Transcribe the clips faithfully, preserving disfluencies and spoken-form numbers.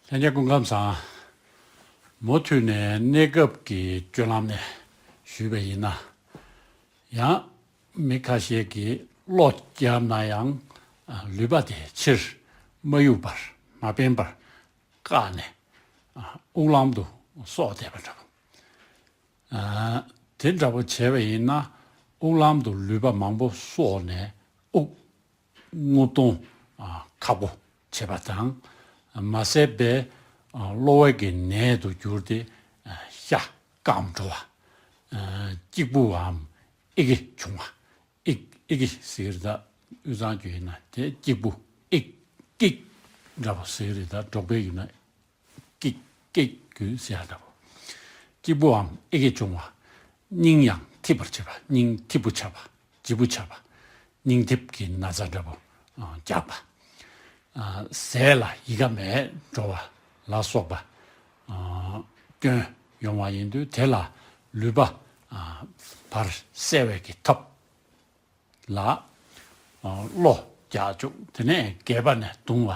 ལྷན་རྒྱས་སྐུ་ཁམས་བཟང་། མུ་མཐུད་ནས་གནས་སྐབས་ཀྱི་སྤྱོད་ལམ་ནས་ཞུས་པ་ཡིན་ན། ཡང་མི་ཁ་ཤས་ཀྱིས་བློ་བརྒྱབ་ན་ཡང་ལུས་པ་དེ་ཕྱིར་མ་གཡུག་པར་མ་འབེན་པར་བཀག་ནས་དབུགས་ལམ་དུ་སོགས་བསྡད་པ་འདྲ་བོ། དེ་འདྲ་བོ་བྱས་པ་ཡིན་ན་དབུགས་ལམ་དུ་ལུས་པ་མང་པོ་སོགས་ནས་དབུགས་རྔུབ་གཏོང་ཁག་པོ་བྱེད་པ་དང་། མ་ཟད་པའི་གློ་བའི་གི་ནད་དུ་གྱུར་ཏེ་ཤ་སྐམ་འགྲོ་བ། སྐྱིགས་བུའམ་ཨི་གེ་བྱུང་བ། ཨི་ཨི་གེ་ཟེར་གི་རེད་ད། དབུས་གཙང་བརྒྱུད་ཡིན་ན་དེ་སྐྱིགས་བུ་ཨི་ཀིག་འདྲ་བོ་ཟེར་གི་རེད་ད། འབྲོག་པའི་ཡིན་ན་ཀིག་ཀིག་གུ་ཟེར་ཡ་འདྲ་བོ། སྐྱིགས་བུའམ་ཨི་གེ་བྱུང་བ། སྙིང་ཡང་འཐིབས་པར་བྱེད་པ། སྙིང་འཐིབས་པོ་ཆགས་པ། ལྗིད་པོ་ཆགས་པ། སྙིང་འཐིབས་ཀྱི་ན་ཚ་འདྲ་བོ་རྒྱག་པ། ཟས་ལ་ཡི་ག་མེད་འགྲོ་བ་ལ་སོགས་པ་སྐྱོན་ཡོང་བ་ཡིན་དུས་དེ་ལ་ལུས་པ་ཕར་གསལ་བའི་གི་ཐབས་ལ་བློ་རྒྱག་བཅུག་དེ་ནས་སྒལ་པ་ནས་བརྡུང་བ་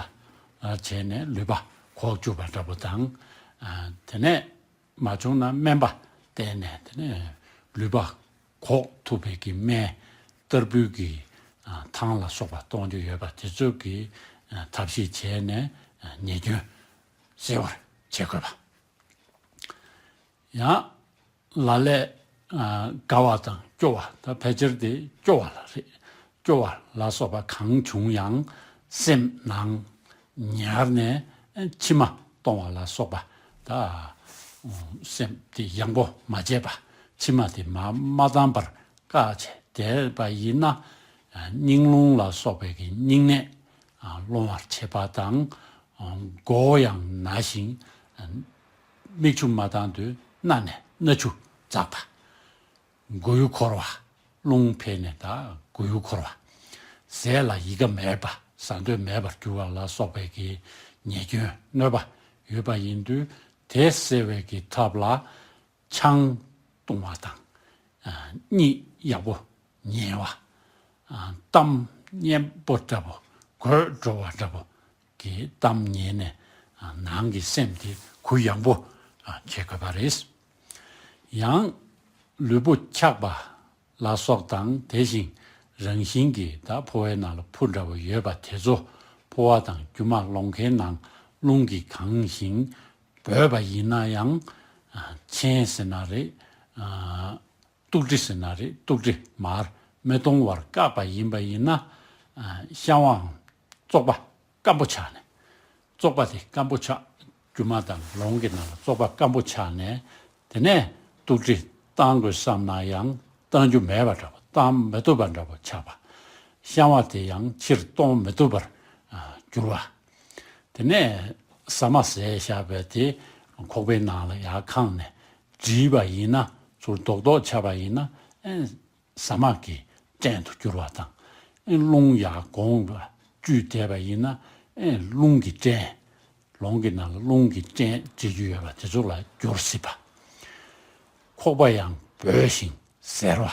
བྱས་ནས་ལུས་པ་འགུག་བཅུག་པ་འདྲ་པོ་དང་། དེ་ནས་མ་བྱུང་ན་སྨན་པ་བསྟེན་ནས་དེ་ནས་ལུས་པ་འགུག་ཐུབ་པའི་གི་སྨན་ཏར་བུའི་གི་ཐང་ལ་སོགས་པ་གཏོང་རྒྱུ་ཡོད་པ་དེ་ཚོ་གི་ཐབས་ཤེས་བྱས་ནས་ཉེས་སྐྱོན་སེལ་བར་བྱེད་དགོས་པ། ཡང་ལ་ལས་དགའ་བ་དང་སྐྱོ་བ། ད་ཕལ་ཆེར་དེ་སྐྱོ་བ་ལ་རེད། སྐྱོ་བ་ལ་སོགས་པ་གང་བྱུང་ཡང་སེམས་ནང་ཉར་ནས་མཆི་མ་གཏོང་བ་ལ་སོགས་པ། ད་སེམས་དེ་ཡངས་པོ་མ་བྱས་པ། མཆི་མ་དེ་མ་མ་བཏང་བར་བཀག་བྱས་བསྡད་པ་ཡིན་ན། སྙིང་རླུང་ལ་སོགས་པའི་གི་སྙིང་ནད་སློང་བར་བྱེད་པ་དང་། མགོ་བོ་ཡང་ན་ཞིང་མིག་ཆུ་མ་བཏང་དུས་སྣ་ནས་སྣ་ཆུ་འཛག་པ། མགོ་ཡུ་འཁོར་བ། རླུང་འཕེལ་ནས་ད་མགོ་ཡུ་འཁོར་བ། ཟས་ལ་ཡི་ག་མེད་པ། ཟ་འདོད་མེད་པར་གྱུར་བ་ལ་སོགས་པའི་གི་ཉེས་སྐྱོན་གནོད་པ་ཡོད་པ་ཡིན་དུས་དེ་སེལ་བའི་གི་ཐབས་ལ། ཆང་བཏུང་བ་དང་། གཉིད་ཡག་པོ་ཉལ་བ། གཏམ་སྙན་པོ་འདྲ་པོ་དགོད་བྲོ་བ་འདྲ་པོ་གི་གཏམ་ཉན་ནས་ནང་གི་སེམས་དེ་གུ་ཡངས་པོ་བྱེད་དགོས་པ་རེད། ཡང་ལུས་པོ་འཁྱག་པ་ལ་སོགས་དང་དེ་བཞིན་རང་བཞིན་གྱིས་ད་ཕོ་བའི་ནང་ལ་ཕུ་འདྲ་པོ་ཡོད་པ་དེ་ཚོ་ཕོ་བ་དང་རྒྱུ་མ་ལོང་ཁའི་ནང་རླུང་གིས་གང་ཞིང་། འབོད་པ་ཡིན་ན་ཡང་། ཨ། མཆན་ཟེར་ན་རེད། ཨ། སྟུག་དྲི་ཟེར་ན་རེད། སྟུག་དྲི་མར་མི་གཏོང་བར་བཀག་པ་ཡིན་པ་ཡིན་ན། ཨ། བཤང་བའམ་བཙོག་པ་སྐམ་པོ་ཆགས་ནས། བཙོག་པ་དེ་སྐམ་པོ་ཆགས། རྒྱུ་མ་དང་ལོང་གི་ནང་ལ་བཙོག་པ་སྐམ་པོ་ཆགས་ནས། དེ་ནས་སྟུག་དྲི་བཏང་དགོས་བསམ་ན་ཡང་བཏང་རྒྱུ་མེད་པ་འདྲ་པོ། བཏང་མི་ཐུབ་པ་འདྲ་པོ་ཆགས་པ། བཤང་བ་དེ་ཡང་ཕྱིར་གཏོང་མི་ཐུབ་པར། ཨ། འགྱུར་བ། དེ་ནས་ཟ་མ་བཟས་བཞག་པའི་དེ་ཁོག་པའི་ནང་ལ་ཡར་ཁེངས་ནས་བསྒྲིལ་བ་ཡིན་ན། ཚུར་རྡོག་རྡོག་ཆགས་པ་ཡིན་ན། ཨེ། ཟ་མ་གི་སྐྲན་དུ་འགྱུར་བ་དང་། ཨེ། རླུང་ཡར་གོང་ལ་བཅུད་བསྡད་པ་ཡིན་ན། ཨེ། རླུང་གི་སྐྲན། ལོང་གི་ནང་ལ་རླུང་གི་སྐྲན་འབྱེད་རྒྱུ་ཡོད་པ་དེ་ཚོ་ལ་འགྱུར་སྲིད་པ། ཁོག་པ་ཡང་འབོལ་ཞིང་གཟེར་བ།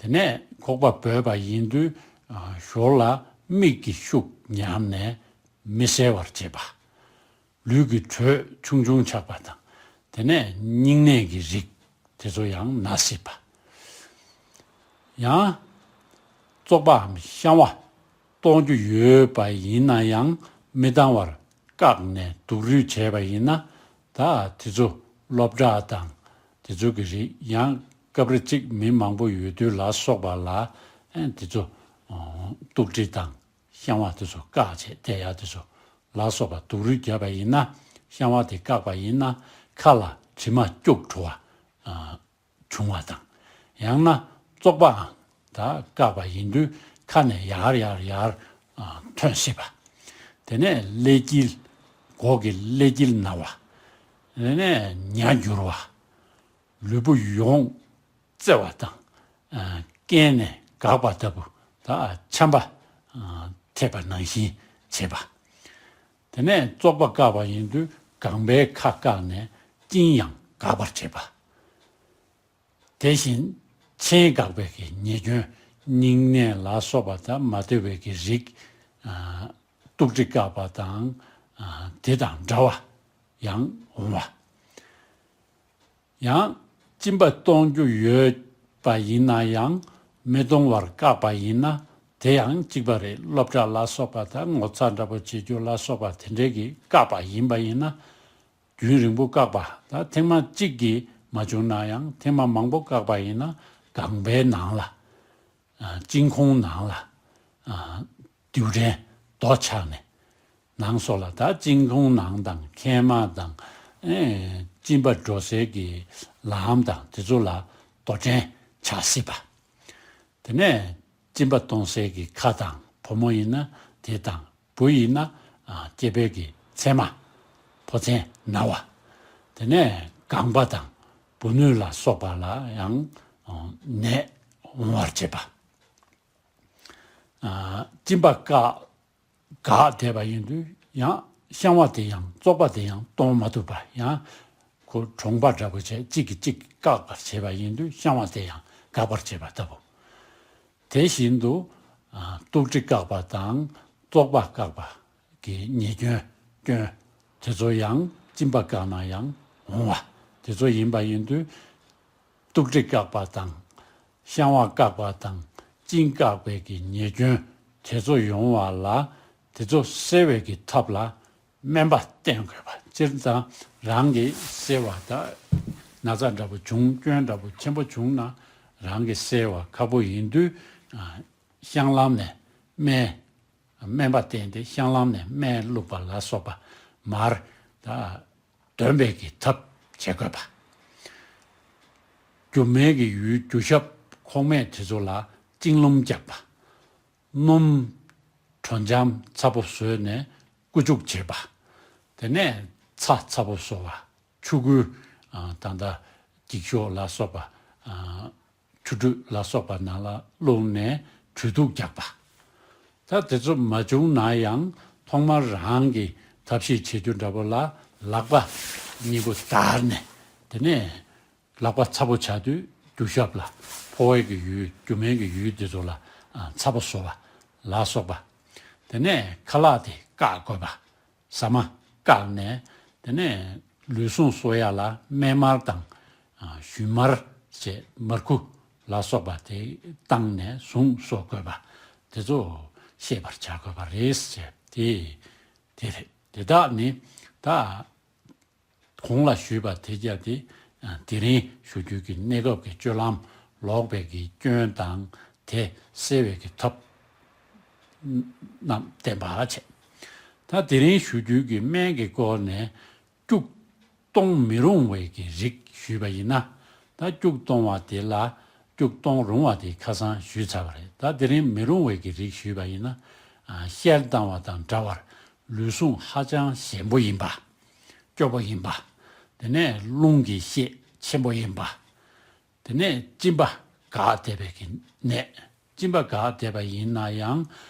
དེ་ནས་ཁོག་པ་འབོལ་བ་ཡིན་དུས། ཨ། ཞོར་ལ་མིག་གི་ཤུགས་ཉམས་ནས་མི་གསལ་བར་བྱེད་པ། ལུས་ཀྱི་དྲོད་ཆུང་ཆུང་ཆགས་པ་དང་། དེ་ནས་སྙིང་ནད་ཀྱི་རིགས་དེ་ཚོ་ཡང་ན་སྲིད་པ། ཡང་བཙོག་པའམ་བཤང་བ་གཏོང་རྒྱུ་ཡོད་པ་ཡིན་ན་ཡང་མི་བཏང་བར་བཀག་ནས་སྡུག་རུས་བྱས་པ་ཡིན་ན། ད་དེ་ཚོ་སློབ་གྲྭ་དང་དེ་ཚོ་གི་རིགས། ཡང་སྐབས་རེ་གཅིག་མི་མང་པོ་ཡོད་དུས་ལ་སོགས་པ་ལ། ཨེ། དེ་ཚོ། ཨ། སྟུག་དྲི་དང་བཤང་བ་དེ་ཚོ་བཀག་བྱས་བསྡད་ཡ་དེ་ཚོ་ལ་སོགས་པ་སྡུག་རུས་བརྒྱབ་པ་ཡིན་ན། བཤང་བ་དེ་བཀག་པ་ཡིན་ན་ཁ་ལ་དྲི་མ་སྐྱུག་བྲོ་བ། ཨ། བྱུང་བ་དང་། ཡང་ན་བཙོག་པའང་ད་བཀག་པ་ཡིན་དུས་ཁ་ནས་ཡར་ཡར་ཡར། ཨ། ཐོན་སྲིད་པ། དེ་ནས་ཀླད་དཀྱིལ། མགོ་གི་ཀླད་དཀྱིལ་ན་བ། དེ་ནས་ཉ་འགྱུར་བ། ལུས་པོ་ཡོངས་བཙེ་བ་དང་། ཨ། རྐན་ནས་འགག་པ་ལྟ་བུ་ད་ཆམ་པ། ཨ། ཐེབས་པ་ནང་བཞིན་བྱེད་པ། དེ་ནས་བཙོག་པ་བཀག་པ་ཡིན་དུས་རྐང་པའི་ཁ་བཀག་ནས་གཅིན་ཡང་འགག་པར་བྱེད་པ། དེ་བཞིན་མཆན་འགག་པའི་གི་ཉེས་སྐྱོན། སྙིང་ནད་ལ་སོགས་པ་དང་མ་བདེ་བའི་གི་རིགས། ཨ། སྟུག་དྲི་བཀག་པ་དང་ དེ་དང་འདྲ་བ་ཡང་འོང་བ། ཡང་གཅིན་པ་གཏོང་རྒྱུ་ཡོད་པ་ཡིན་ན་ཡང་མི་གཏོང་བར་བཀག་པ་ཡིན་ན་དེ་ཡང་གཅིག་པ་རེད། སློབ་གྲྭ་ལ་སོགས་པ་དང་ངོ་ཚ་འདྲ་པོ་བྱེད་རྒྱུ་ལ་སོགས་པ་དེ་འདྲས་ཀྱིས་བཀག་པ་ཡིན་པ་ཡིན་ན། རྒྱུན་རིང་པོ་བཀག་པ་དང་ཐེངས་མ་གཅིག་གིས་མ་བྱུང་ན་ཡང་ཐེངས་མ་མང་པོ་བཀག་པ་ཡིན་ན་ལྒང་པའི་ནང་ལ། ཨ། གཅིན་ཁོང་ནང་ལ། ཨ། རྡུལ་ཕྲན་རྡོ་ཆགས་ནས་ནང་སོགས་ལ་ད་གཅིན་ཁོང་ནང་དང་མཁལ་མ་དང་། ཨེ། གཅིན་པ་འགྲོ་སའི་གི་ལམ་དང་དེ་ཚོ་ལ་རྡོ་ཕྲན་ཆགས་སྲིད་པ། དེ་ནས་གཅིན་པ་གཏོང་སའི་གི་ཁ་དང་བུ་མོ་ཡིན་ན་དེ་དང་བུ་ཡིན་ན། ཨ། སྐྱེས་པའི་གི་མཚན་མ། ཕོ་མཚན་ན་བ། དེ་ནས་ལྒང་པ་དང་བུ་སྣོད་ལ་སོགས་པ་ལ་ཡང་ནད་འོང་བར་བྱེད་པ། ཨ། གཅིན་པ་བཀག་འགགས་བསྡད་པ་ཡིན་དུས་ཡང་བཤང་བ་དེ་ཡང་བཙོག་པ་དེ་ཡང་གཏོང་མ་ཐུབ་པ། ཡང་ཁོ་གྲོང་པ་འདྲ་པོ་བྱས་གཅིག་གིས་གཅིག་བཀག་པར་བྱེད་པ་ཡིན་དུས་བཤང་བ་དེ་ཡང་འགག་པར་བྱེད་པ་ལྟ་བུ། དེ་བཞིན་དུ། ཨ། གཏུབ་གྲི་བཀག་པ་དང་བཙོག་པ་བཀག་པ་གི་ཉེས་སྐྱོན། སྐྱོན་དེ་ཚོ་ཡང་གཅིན་པ་བཀག་ན་ཡང་འོང་བ། དེ་ཚོ་ཡིན་པ་ཡིན་དུས། གཏུབ་གྲི་བཀག་པ་དང་། བཤང་བ་བཀག་པ་དང་གཅིན་བཀག་པའི་གི་ཉེས་སྐྱོན་དེ་ཚོ་ཡོང་བ་ལ། དེ་ཚོ་སེལ་བའི་གི་ཐབས་ལ་སྨན་པ་བསྟེན་དགོས་པ། སྤྱིར་བཏང་རང་གིས་སེལ་བ་དང་། ན་ཚ་འདྲ་པོ་བྱུང་། སྐྱོན་འདྲ་པོ་ཆེན་པོ་བྱུང་ན་རང་གིས་སེལ་བ་ཁག་པོ་ཡིན་དུས། ཨ། བཤང་ལམ་ནས་སྨན། སྨན་པ་བསྟེན་ཏེ་བཤང་ལམ་ནས་སྨན་བླུགས་པ་ལ་སོགས་པ་མར་ད་འདོན་པའི་གི་ཐབས་བྱེད་དགོས་པ། རྒྱུ་མའི་གི་ཡུལ་རྒྱུ་ཞབས་ཁོག་སྨད་དེ་ཚོ་ལ་གཅིན་རླུང་རྒྱག་པ། སྣུམ་དྲོ་འཇམ་ཚ་པོ་བཟོས་ནས་བསྐུ་བྱུག་བྱེད་པ། དེ་ནས་ཚྭ་ཚ་པོ་བཟོ་བ། ཆུ་ཁོལ། ཨ། ད་ལྟ་འགྱིག་ཤོག་ལ་སོགས་པ། ཨ། ཆུ་ཁྲུས་ལ་སོགས་པ་ནང་ལ་བླུགས་ནས་གྲོས་བསྡུར་རྒྱག་པ། ད་དེ་ཚོ་མ་བྱུང་ན་ཡང་ཐོག་མར་རང་གིས་ཐབས་ཤེས་བྱེད་རྒྱུ་འདྲ་པོ་ལ་ལག་པ་གཉིས་པོ་བརྡར་ནས། དེ་ནས་ལག་པ་ཚ་པོ་ཆགས་དུས་རྒྱུ་ཞབས་ལ། ཕོ་བའི་གི་ཡུལ། རྒྱུ་མའི་གི་ཡུལ་དེ་ཚོ་ལ། ཨ། ཚ་པོ་བཟོ་བ་ལ་སོགས་པ། དེ་ནས་ཁ་ལག་དེ་བཀག་དགོས་པ། ཟ་མ་བཀག་ནས། དེ་ནས་ལུས་ཟུངས་གསོ་ཡ་ལ་སྨན་མར་དང་། ཨ། ཞུན་མར་བཅས་མར་ཁུ་ལ་སོགས་པ་དེ་བཏང་ནས་ཟུངས་གསོ་དགོས་པ་དེ་ཚོ་ཤེས་པར་བྱ་དགོས་པ་རེད་ཟེར། དེ་དེ་རེད། དེ་དག་ནི་ད་གོང་ལ་ཞུས་པ་དེ་རྒྱབ་དེ། ཨ། དེ་རིང་ཞུ་རྒྱུའི་གི་གནས་སྐབས་ཀྱི་སྤྱོད་ལམ་ལོག་པའི་གི་སྐྱོན་དང་དེ་སེལ་བའི་གི་ཐབས་རྣམས་བསྟན་པ་བྱས། ད་དེ་རིང་ཞུ་རྒྱུའི་གི་སྨན་གྱི་སྐོར་ནས་སྐྱུག་གཏོང་མི་རུང་བའི་གི་རིགས་ཞུས་པ་ཡིན་ན། ད་སྐྱུག་གཏོང་བ་དེ་ལ་སྐྱུག་གཏོང་རུང་བ་དེ་ཁ་སང་ཞུས་ཚར་བ་རེད། ད་དེ་རིང་མི་རུང་བའི་གི་རིགས་ཞུས་པ་ཡིན་ན། ཨ། བཤལ་བཏང་བ་དང་འདྲ་བར་ལུས་ཟུངས་ཧ་ཅང་ཞན་པོ་ཡིན་པ། སྐྱོ་པོ་ཡིན་པ། དེ་ནས་རླུང་གི་གཤེད་ཆེན་པོ་ཡིན་པ། དེ་ནས་གཅིན་པ་འགགས་བསྡད་པའི་གི་ནད། གཅིན་པ་འགགས་བསྡད་པ་ཡིན་ན་ཡང་།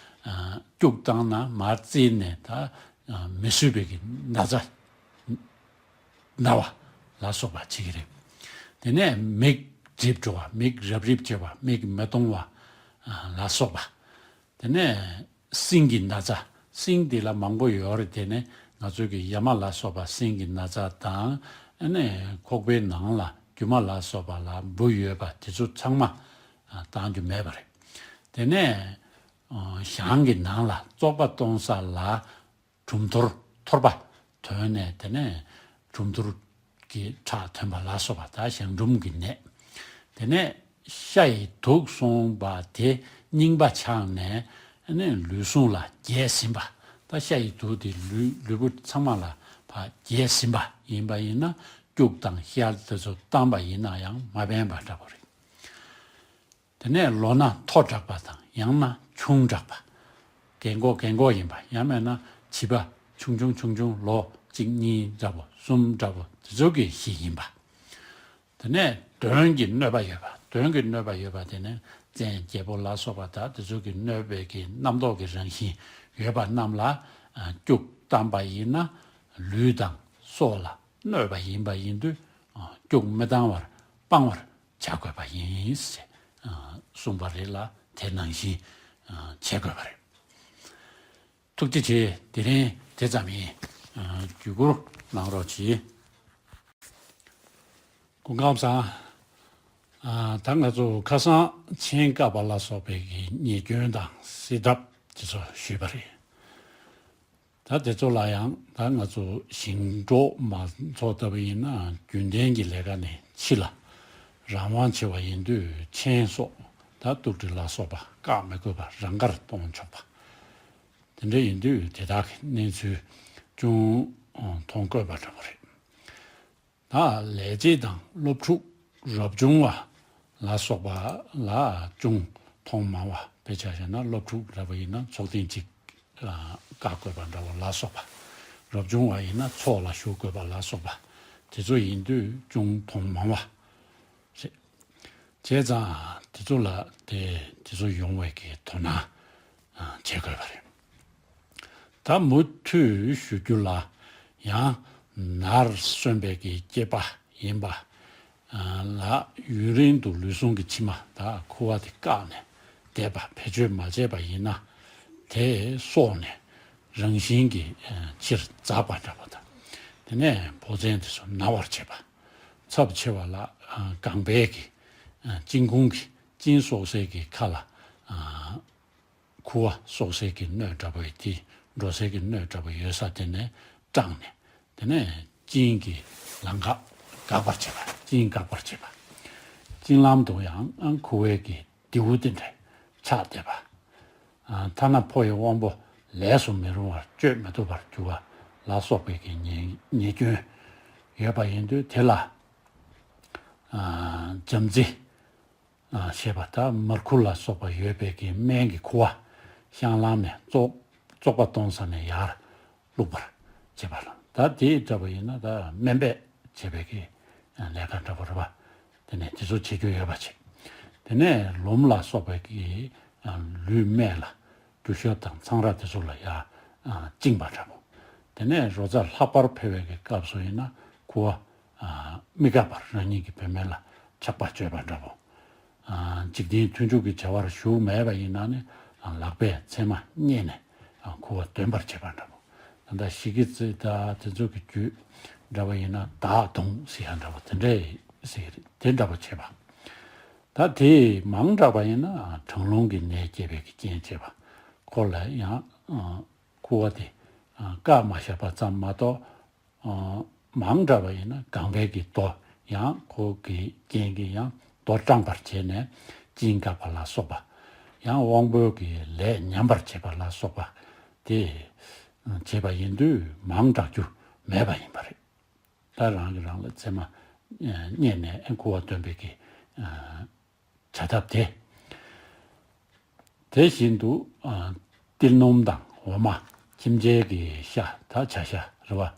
ཨ། སྐྱུག་བཏང་ན་མར་བཙིར་ནས་ད། ཨ། མི་བཟོད་པའི་གི་ན་ཚ་ན་བ་ལ་སོགས་པ་བྱེད་ཀྱི་རེད། དེ་ནས་མིག་འགྲིབ་འགྲོ་བ། མིག་རབ་རིབ་བྱེད་པ། མིག་མི་མཐོང་བ། ཨ། ལ་སོགས་པ། དེ་ནས་སྲིན་གྱི་ན་ཚ། སྲིན་འདི་ལ་མང་པོ་ཡོད་རེད། དེ་ནས་ང་ཚོའི་གི་ཡ་མ་ལ་སོགས་པ་སྲིན་གྱི་ན་ཚ་དང་། ཨ་ནི་ཁོག་པའི་ནང་ལ་རྒྱུ་མ་ལ་སོགས་པ་ལ་འབུ་ཡོད་པ་དེ་ཚོ་ཚང་མ་བཏང་རྒྱུ་མེད་པ་རེད། དེ་ནས་ཨ། གཞང་གི་ནང་ལ་བཙོག་པ་གཏོང་ས་ལ་གྲུམ་ཐོར། ཐོར་པ་ཐོན་ནས། དེ་ནས་གྲུམ་ཐོར་གྱི་ཁྲག་ཐོན་པ་ལ་སོགས་པ། ད་གཞང་གྲུམ་གྱི་ནད། དེ་ནས་ཤ་ཡི་དུག་སོང་བ་དེ་རྙིང་པ་ཆགས་ནས་ནི་ལུས་ཟུངས་ལ་རྒྱས་ཟིན་པ། ད་ཤ་ཡི་དུག་དེ་ལུས་ལུས་པོ་ཚང་མ་ལ་ཕར་རྒྱས་ཟིན་པ་ཡིན་པ་ཡིན་ན། སྐྱུག་དང་བཤལ་དེ་ཚོ་བཏང་པ་ཡིན་ན་ཡང་མ་ཕན་པ་འདྲ་པོ་རེད། དེ་ནས་ལོ་ན་མཐོ་དྲགས་པ་དང་ཡང་ན་ཆུང་དྲགས་པ། རྒན་གོག་རྒན་གོག་ཡིན་པ། ཡང་མིན་ན་བྱིས་པ་ཆུང་ཆུང་ཆུང་ཆུང་། ལོ་གཅིག་གཉིས་འདྲ་པོ་གསུམ་འདྲ་པོ་དེ་ཚོ་གི་གཞི་ཡིན་པ། དེ་ནས་གདོན་གྱི་གནོད་པ་ཡོད་པ། གདོན་གྱི་གནོད་པ་ཡོད་པ་དེ་ནི་བཙན་རྒྱལ་པོ་ལ་སོགས་པ་དང་དེ་ཚོ་གི་གནོད་པའི་གི་རྣམ་རྟོག་གི་རང་བཞིན་ཡོད་པ་རྣམས་ལ། ཨ། སྐྱུག་བཏང་པ་ཡིན་ན་ལུས་དང་སྲོག་ལ་གནོད་པ་ཡིན་པ་ཡིན་དུས། ཨ། སྐྱུག་མི་བཏང་བར་སྤང་བར་བྱ་དགོས་པ་ཡིན་ཟེར། ཨ། གསུངས་པ་རེད་ལ། དེ་ནང་བཞིན། ཨ། བྱེད་དགོས་པ་རེད། ཐུགས་རྗེ་ཆེ། དེ་རིང་དེ་ཙམ་ཡིན། བརྒྱུད་བསྐུར་གནང་རོགས་གྱིས། སྐུ་ཁམས་བཟང་། ཨ། ད་ང་ཚོ་ཁ་སང་མཆན་བཀག་པ་ལ་སོགས་པའི་གི་ཉེས་སྐྱོན་དང་སེལ་ཐབས་དེ་ཚོ་ཞུས་པ་རེད། ད་དེ་ཚོ་ལ་ཡང་ད་ང་ཚོ་ཞིང་འབྲོག་མང་ཚོགས་ལྟ་བུ་ཡིན་ན་རྒྱུན་ལྡན་གྱི་ལས་ཀ་ནས་ཕྱི་ལ་རང་དབང་ཆེ་བ་ཡིན་དུས་མཆན་སོགས་ད་གཏུག་འབྲི་ལ་སོགས་པ་བཀག་མི་དགོས་པར་རང་དགར་གཏོང་ཆོག་པ། དེ་འདྲ་ཡིན་དུས་དེ་དག་གི་གནས་ཚུལ་ཅུང་མཐོང་དཀོན་པ་འདྲ་པོ་རེད། ད་ལས་བྱེད་དང་སློབ་ཕྲུག་རབ་བྱུང་བ་ལ་སོགས་པ་ལ་ཅུང་མཐོང་མང་བ། དཔེ་ཆ་བཞག་ན་སློབ་ཕྲུག་འདྲ་པོ་ཡིན་ན་ཚོགས་ཐེངས་གཅིག་བཀག་དགོས་པ་འདྲ་པོ་ལ་སོགས་པ། རབ་བྱུང་བ་ཡིན་ན་ཚོགས་ལ་ཞུགས་དགོས་པ་ལ་སོགས་པ། དེ་ཚོ་ཡིན་དུས་ཅུང་མཐོང་མང་བ་རེད། བྱས་ཙང་དེ་ཚོ་ལ་དེ་དེ་ཚོ་ཡོང་བའི་གི་དོ་སྣང་བྱེད་དགོས་པ་རེད། ད་མུ་མཐུད་ཞུ་རྒྱུ་ལ་ཡང་ནར་སོན་པའི་གི་སྐྱེས་པ་ཡིན་པ་ལ་ཡུན་རིང་དུ་ལུས་ཟུངས་ཀྱི་མཆིལ་མ་དང་ཁུ་བ་དེ་བཀག་ནས་བསྡད་པ་བེད་སྤྱོད་མ་བྱས་པ་ཡིན་ན་དེ་སོགས་ནས་རང་བཞིན་གྱིས་ཕྱིར་འཛག་པ་འདྲ་པོ་དང་། དེ་ནས་ཕོ་མཚན་དེ་ཚོ་ན་བར་བྱེད་པ། ཚབས་ཆེ་བ་ལ་ཨ་ལྒང་པའི་གི་ཨ་གཅིན་ཁུང་གི་གཅིན་གསོག་སའི་གི་ཁ་ལ་ཨ་ཁུ་བ་གསོག་སའི་གི་སྣོད་འདྲ་པོ་ཡི་དེ་འགྲོ་སའི་གི་སྣོད་འདྲ་པོ་ཡོད་ས་དེ་ནས་དྲངས་ནས་དེ་ནས་གཅིན་གྱི་ལམ་ཁ་འགག་པར་བྱེད་པ། གཅིན་འགག་པར་བྱེད་པ། གཅིན་ལམ་དུ་ཡང་ཨ་ཁུ་བའི་གི་རྡེའུ་དེ་འདྲ་ཆགས་བསྡད་པ། ཨ་ཐ་ན་ཕོ་ཡི་དབང་པོ་ལས་སུ་མི་རུང་བར་སྤྱོད་མི་ཐུབ་པར་འགྱུར་བ་ལ་སོགས་པའི་གི་ཉེས་ཉེས་སྐྱོན་ཡོད་པ་ཡིན་དུས་དེ་ལ་ཨ་འཇམ་རྩི་ཨ་ཞེས་པ་དང་མར་ཁུ་ལ་སོགས་པ་ཡོད་པའི་གི་སྨན་གྱི་ཁུ་བ་བཤང་ལམ་ནས་བཙོག་བཙོག་པ་གཏོང་ས་ནས་ཡར་བླུགས་པར་བྱེད་པ་ལ། ད་དེ་འདྲ་པོ་ཡིན་ན་ད་སྨན་པས་བྱེད་པའི་གི་ལས་ཀ་འདྲ་པོ་རེད་པ། དེ་ནས་དེ་ཚོ་བྱེད་རྒྱུ་ཡོད་པ་བྱེད། དེ་ནས་ལོམ་ལ་སོགས་པའི་གི་ལུས་སྨད་ལ་རྒྱུ་ཞབས་དང་ཚང་ར་དེ་ཚོ་ལ་ཡར་བཅིངས་པ་འདྲ་པོ། དེ་ནས་རོ་ཙ་ལྷག་པར་འཕེལ་བའི་གི་སྐབས་སུ་ཡིན་ན་ཁུ་བ་མི་དགག་པར་རང་ཉིད་ཀྱི་བུད་མེད་ལ་ཆགས་པ་གཅོད་པ་འདྲ་པོ། འཇིག་རྟེན་མཐུན་འཇུག་གི་བྱ་བར་ཞུགས་མེད་པ་ཡིན་ན་ནི་ལག་པས་ཚེར་མ་བསྙེས་ནས་ཁུ་བ་འདོན་པར་བྱེད་པ་འདྲ་པོ། ད་ལྟ་ཞི་གི་རྩི་དང་དེ་ཚོ་གི་རྒྱུད་འདྲ་པོ་ཡིན་ན་དག་དུང་ཟེར་ཡ་འདྲ་པོ་དེ་འདྲ་ཟེར་དེ་འདྲ་པོ་བྱེད་པ། ད་དེ་མང་དྲགས་པ་ཡིན་ན་གྲང་རླུང་གི་ནད་སྐྱེད་པའི་གི་རྐྱེན་བྱེད་པ། ཁོ་ལ་ཡང་ཁུ་བ་དེ་བཀག་མ་བཞག་པ་ཙམ་མ་གཏོགས། ཨ་མང་དྲགས་པ་ཡིན་ན་ལྒང་པའི་གི་རྡོ་ཡང་ཁོ་གི་རྐྱེན་གྱིས་ཡང་རྡོ་སྐྲངས་པར་བྱས་ནས་གཅིན་འགག་པ་ལ་སོགས་པ། ཡང་དབང་པོའི་གི་ལས་ཉམས་པར་བྱེད་པ་ལ་སོགས་པ་དེ་བྱེད་པ་ཡིན་དུས་མང་དྲགས་རྒྱུ་མེད་པ་ཡིན་པ་རེད། ད་རང་གིས་རང་ལ་ཚེར་མ་བསྙེས་ནས་ཁུ་བ་འདོན་པའི་གི་བྱ་ཐབས་དེ། དེ་བཞིན་དུ་ཨ་ཏིལ་སྣུམ་དང་འོ་མ། ཁྱིམ་བྱའི་གི་ཤ་ད་བྱ་ཤ་རེད་པ།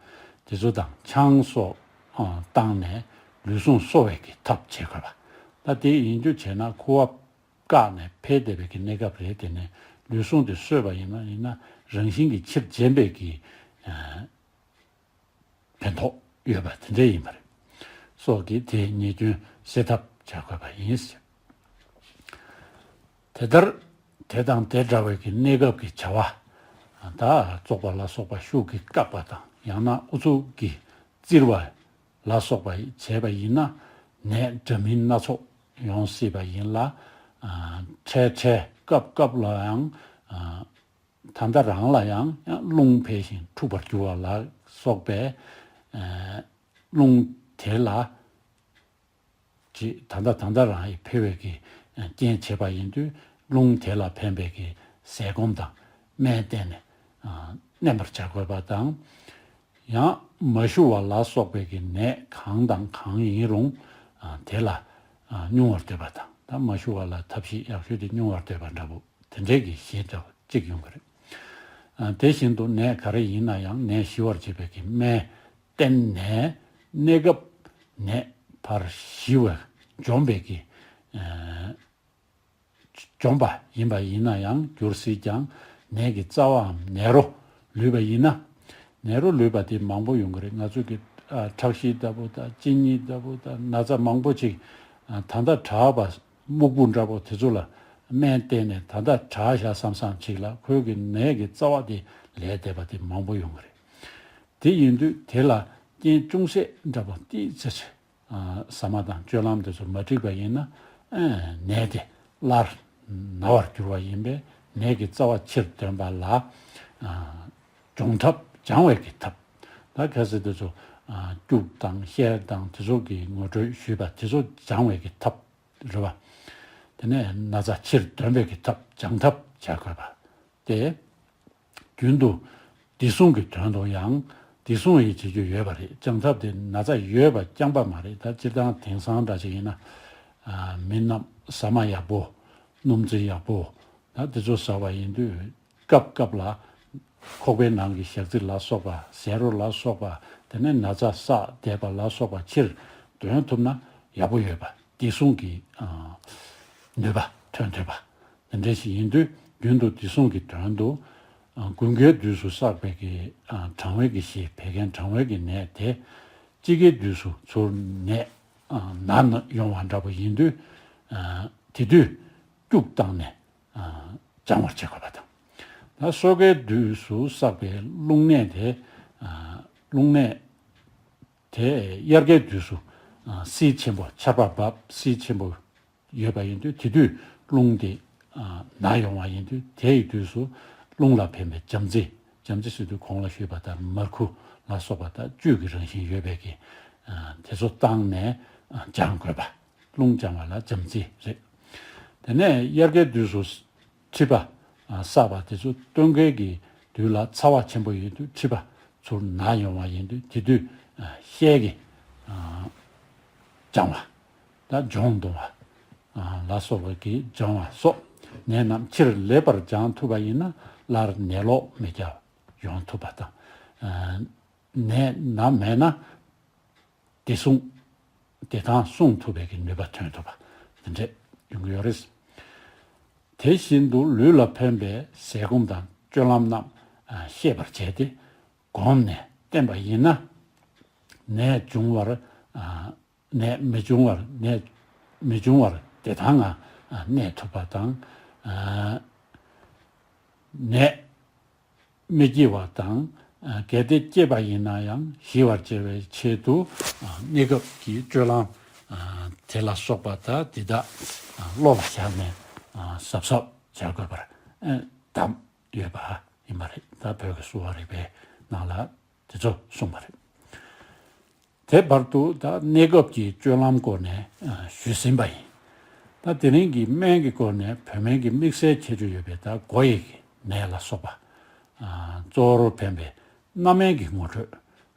དེ་ཚོ་དང་ཆང་སོགས་ཨ་བཏང་ནས་ལུས་ཟུངས་གསོ་བའི་གི་ཐབས་བྱེད་དགོས་པ། ད་དེ་ཡིན་རྒྱུ་བྱས་ན་ཁུ་བ་བཀག་ནས་འཕེལ་བསྡད་པའི་གི་གནས་སྐབས་རེད། དེ་ནས་ལུས་ཟུངས་དེ་གསོས་པ་ཡིན་ན་ཡིན་ན་རང་བཞིན་གྱིས་ཕྱིར་རྗེན་པའི་གི་ཨ་ཕན་ཐོགས་ཡོད་པ་དེ་འདྲ་ཡིན་པ་རེད། སོགས་ཀྱིས་དེའི་ཉེས་སྐྱོན་སེལ་ཐབས་བྱ་དགོས་པ་ཡིན། དེ་ལྟར་དེ་དང་དེ་འདྲ་བའི་གི་གནས་སྐབས་ཀྱི་བྱ་བ་ད་བཙོག་པ་ལ་སོགས་པ་ཤུགས་ཀྱིས་བཀག་པ་དང་ཡང་ན་ཨུ་ཚུགས་ཀྱིས་བཙིར་བ་ལ་སོགས་པ་བྱས་པ་ཡིན་ན་ནད་འདྲ་མིན་སྣ་ཚོགས་ཡོང་སྲིད་པ་ཡིན་ལ། འཕྲལ་འཕྲལ་སྐབས་སྐབས་ལ་ཡང་ད་ལྟ་རང་ལ་ཡང་རླུང་འཕེལ་ཞིང་འཁྲུགས་པར་འགྱུར་བ་ལ་སོགས་པའི་རླུང་དེ་ལ་ཅིག་ད་ལྟ་ད་ལྟ་རང་ཡི་འཕེལ་བའི་གི་རྐྱེན་བྱེད་པ་ཡིན་དུས་རླུང་དེ་ལ་ཕན་པའི་གི་ཟས་སྐོམ་དང་སྨན་བསྟེན་ནས་མནན་པར་བྱ་དགོས་པ་དང་། ཡང་མ་ཞུ་བ་ལ་སོགས་པའི་གི་ནད་གང་དང་གང་ཡིན་རུང་དེ་ལ་སྙུང་བར་འདོད་པ་དང་། ད་མ་ཞུ་བ་ལ་ཐབས་ཤེས་ཡག་ཤོས་དེ་སྙུང་བར་འདོད་པ་འདྲ་པོ་དེ་འདྲའི་གི་གཞི་འདྲ་པོ་གཅིག་ཡོང་གི་རེད། ཨ་དེ་བཞིན་དུ་ནད་ག་རེ་ཡིན་ན་ཡང་ནད་ཞི་བར་བྱེད་པའི་གི་སྨན་བསྟེན་ནས་གནས་སྐབས་ནད་ཕར་ཞི་བར་འཇོམས་པའི་གི་ཨ་འཇོམས་པ་ཡིན་པ་ཡིན་ན་ཡང་འགྱུར་སྲིད་ཀྱང་ནད་ཀྱི་རྩ་བའམ་ནད་རོ་ལུས་པ་ཡིན་ན། ནད་རོ་ལུས་པ་དེ་མང་པོ་ཡོང་གི་རེད། ང་ཚོ་གི་ཨ་ཁྲག་ཤེད་ལྟ་བུ་དང་གཅིན་སྙི་ལྟ་བུ་དང་ན་ཚ་མང་པོ་ཅིག་ཨ་ད་ལྟ་དྲག་པ་སྨུག་པོ་འདྲ་པོ་དེ་ཚོ་ལ་སྨན་བསྟེན་ནས་ད་ལྟ་དྲག་བཞག་བསམ་བསམ་ཅིག་ལ་ཁོའི་གི་ནད་ཀྱི་རྩ་བ་དེ་ལས་འདས་པ་དེ་མང་པོ་ཡོང་གི་རེད། དེ་ཡིན་དུས་དེ་ལ་རྐྱེན་ཅུང་ཟད་འདྲ་པོ་ཏོག་ཙམ་ཅིག་ཨ་ཟ་མ་དང་སྤྱོད་ལམ་དེ་ཚོ་མ་འགྲིག་པ་ཡིན་ན། ཨ་ནད་དེ་སླར་ན་བར་འགྱུར་བ་ཡིན་པས། ནད་ཀྱི་རྩ་བ་ཕྱིར་འདོན་པ་ལ་ཨ་སྦྱོང་ཐབས། སྦྱང་བའི་གི་ཐབས། ད་གལ་སྲིད་དེ་ཚོ་ཨ་སྐྱུག་དང་བཤལ་དང་དེ་ཚོ་གི་ངོ་སྤྲོད་ཞུས་པ་དེ་ཚོ་སྦྱང་བའི་གི་ཐབས་རེད་པ། དེ་ནས་ན་ཚ་ཕྱིར་འདོན་པའི་གི་ཐབས། སྦྱང་ཐབས་བྱ་དགོས་པ་སྟེ། རྒྱུན་དུ་བདེ་སྲུང་གི་དོན་དུ་ཡང་། བདེ་སྲུང་ཡི་བྱེད་རྒྱུ་ཡོད་པ་རེད། སྦྱང་ཐབས་དེ་ན་ཚ་ཡོད་པ་རྐྱང་པ་མ་རེད། ད་སྤྱིར་བཏང་དེང་སང་འདྲ་ཞིག་ཡིན་ན། ཨ་མི་རྣམས་ཟ་མ་ཡག་པོ། སྣུམ་རྩི་ཡག་པོ། ད་དེ་ཚོ་ཟ་བ་ཡིན་དུས་སྐབས་སྐབས་ལ་ཁོག་པའི་ནང་གི་ཞག་རྩི་ལ་སོགས་པ། ཟས་རོ་ལ་སོགས་པ། དེ་ནས་ན་ཚ་བསགས་བསྡད་པ་ལ་སོགས་པ་ཕྱིར་འདོན་ཐུབ་ན་ཡག་པོ་ཡོད་པ། བདེ་སྲུང་གི་ཨ་ནུས་པ་ཐོན་ཐུབ་པ། དེ་འདྲ་ཞིག་ཡིན་དུས་རྒྱུན་དུ་བདེ་སྲུང་གི་དོན་དུ། ཨ་དགུན་ཁའི་དུས་སུ་བསགས་པའི་གི་ཨ་གྲང་བའི་གི་གཞི། བད་ཀན་གྲང་བའི་གི་ནད་དེ། དཔྱིད་ཀའི་དུས་སུ་ཚུར་ནད་ཨ་ན་ཡོང་བ་འདྲ་པོ་ཡིན་དུས། ཨ་དེ་དུས་སྐྱུག་བཏང་ནས་ཨ་སྦྱང་བར་བྱེད་དགོས་པ་དང་། ད་སོས་ཀའི་དུས་སུ་བསགས་པའི་རླུང་ནད་དེ། ཨ་རླུང་ནད་དེ་དབྱར་ཁའི་དུས་སུ་ཨ་བསིལ་ཆེན་པོ། ཆར་པ་བབས་བསིལ་ཆེན་པོ་ཡོད་པ་ཡིན་དུས། དེ་དུས་རླུང་དེ་ཨ་ན་ཡོང་བ་ཡིན་དུས། དེ་ཡི་དུས་སུ་རླུང་ལ་ཕན་པའི་འཇམ་རྩི། འཇམ་རྩི་ཟེར་དུས་གོང་ལ་ཞུས་པ་ལྟར་མར་ཁུ་ལ་སོགས་པ་དང་བཅུད་ཀྱི་རང་བཞིན་ཡོད་པའི་གི་ཨ་དེ་ཚོ་བཏང་ནས་ཨ་སྦྱང་དགོས་པ། རླུང་སྦྱང་བ་ལ་འཇམ་རྩི་རེད། དེ་ནས་དབྱར་ཁའི་དུས་སུ་མཁྲིས་པ་ཨ་བསགས་པ་དེ་ཚོ་སྟོན་ཁའི་གི་དུས་ལ་ཚ་བ་ཆེན་པོ་ཡོད་དུས། མཁྲིས་པ་ཚུར་ན་ཡོང་བ་ཡིན་དུས། དེ་དུས་ཨ་བཤལ་གྱིས་ཨ་སྦྱང་བ། ད་སྦྱང་བཏང་བ་ཨ་ལ་སོགས་པ་གིས་སྦྱང་བ་སོགས་ནད་རྣམས་ཕྱིར་ལེགས་པར་སྦྱང་ཐུབ་པ་ཡིན་ན། སླར་ནད་ལོག་མེ་བརྒྱབ་ཡོང་ཐུབ་པ་དང་། ཨ་ནད་ན་མེད་ན་བདེ་སྲུང་། བདེ་ཐང་སྲུང་ཐུབ་པའི་གི་ནུས་པ་ཐོན་ཐུབ་པ་དེ་འདྲས་ཡོང་གི་ཡོད་རེད། དེ་བཞིན་དུ་ལུས་ལ་ཕན་པའི་ཟས་སྐོམ་དང་སྤྱོད་ལམ་རྣམས་ཨ་ཤེས་པར་བྱས་ཏེ་བསྒོམས་ནས་བསྟེན་པ་ཡིན་ན། ནད་འབྱུང་བར་ཨ་ནད་མི་འབྱུང་བར། ནད་མི་འབྱུང་བར་བདེ་ཐང་ངང་ཨ་གནས་ཐུབ་པ་དང་། ཨ་ནད་མི་སྐྱེ་བ་དང་། ཨ་གལ་ཏེ་སྐྱེས་པ་ཡིན་ན་ཡང་ཞི་བར་བྱེད་པའི་ཆེད་དུ། ཨ་གནས་སྐབས་ཀྱི་སྤྱོད་ལམ་ཨ་དེ་ལ་སོགས་པ་དང་དེ་དག་ཨ་བློ་ལ་བཞག་ནས་ཨ་གཟབ་གཟབ་བྱ་དགོས་པར་ཨ་གདམས་ཡོད་པ་ཡིན་པ་རེད། ད་བོད་ཀྱི་གསོ་བ་རིག་པའི་ནང་ལ་དེ་ཚོ་གསུངས་པ་རེད། དེ་བར་དུ་ད་གནས་སྐབས་ཀྱི་སྤྱོད་ལམ་སྐོར་ནས་ཨ་ཞུས་ཟིན་པ་ཡིན། ད་དེ་རིང་གི་སྨན་གྱི་སྐོར་ནས་བོད་སྨན་གྱི་དམིགས་བསལ་ཁྱད་ཆོས་ཡོད་པའི་ད་མགོ་ཡི་ནད་ལ་སོགས་པ་ཨ་གཙོ་བོར་ཕན་པའི་སྣ་སྨན་གྱི་ངོ་སྤྲོད་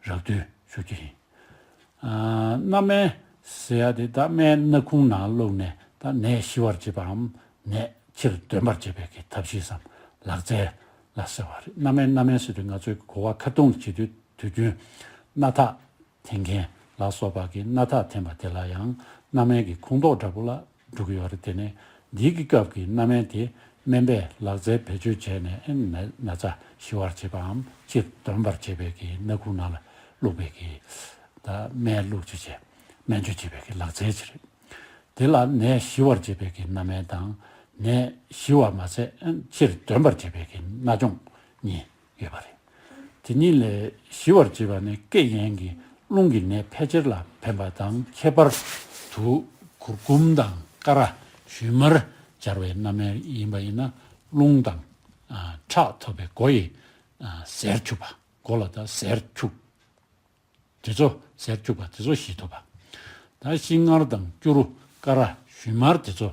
རགས་བསྡུས་ཞུ་རྒྱུ་ཡིན། ཨ་སྣ་སྨན་ཟེར་ཡ་དེ་ད་སྨན་སྣ་ཁུང་ནང་བླུགས་ནས་ད་ནད་ཞི་བར་བྱེད་པའམ་ནད་ཕྱིར་འདོན་པར་བྱེད་པའི་གི་ཐབས་ཤེས་སམ་ལག་རྩལ་ལ་ཟེར་བ་རེད། སྣ་སྨན། སྣ་སྨན་ཟེར་དུས་ང་ཚོའི་གོ་བ་ཁ་རྡུང་བྱེད་དུས་དུས་རྒྱུན་སྣ་ཐག་འཐེན་མཁན་ལ་སོགས་པ་གིས་སྣ་ཐག་འཐེན་པ་དེ་ལ་ཡང་སྣ་སྨན་གྱི་ཁོངས་གཏོགས་འདྲ་པོ་ལ་འགྲོ་གི་ཡོད་རེད། དེ་ནས་འདི་གི་སྐབས་ཀྱི་སྣ་སྨན་དེ་སྨན་པས་ལག་རྩལ་བེད་སྤྱོད་བྱས་ནས་ཨེ་ན་ན་ཚ་ཞི་བར་བྱེད་པའམ་ཕྱིར་འདོན་པར་བྱེད་པའི་གི་སྣ་ཁུང་ནང་ལ་བླུགས་པའི་གི་ད་སྨན་བླུགས་བྱས་བྱས་སྨན་བཅོས་བྱེད་པའི་གི་ལག་རྩལ་ཅིག་རེད། དེ་ལ་ནད་ཞི་བར་བྱེད་པའི་གི་སྣ་སྨན་དང་། ནད་ཞི་བ་མ་ཟད་ཕྱིར་འདོན་པར་བྱེད་པའི་གི་སྣ་སྦྱོང་གཉིས་ཡོད་པ་རེད། དེ་གཉིས་ལས་ཞི་བར་བྱེད་པ་ནི་སྐེ་ཡན་གྱི་རླུང་གི་ནད་ཕལ་ཆེར་ལ་ཕན་པ་དང་། ཁྱད་པར་དུ་གུར་གུམ་དང་ཀ་ར་ཞུན་མར་སྦྱར་བའི་སྣ་སྨན་ཡིན་པ་ཡིན་ན། རླུང་དང་ཨ་ཁྲག་ཐོབ་པའི་མགོ་ཡི་ཨ་གཟེར་འཁྱུག་པ། མགོ་ལ་ད་གཟེར་འཁྱུག་དེ་ཚོ་གཟེར་འཁྱུག་པ་དེ་ཚོ་ཞི་ཐུབ་པ། ད་ཤིང་མངར་དང་སྐྱུ་རུ་ཀ་ར་ཞུན་མར་དེ་ཚོ་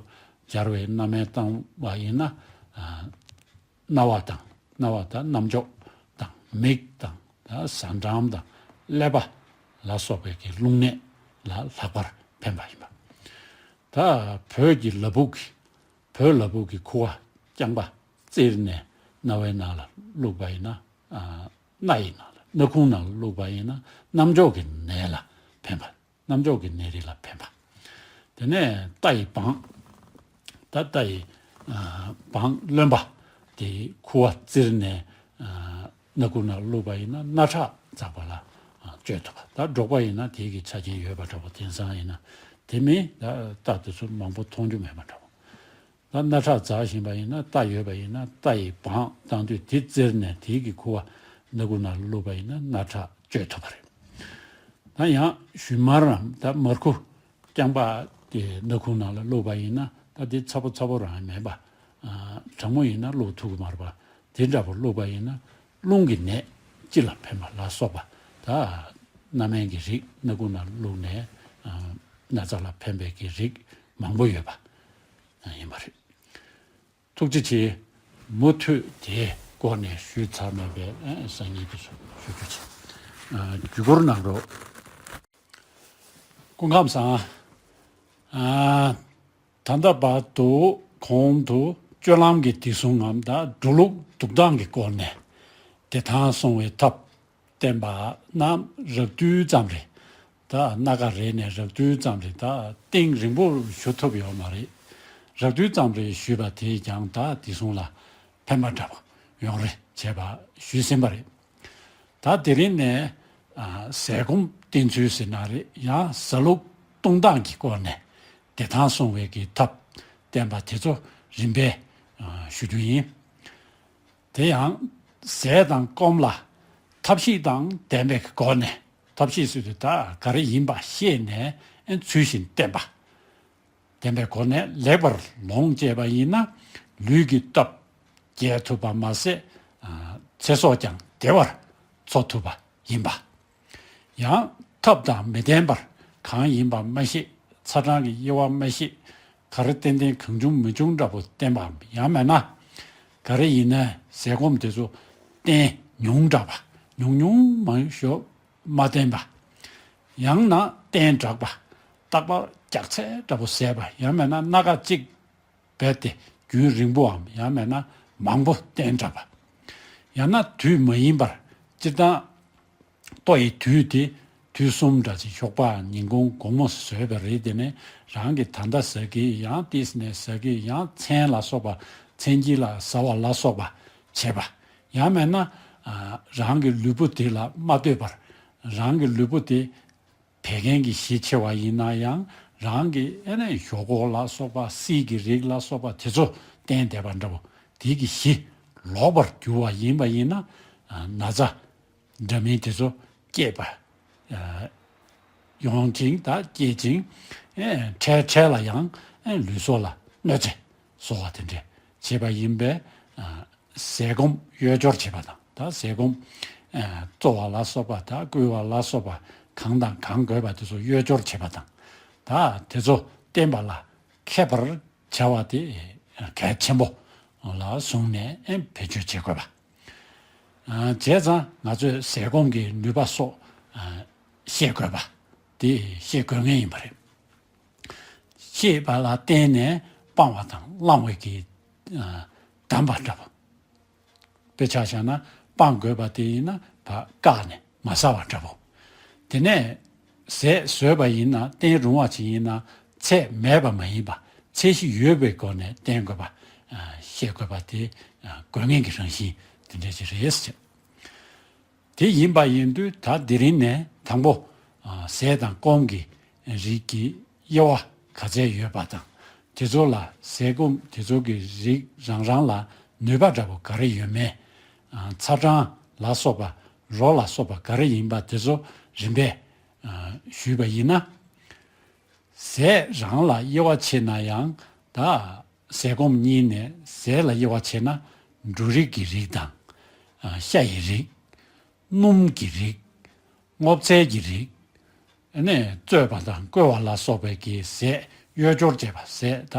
སྦྱར་བའི་སྣ་སྨན་བཏང་བ་ཡིན་ན། ཨ་རྣ་བ་དང་། རྣ་བ་དང་རྣམ་ཅོག་དང་མིག་དང་། ད་ཟ་འགྲམ་དང་ཀླད་པ་ལ་སོགས་པའི་གི་རླུང་ནད་ལ་ལྷག་པར་ཕན་པ་ཡིན་པ། ད་བོད་ཀྱི་ལ་ཕུག་གི་བོད་ལ་ཕུག་གི་ཁུ་བ་རྐྱང་པ་བཙིར་ནས་རྣ་བའི་ནང་ལ་བླུགས་པ་ཡིན་ན། ཨ་སྣ་ཡི་ནང་ལ། སྣ་ཁུང་ནང་ལ་བླུགས་པ་ཡིན་ན་རྣམ་ཅོག་གི་ནད་ལ་ཕན་པ། རྣམ་ཅོག་གི་ནད་རིགས་ལ་ཕན་པ། དེ་ནས་རྟ་ཡི་སྦངས། ད་རྟ་ཡི་ཨ་སྦངས་རློན་པ་དེ་ཁུ་བ་བཙིར་ནས་ཨ་སྣ་ཁུང་ནང་བླུགས་པ་ཡིན་ན་རྣ་ཁྲག་འཛག་པ་ལ་ཨ་བཅོས་ཐུབ་པ། ད་འབྲོག་པ་ཡིན་ན་དེའི་གི་ཆ་རྐྱེན་ཡོད་པ་འདྲ་པོ། དེང་སང་ཡིན་ན་དེ་མིན་ད་རྟ་དེ་ཚོ་མང་པོ་མཐོང་རྒྱུ་མེད་པ་འདྲ་པོ། ད་རྣ་ཁྲག་འཛག་བཞིན་པ་ཡིན་ན། རྟ་ཡོད་པ་ཡིན་ན་རྟ་ཡི་སྦངས་བཏང་དུས་དེ་བཙིར་ནས་དེའི་གི་ཁུ་བ་སྣ་ཁུང་ནང་བླུགས་པ་ཡིན་ན་རྣ་ཁྲག་ བཅོས་ཐུབ་པ་རེད། ད་ཡང་ཞུན་མར་རམ་ད་མར་ཁུ་རྐྱང་པ་དེ་སྣ་ཁུང་ནང་ལ་བླུགས་པ་ཡིན་ན་ད་དེ་ཚ་པོ་ཚ་པོ་རང་མེད་པ། ཨ་གྲང་མོ་ཡིན་ན་བླུགས་ཐུབ་ཀྱི་མ་རེད་པ། དེ་འདྲ་པོ་བླུགས་པ་ཡིན་ན་རླུང་གི་ནད་སྤྱི་ལ་ཕན་པ་ལ་སོགས་པ་ད་སྣ་སྨན་གྱི་རིགས་སྣ་ཁུང་ནང་བླུགས་ནས་ཨ་ན་ཚ་ལ་ཕན་པའི་གི་རིགས་མང་པོ་ཡོད་པ་ཡིན་པ་རེད། ཐུགས་རྗེ་ཆེ། མུ་མཐུད་དེའི་སྐོར་ནས་ཞུས་ཚར་མེད་པའི་ཨ་སང་ཉིན་དུ་ཞུ་རྒྱུ་བྱས། ཨ་བརྒྱུད་སྐུར་གནང་རོགས། སྐུ་ཁམས་བཟང་། ཨ་ད་ལྟ་བར་དུ་གོང་དུ་སྤྱོད་ལམ་གྱི་བདེ་སྲུང་ངམ་ད་འགྲོ་ལུགས་འདུག་སྟངས་ཀྱི་སྐོར་ནས་བདེ་ཐང་སྲུང་བའི་ཐབས་བསྟན་པ་རྣམས་རགས་བསྡུས་ཙམ་རེ། ད་སྣ་ཁ་རེ་ནས་རགས་བསྡུས་ཙམ་རེ་ད་གཏིང་རིང་པོ་ཞུ་ཐུབ་ཡོད་མ་རེད། རགས་བསྡུས་ཙམ་རེ་ཞུས་པ་དེས་ཀྱང་ད་བདེ་སྲུང་ལ་ཕན་པ་འདྲ་པོ་ཡོང་རེ་བྱས་པ་ཞུས་ཟིན་པ་རེད། ད་དེ་རིང་ནས་ཨ་ཟས་སྐོམ་བསྟེན་ཚུལ་ཟེར་ན་རེད་ཡང་ཟ་ལུགས་བཏུང་སྟངས་ཀྱི་སྐོར་ནས་བདེ་ཐང་སྲུང་བའི་གི་ཐབས་བསྟན་པ་དེ་ཚོ་རིམ་པས་ཨ་ཞུ་རྒྱུ་ཡིན། དེ་ཡང་ཟས་དང་སྐོམ་ལ་ཐབས་ཤེས་དང་ལྡན་པའི་སྒོ་ནས་ཐབས་ཤེས་ཟེར་དུས་ད་ག་རེ་ཡིན་པ་ཤེས་ནས་ཚུལ་བཞིན་བསྟེན་པ། བསྟེན་པའི་སྒོ་ནས་ལེགས་པར་ལོངས་སྤྱད་པ་ཡིན་ན་ལུས་ཀྱི་སྟོབས་རྒྱས་ཐུབ་པ་མ་ཟད་ཚེ་སྲོག་ཀྱང་བདེ་བར་འཚོ་ཐུབ་པ་ཡིན་པ། ཡང་ཐབས་དང་མི་ལྡན་པར་གང་ཡིན་པ་མ་ཤེས་ཚ་གྲང་གི་དབྱེ་བ་མ་ཤེས་ག་རེ་ཏན་ཏན་གང་བྱུང་མི་བྱུང་འདྲ་པོ་བསྟེན་པའམ་ཡང་མེད་ན་ག་རེ་ཡིན་ན་ཟས་སྐོམ་དེ་ཚོ་བསྟེན་ཉུང་དྲགས་པ་ཉུང་ཉུང་མང་ཤོས་མ་བསྟེན་པ། ཡང་ན་བསྟེན་དྲགས་པ་རྟག་པར་རྒྱགས་ཚད་འདྲ་པོ་ཟས་པ་ཡང་མེད་ན་སྣ་ཁ་གཅིག་རྦད་དེ་རྒྱུན་རིང་པོའམ་ཡང་མེད་ན་མང་པོ་བསྟེན་དྲགས་པ། ཡང་ན་དུས་མ་ཡིན་པར་སྤྱིར་བཏང་ལྟོ་ཡི་དུས་དེ་དུས་གསུམ་འདྲ་ཅིག་ཞོགས་པ་ཉིན་གུང་དགོང་མོ་ཟོས་པ་རེད། དེ་ནས་རང་གི་ད་ལྟ་ཟ་གི་ཡང་ཏིས་ནས་ཟ་གི་ཡང་མཚན་ལ་སོགས་པ་མཚན་དཀྱིལ་ལ་ཟ་བ་ལ་སོགས་པ་བྱེད་པ། ཡང་མེད་ན་ཨ་རང་གི་ལུས་པོ་དེ་ལ་མ་ལྟོས་པར་རང་གི་ལུས་པོ་དེ་བད་ཀན་གྱི་གཞི་ཆེ་བ་ཡིན་ན་ཡང་རང་གི་ཨེ་ནས་ཞོག་ཁོག་ལ་སོགས་པ་སིལ་གྱི་རིགས་ལ་སོགས་པ་དེ་ཚོ་བསྟེན་བསྡད་པ་འདྲ་པོ་དེ་གི་གཞི་ལོག་པར་གྱུར་བ་ཡིན་པ་ཡིན་ན་ན་ཚ་འདྲ་མིན་དེ་ཚོ་སྐྱེས་པ་ཡོང་ཅིང་ད་སྐྱེད་ཅིང་ཨེ་འཕྲལ་འཕྲལ་ལ་ཡང་ཨེ་ལུས་སྲོག་ལ་གནོད་འཚེ་བཟོ་བ་དེ་འདྲ་བྱེད་པ་ཡིན་པས། ཟས་སྐོམ་གཡོས་སྦྱོར་བྱེད་པ་དང་ད་ཟས་སྐོམ་ཨ་གཙོ་བ་ལ་སོགས་པ་ད་བསྐུལ་བ་ལ་སོགས་པ་གང་དང་གང་དགོས་པ་དེ་ཚོ་གཡོས་སྦྱོར་བྱེད་པ་དང་ད་དེ་ཚོ་བསྟེན་པ་ལ་མཁས་པར་བྱ་བ་དེ་གལ་ཆེན་པོ་ལ་བཟུང་ནས་ཨེ་བེད་སྤྱོད་བྱེད་དགོས་པ། ཨ་བྱས་ཙང་ང་ཚོས་ཟས་སྐོམ་གྱི་ནུས་པ་སོགས་ཨ་ཤེས་དགོས་པ་དེ་ཤེས་དགོས་ངེས་ཡིན་པ་རེད། ཤེས་པ་ལ་བརྟེན་ནས་སྤང་བ་དང་བླང་བའི་གི་ཨ་གདམས་པ་འདྲ་པོ། དཔེ་ཆ་བཞག་ན་སྤང་དགོས་པ་དེ་ཡིན་ན་ཕར་བཀག་ནས་མ་ཟ་བ་འདྲ་པོ། དེ་ནས་ཟས་ཟོས་པ་ཡིན་ན་བསྟེན་རུང་བ་ཅིག་ཡིན་ན་ཚད་མེད་པ་མ་ཡིན་པ་ཚད་གཞི་ཡོད་པའི་སྒོ་ནས་བསྟེན་དགོས་པ་ཨ་ཤེས་དགོས་པ་དེ་ཨ་དགོས་ངེས་ཀྱི་རང་བཞིན་དེ་འདྲ་ཅིག་རེད་ཟེར། དེ་ཡིན་པ་ཡིན་དུས་ད་དེ་རིང་ནས་དང་པོ་ཨ་ཟས་དང་སྐོམ་གྱི་རིགས་ཀྱི་དབྱེ་བ་ག་ཚད་ཡོད་པ་དང་དེ་ཚོ་ལ་ཟས་སྐོམ་དེ་ཚོ་གི་རིགས་རང་རང་ལ་ནུས་པ་འདྲ་པོ་ག་རེ་ཡོད་མེད་ཨ་ཚ་གྲང་ལ་སོགས་པ་རོ་ལ་སོགས་པ་ག་རེ་ཡིན་པ་དེ་ཚོ་རིམ་པས་ཨ་ཞུས་པ་ཡིན་ན། ཟས་རང་ལ་དབྱེ་བ་ཕྱེ་ན་ཡང་ད་ཟས་སྐོམ་གཉིས་ནས་ཟས་ལ་དབྱེ་བ་ཕྱེ་ན་འབྲུ་རིགས་ཀྱི་རིགས་དང་ཤ་ཡི་རིགས། སྣུམ་གྱི་རིགས། སྔོ་ཚལ་གྱི་རིགས། ཨ་ནི་བཙོས་པ་དང་བསྐོལ་བ་ལ་སོགས་པའི་གི་ཟས་གཡོས་སྦྱོར་བྱས་པ་ཟས་ད་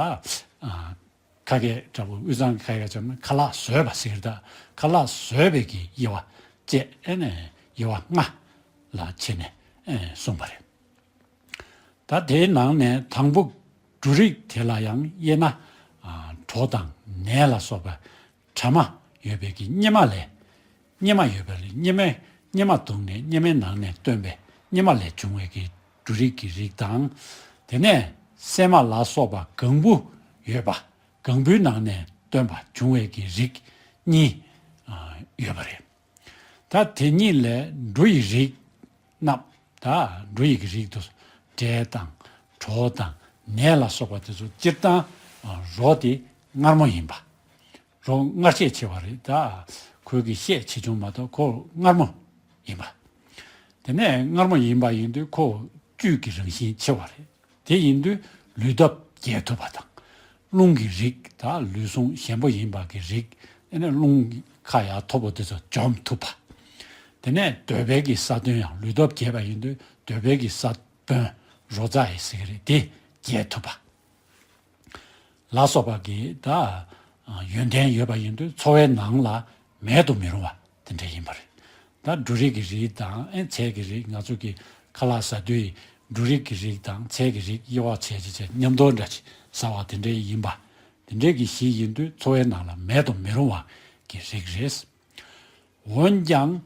ཁ་སྐད་འདྲ་པོ་དབུས་གཙང་གི་ཁ་སྐད་བྱས་ན་ཁ་ལག་བཟོས་པ་ཟེར་ད་ཁ་ལག་བཟོས་པའི་གི་དབྱེ་བ་བཅས་ཨ་ནི་དབྱེ་བ་ལྔ་ལ་ཕྱེ་ནས་གསུངས་པ་རེད། ད་དེའི་ནང་ནས་དང་པོ་འབྲུ་རིགས་དེ་ལ་ཡང་དབྱེ་ན་ཨ་གྲོ་དང་ནས་ལ་སོགས་པ་དྲ་མ་ཡོད་པའི་གི་སྙེ་མ་ལས་སྙེ་མ་ཡོད་པ་ལས་སྙེ་མའི་སྙེ་མ་བརྡུངས་ནས་སྙེ་མའི་ནང་ནས་བཏོན་པའི་སྙེ་མ་ལས་བྱུང་བའི་གི་འབྲུ་རིགས་ཀྱི་རིགས་དང་། དེ་ནས་སྲན་མ་ལ་སོགས་པ་ལྒང་བུ་ཡོད་པ་ལྒང་བུའི་ནང་ནས་བཏོན་པ་བྱུང་བའི་གི་རིགས་གཉིས་ཨ་ཡོད་པ་རེད། ད་དེ་གཉིས་ལས་འབྲུ་ཡི་རིགས་རྣམས་ད་འབྲུ་ཡི་གི་རིགས་དུ་འབྲས་དང་གྲོ་དང་ནས་ལ་སོགས་པ་དེ་ཚོ་སྤྱིར་བཏང་རོ་དེ་མངར་མོ་ཡིན་པ། རོ་མངར་ཤས་ཆེ་བ་རེད་ད། ཁོའི་གི་ཤས་ཆེ་ཆུང་མ་གཏོགས་ཁོ་མངར་མོ་ཡིན་པ། དེ་ནས་མངར་མོ་ཡིན་པ་ཡིན་དུས་ཁོ་བཅུད་ཀྱི་རང་བཞིན་ཆེ་བ་རེད། དེ་ཡིན་དུས་ལུས་སྟོབས་རྒྱས་ཐུབ་པ་དང་། རླུང་གི་རིགས་དང་ལུས་ཟུངས་ཞན་པོ་ཡིན་པ་གི་རིགས། དེ་ནས་རླུང་ཁ་ཡར་མཐོ་པོ་དེ་ཚོ་འཇོམས་ཐུབ་པ། དེ་ནས་འདོད་པའི་གི་ས་བོན་ཡང་ལུས་སྟོབས་རྒྱས་པ་ཡིན་དུས་འདོད་པའི་གི་ས་བོན་རོ་ཙ་ཡི་ཟེར་གི་རེད། དེ་རྒྱས་ཐུབ་པ། ལ་སོགས་པ་གི་ད་ཡོན་ཏན་ཡོད་པ་ཡིན་དུས་འཚོ་བའི་ནང་ལ་མེད་དུ་མི་རུང་བ་དེ་འདྲ་ཡིན་པ་རེད། ད་འབྲུ་རིགས་ཀྱི་རིགས་དང་ཨེ་ཚལ་གྱི་རིགས། ང་ཚོ་གི་ཁ་ལག་ཟ་དུས་འབྲུ་རིགས་ཀྱི་རིགས་དང་ཚལ་གྱི་རིགས་དབྱེ་བ་བྱས་ཅི་བྱས་མཉམ་དུ་འདྲ་ཅིག་ཟ་བ་དེ་འདྲ་ཡིན་པ། དེ་འདྲ་གི་གཞི་ཡིན་དུས་འཚོ་བའི་ནང་ལ་མེད་དུ་མི་རུང་བ་གི་རིགས་རེད། འོན་ཀྱང་།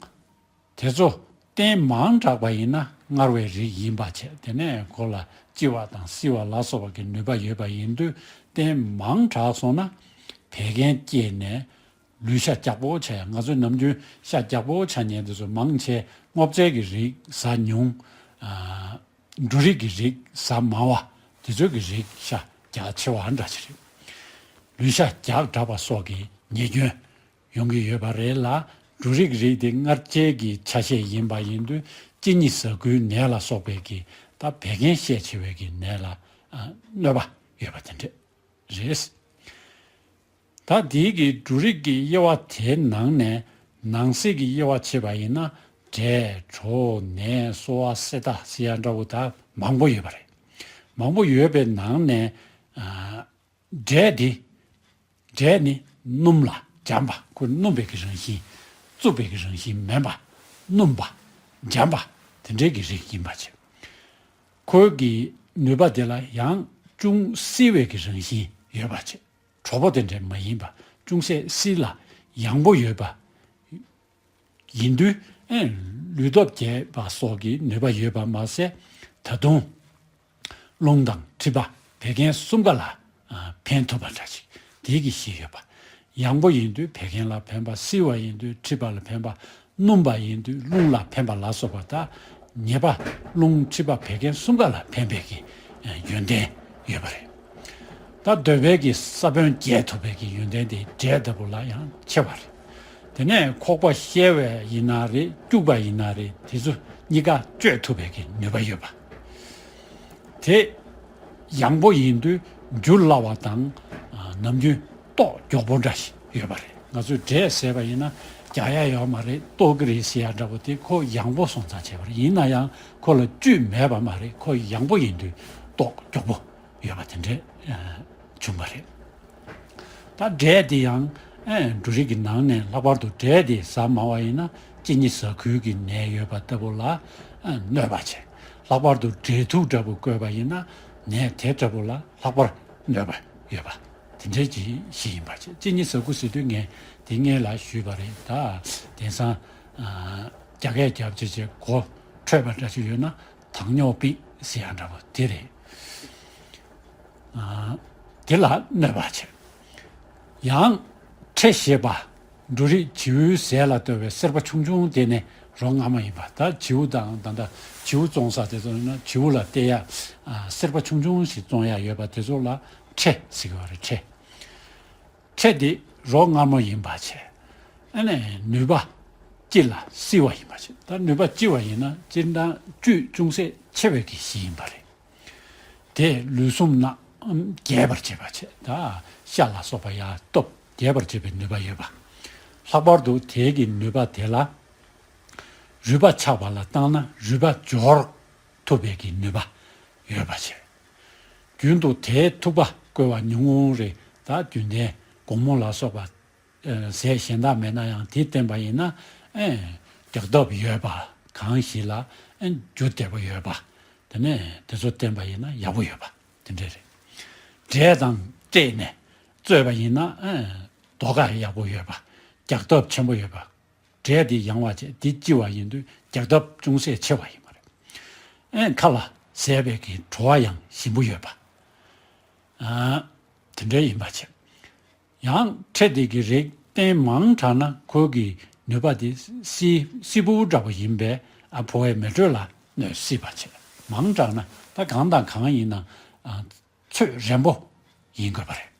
དེ་ཚོ་བསྟེན་མང་དྲགས་པ་ཡིན་ན་མངར་བའི་རིགས་ཡིན་པ་བྱས། དེ་ནས་ཁོ་ལ་ལྕི་བ་དང་བསིལ་བ་ལ་སོགས་པ་གི་ནུས་པ་ཡོད་པ་ཡིན་དུས་བསྟེན་མང་དྲགས་སོང་ན་བད་ཀན་སྐྱེས་ནས་ལུས་ཤ་རྒྱགས་པོ་ཆགས་ཡ། ང་ཚོས་ནམ་རྒྱུན་ཤ་རྒྱགས་པོ་ཆགས་མཁན་དེ་ཚོ་མང་ཆེ་སྔོ་ཚལ་གྱི་རིགས་ཟ་ཉུང་། ཨ། འབྲུ་རིགས་ཀྱི་རིགས་ཟ་མང་བ་དེ་ཚོ་གི་རིགས་ཤ་རྒྱགས་ཆེ་བ་འདྲ་ཅིག་རེད། ལུས་ཤ་རྒྱགས་དྲགས་པ་སོགས་ཀྱི་ཉེས་སྐྱོན་ཡོང་གི་ཡོད་པ་རེད་ལ། འབྲུ་རིགས་རིགས་དེ་མངར་ལྕེ་གི་ཆ་ཤས་ཡིན་པ་ཡིན་དུས་གཅིན་སྙི་ཟ་ཁུའི་ནད་ལ་སོགས་པའི་གི་ད་བད་ཀན་ཤས་ཆེ་བའི་གི་ནད་ལ་ཨ་གནོད་པ་ཡོད་པ་དེ་འདྲ་རེད། ད་དེའི་གི་འབྲུ་རིགས་ཀྱི་དབྱེ་བ་དེའི་ནང་ནས་ནང་གསེས་ཀྱི་དབྱེ་བ་ཕྱེ་བ་ཡིན་ན། འབྲས་གྲོ་ནས་སོ་བ་སེ་ད་ཟེར་ཡ་འདྲ་བོ་ད་མང་པོ་ཡོད་པ་རེད། མང་པོ་ཡོད་པའི་ནང་ནས་ཨ། འབྲས་འདི། འབྲས་ནི་སྣུམ་ལ་འཇམ་པ། ཁོ་སྣུམ་པའི་གི་རང་བཞིན། རྩུབ་པའི་གི་རང་བཞིན་མེད་པ། སྣུམ་པ། འཇམ་པ། དེ་འདྲའི་གི་རིགས་ཡིན་པ་བྱས། ཁོའི་གི་ནུས་པ་དེ་ལ་ཡང་ཅུང་བསིལ་བའི་གི་རང་བཞིན་ཡོད་པ་བྱས། དྲོ་པོ་དེ་འདྲ་མ་ཡིན་པ་ཅུང་ཟད་བསིལ་ལ་ཡང་པོ་ཡོད་པ། ཡིན་དུས་ཨེ་ལུས་སྟོབས་རྒྱས་པ་སོགས་ཀྱི་ནུས་པ་ཡོད་པ་མ་ཟད། ད་དུང་རླུང་དང་མཁྲིས་པ་བད་ཀན་གསུམ་ཀ་ལ་ཨ་ཕན་ཐོགས་པ་འདྲ་ཞིག་དེའི་གི་གཞི་ཡོད་པ། ཡང་པོ་ཡིན་དུས་བད་ཀན་ལ་ཕན་པ། བསིལ་བ་ཡིན་དུས་མཁྲིས་པ་ལ་ཕན་པ། སྣུམ་པ་ཡིན་དུས་རླུང་ལ་ཕན་པ་ལ་སོགས་པ། ད་ཉེས་པ་རླུང་མཁྲིས་པ་བད་ཀན་གསུམ་ཀ་ལ་ཕན་པའི་གི་ཨ་ཡོན་ཏན་ཡོད་པ་རེད། ད་འདོད་པའི་གི་ས་བོན་རྒྱས་ཐུབ་པའི་གི་ཡོན་ཏན་དེ་འབྲས་ལྟ་བུ་ལ་ཡང་ཆེ་བ་རེད། དེ་ནས་ཁོག་པ་བཤལ་བ་ཡིན་ན་རེད། སྐྱུག་པ་ཡིན་ན་རེད། དེ་ཚོ་གཉིས་ཀ་གཅོད་ཐུབ་པའི་གི་ནུས་པ་ཡོད་པ། དེ་ཡང་པོ་ཡིན་དུས་འཇུ་སླ་བ་དང་ཨ་ནམ་རྒྱུན་ལྟོགས་མགྱོགས་པོ་འདྲ་ཞིག་ཡོད་པ་རེད། ང་ཚོས་འབྲས་ཟས་པ་ཡིན་ན་རྒྱགས་ཡ་ཡོད་མ་རེད། ལྟོགས་ཀྱི་རེད་ཟེར་ཡ་འདྲ་པོ་དེ་ཁོ་ཡང་པོ་སོང་ཙང་བྱས་པ་རེད། ཡིན་ན་ཡང་ཁོ་ལ་བཅུད་མེད་པ་མ་རེད། ཁོ་ཡང་པོ་ཡིན་དུས་ལྟོགས་མགྱོགས་པོ་ཡོད་པ་དེ་འདྲས་ཨ་བྱུང་བ་རེད། ད་འབྲས་དེ་ཡང་ཨེ་འབྲུ་རིགས་ཀྱི་ནང་ནས་ལྷག་པར་དུ་འབྲས་དེ་ཟ་མང་བ་ཡིན་ན་གཅིན་སྙི་ཟ་ཁུའི་གི་ནད་ཡོད་པ་ལྟ་བུ་ལ་ཨ་གནོད་པ་བྱེད། ལྷག་པར་དུ་འབྲས་ཐུག་འདྲ་པོ་བསྐོལ་བ་ཡིན་ན་ནད་དེ་འདྲ་པོ་ལ་ལྷག་པར་གནོད་པ་ཡོད་པ་དེ་འདྲའི་ཅིག་གཞི་ཡིན་པ་བྱེད། གཅིན་སྙི་ཟ་ཁུ་ཟེར་དུས་ངས་དེ་སྔོན་ལ་ཞུས་པ་རེད། ད་དེང་སང་ཨ་རྒྱ་སྐད་རྒྱབ་བྱས་བྱས་གོ་འཕྲོད་པ་འདྲ་ཞིག་ཡོད་ན་糖尿病ཟེར་ཡ་འདྲ་པོ་དེ་རེད། ཨ་དེ་ལ་གནོད་པ་བྱེད། ཡང་ཁྲེ་ཞེས་པ་འབྲུ་རིགས་བྱིའུའི་ཟས་ལ་ལྟོས་པའི་སེར་པོ་ཆུང་ཆུང་དེ་ནི་རོ་མངར་མོ་ཡིན་པ། ད་བྱིའུ་དང་ད་ལྟ་བྱིའུ་བཙོང་ས་དེ་ཚོ་ཡིན་ན་བྱིའུ་ལ་སྟེར་ཡ་ཨ་སེར་པོ་ཆུང་ཆུང་ཞིག་བཙོང་ཡ་ཡོད་པ་དེ་ཚོ་ལ་ཁྲེ་ཟེར་གི་བ་རེད། ཁྲེ། ཁྲེ་དེ་རོ་མངར་མོ་ཡིན་པ་བྱས། ཨ་ནི་ནུས་པ་ལྕི་ལ་བསིལ་བ་ཡིན་པ་བྱས། ད་ནུས་པ་ལྕི་བ་ཡིན་ན་སྤྱིར་བཏང་བཅུད་ཅུང་ཟད་ཆེ་བའི་གི་གཞི་ཡིན་པ་རེད། དེ་ལུས་ཟུངས་རྣམས་རྒྱས་པར་བྱེད་པ་བྱས། ད་ཤ་ལ་སོགས་པ་ཡར་སྟོབས་རྒྱས་པར་བྱེད་པའི་ནུས་པ་ཡོད་པ། ལྷག་པར་དུ་དེའི་གི་ནུས་པ་དེ་ལ་རུས་པ་ཆག་པ་ལ་བཏང་ན་རུས་པ་སྦྱོར་ཐུབ་པའི་གི་ནུས་པ་ཡོད་པ་བྱས། རྒྱུན་དུ་དེའི་ཐུག་པ་བསྐོལ་བ་ཉུང་ངུ་རེ། ད་རྒྱུན་ལྡན་དགོང་མོ་ལ་སོགས་པ་ཨ་ཟས་གཞན་དག་མེད་ན་ཡང་དེ་བསྟེན་པ་ཡིན་ན་ཨེ་རྒྱགས་སྟོབས་ཡོད་པ། གང་ཞིག་ལ་ཨེ་རྒྱུ་བདེ་པོ་ཡོད་པ། དེ་ནས་དེ་ཚོ་བསྟེན་པ་ཡིན་ན་ཡག་པོ་ཡོད་པ་དེ་འདྲ་རེད། འབྲས་དང་བཅས་ནས་བཙོས་པ་ཡིན་ན་ཨེ་མདོག་ཁ་ཡག་པོ་ཡོད་པ། རྒྱགས་སྟོབས་ཆེན་པོ་ཡོད་པ། འབྲས་དེ་ཡང་བ་བྱས་དེ་ལྕི་བ་ཡིན་དུས་རྒྱགས་སྟོབས་ཅུང་ཟད་ཆེ་བ་ཡིན་པ་རེད། ཨེ་ཁ་ལ་ཟས་པའི་གི་བྲོ་བ་ཡང་ཞིམ་པོ་ཡོད་པ། ཨ་དེ་འདྲ་ཡིན་པ་བྱས། ཡང་ཁྲེ་དེ་གི་རིགས་བསྟེན་མང་དྲགས་ན་ཁོའི་གི་ནུས་པ་དེ་སི་སི་པུ་འདྲ་པོ་ཡིན་པས་ཨ་ཕོ་བའི་མེ་དྲོད་ལ་གནོད་སྲིད་པ་བྱས། མང་དྲགས་ན་ད་གང་དང་གང་ཡིན་ན་ཨ་ཚོད་རན་པོ་ཡིན་དགོས་པ་རེད།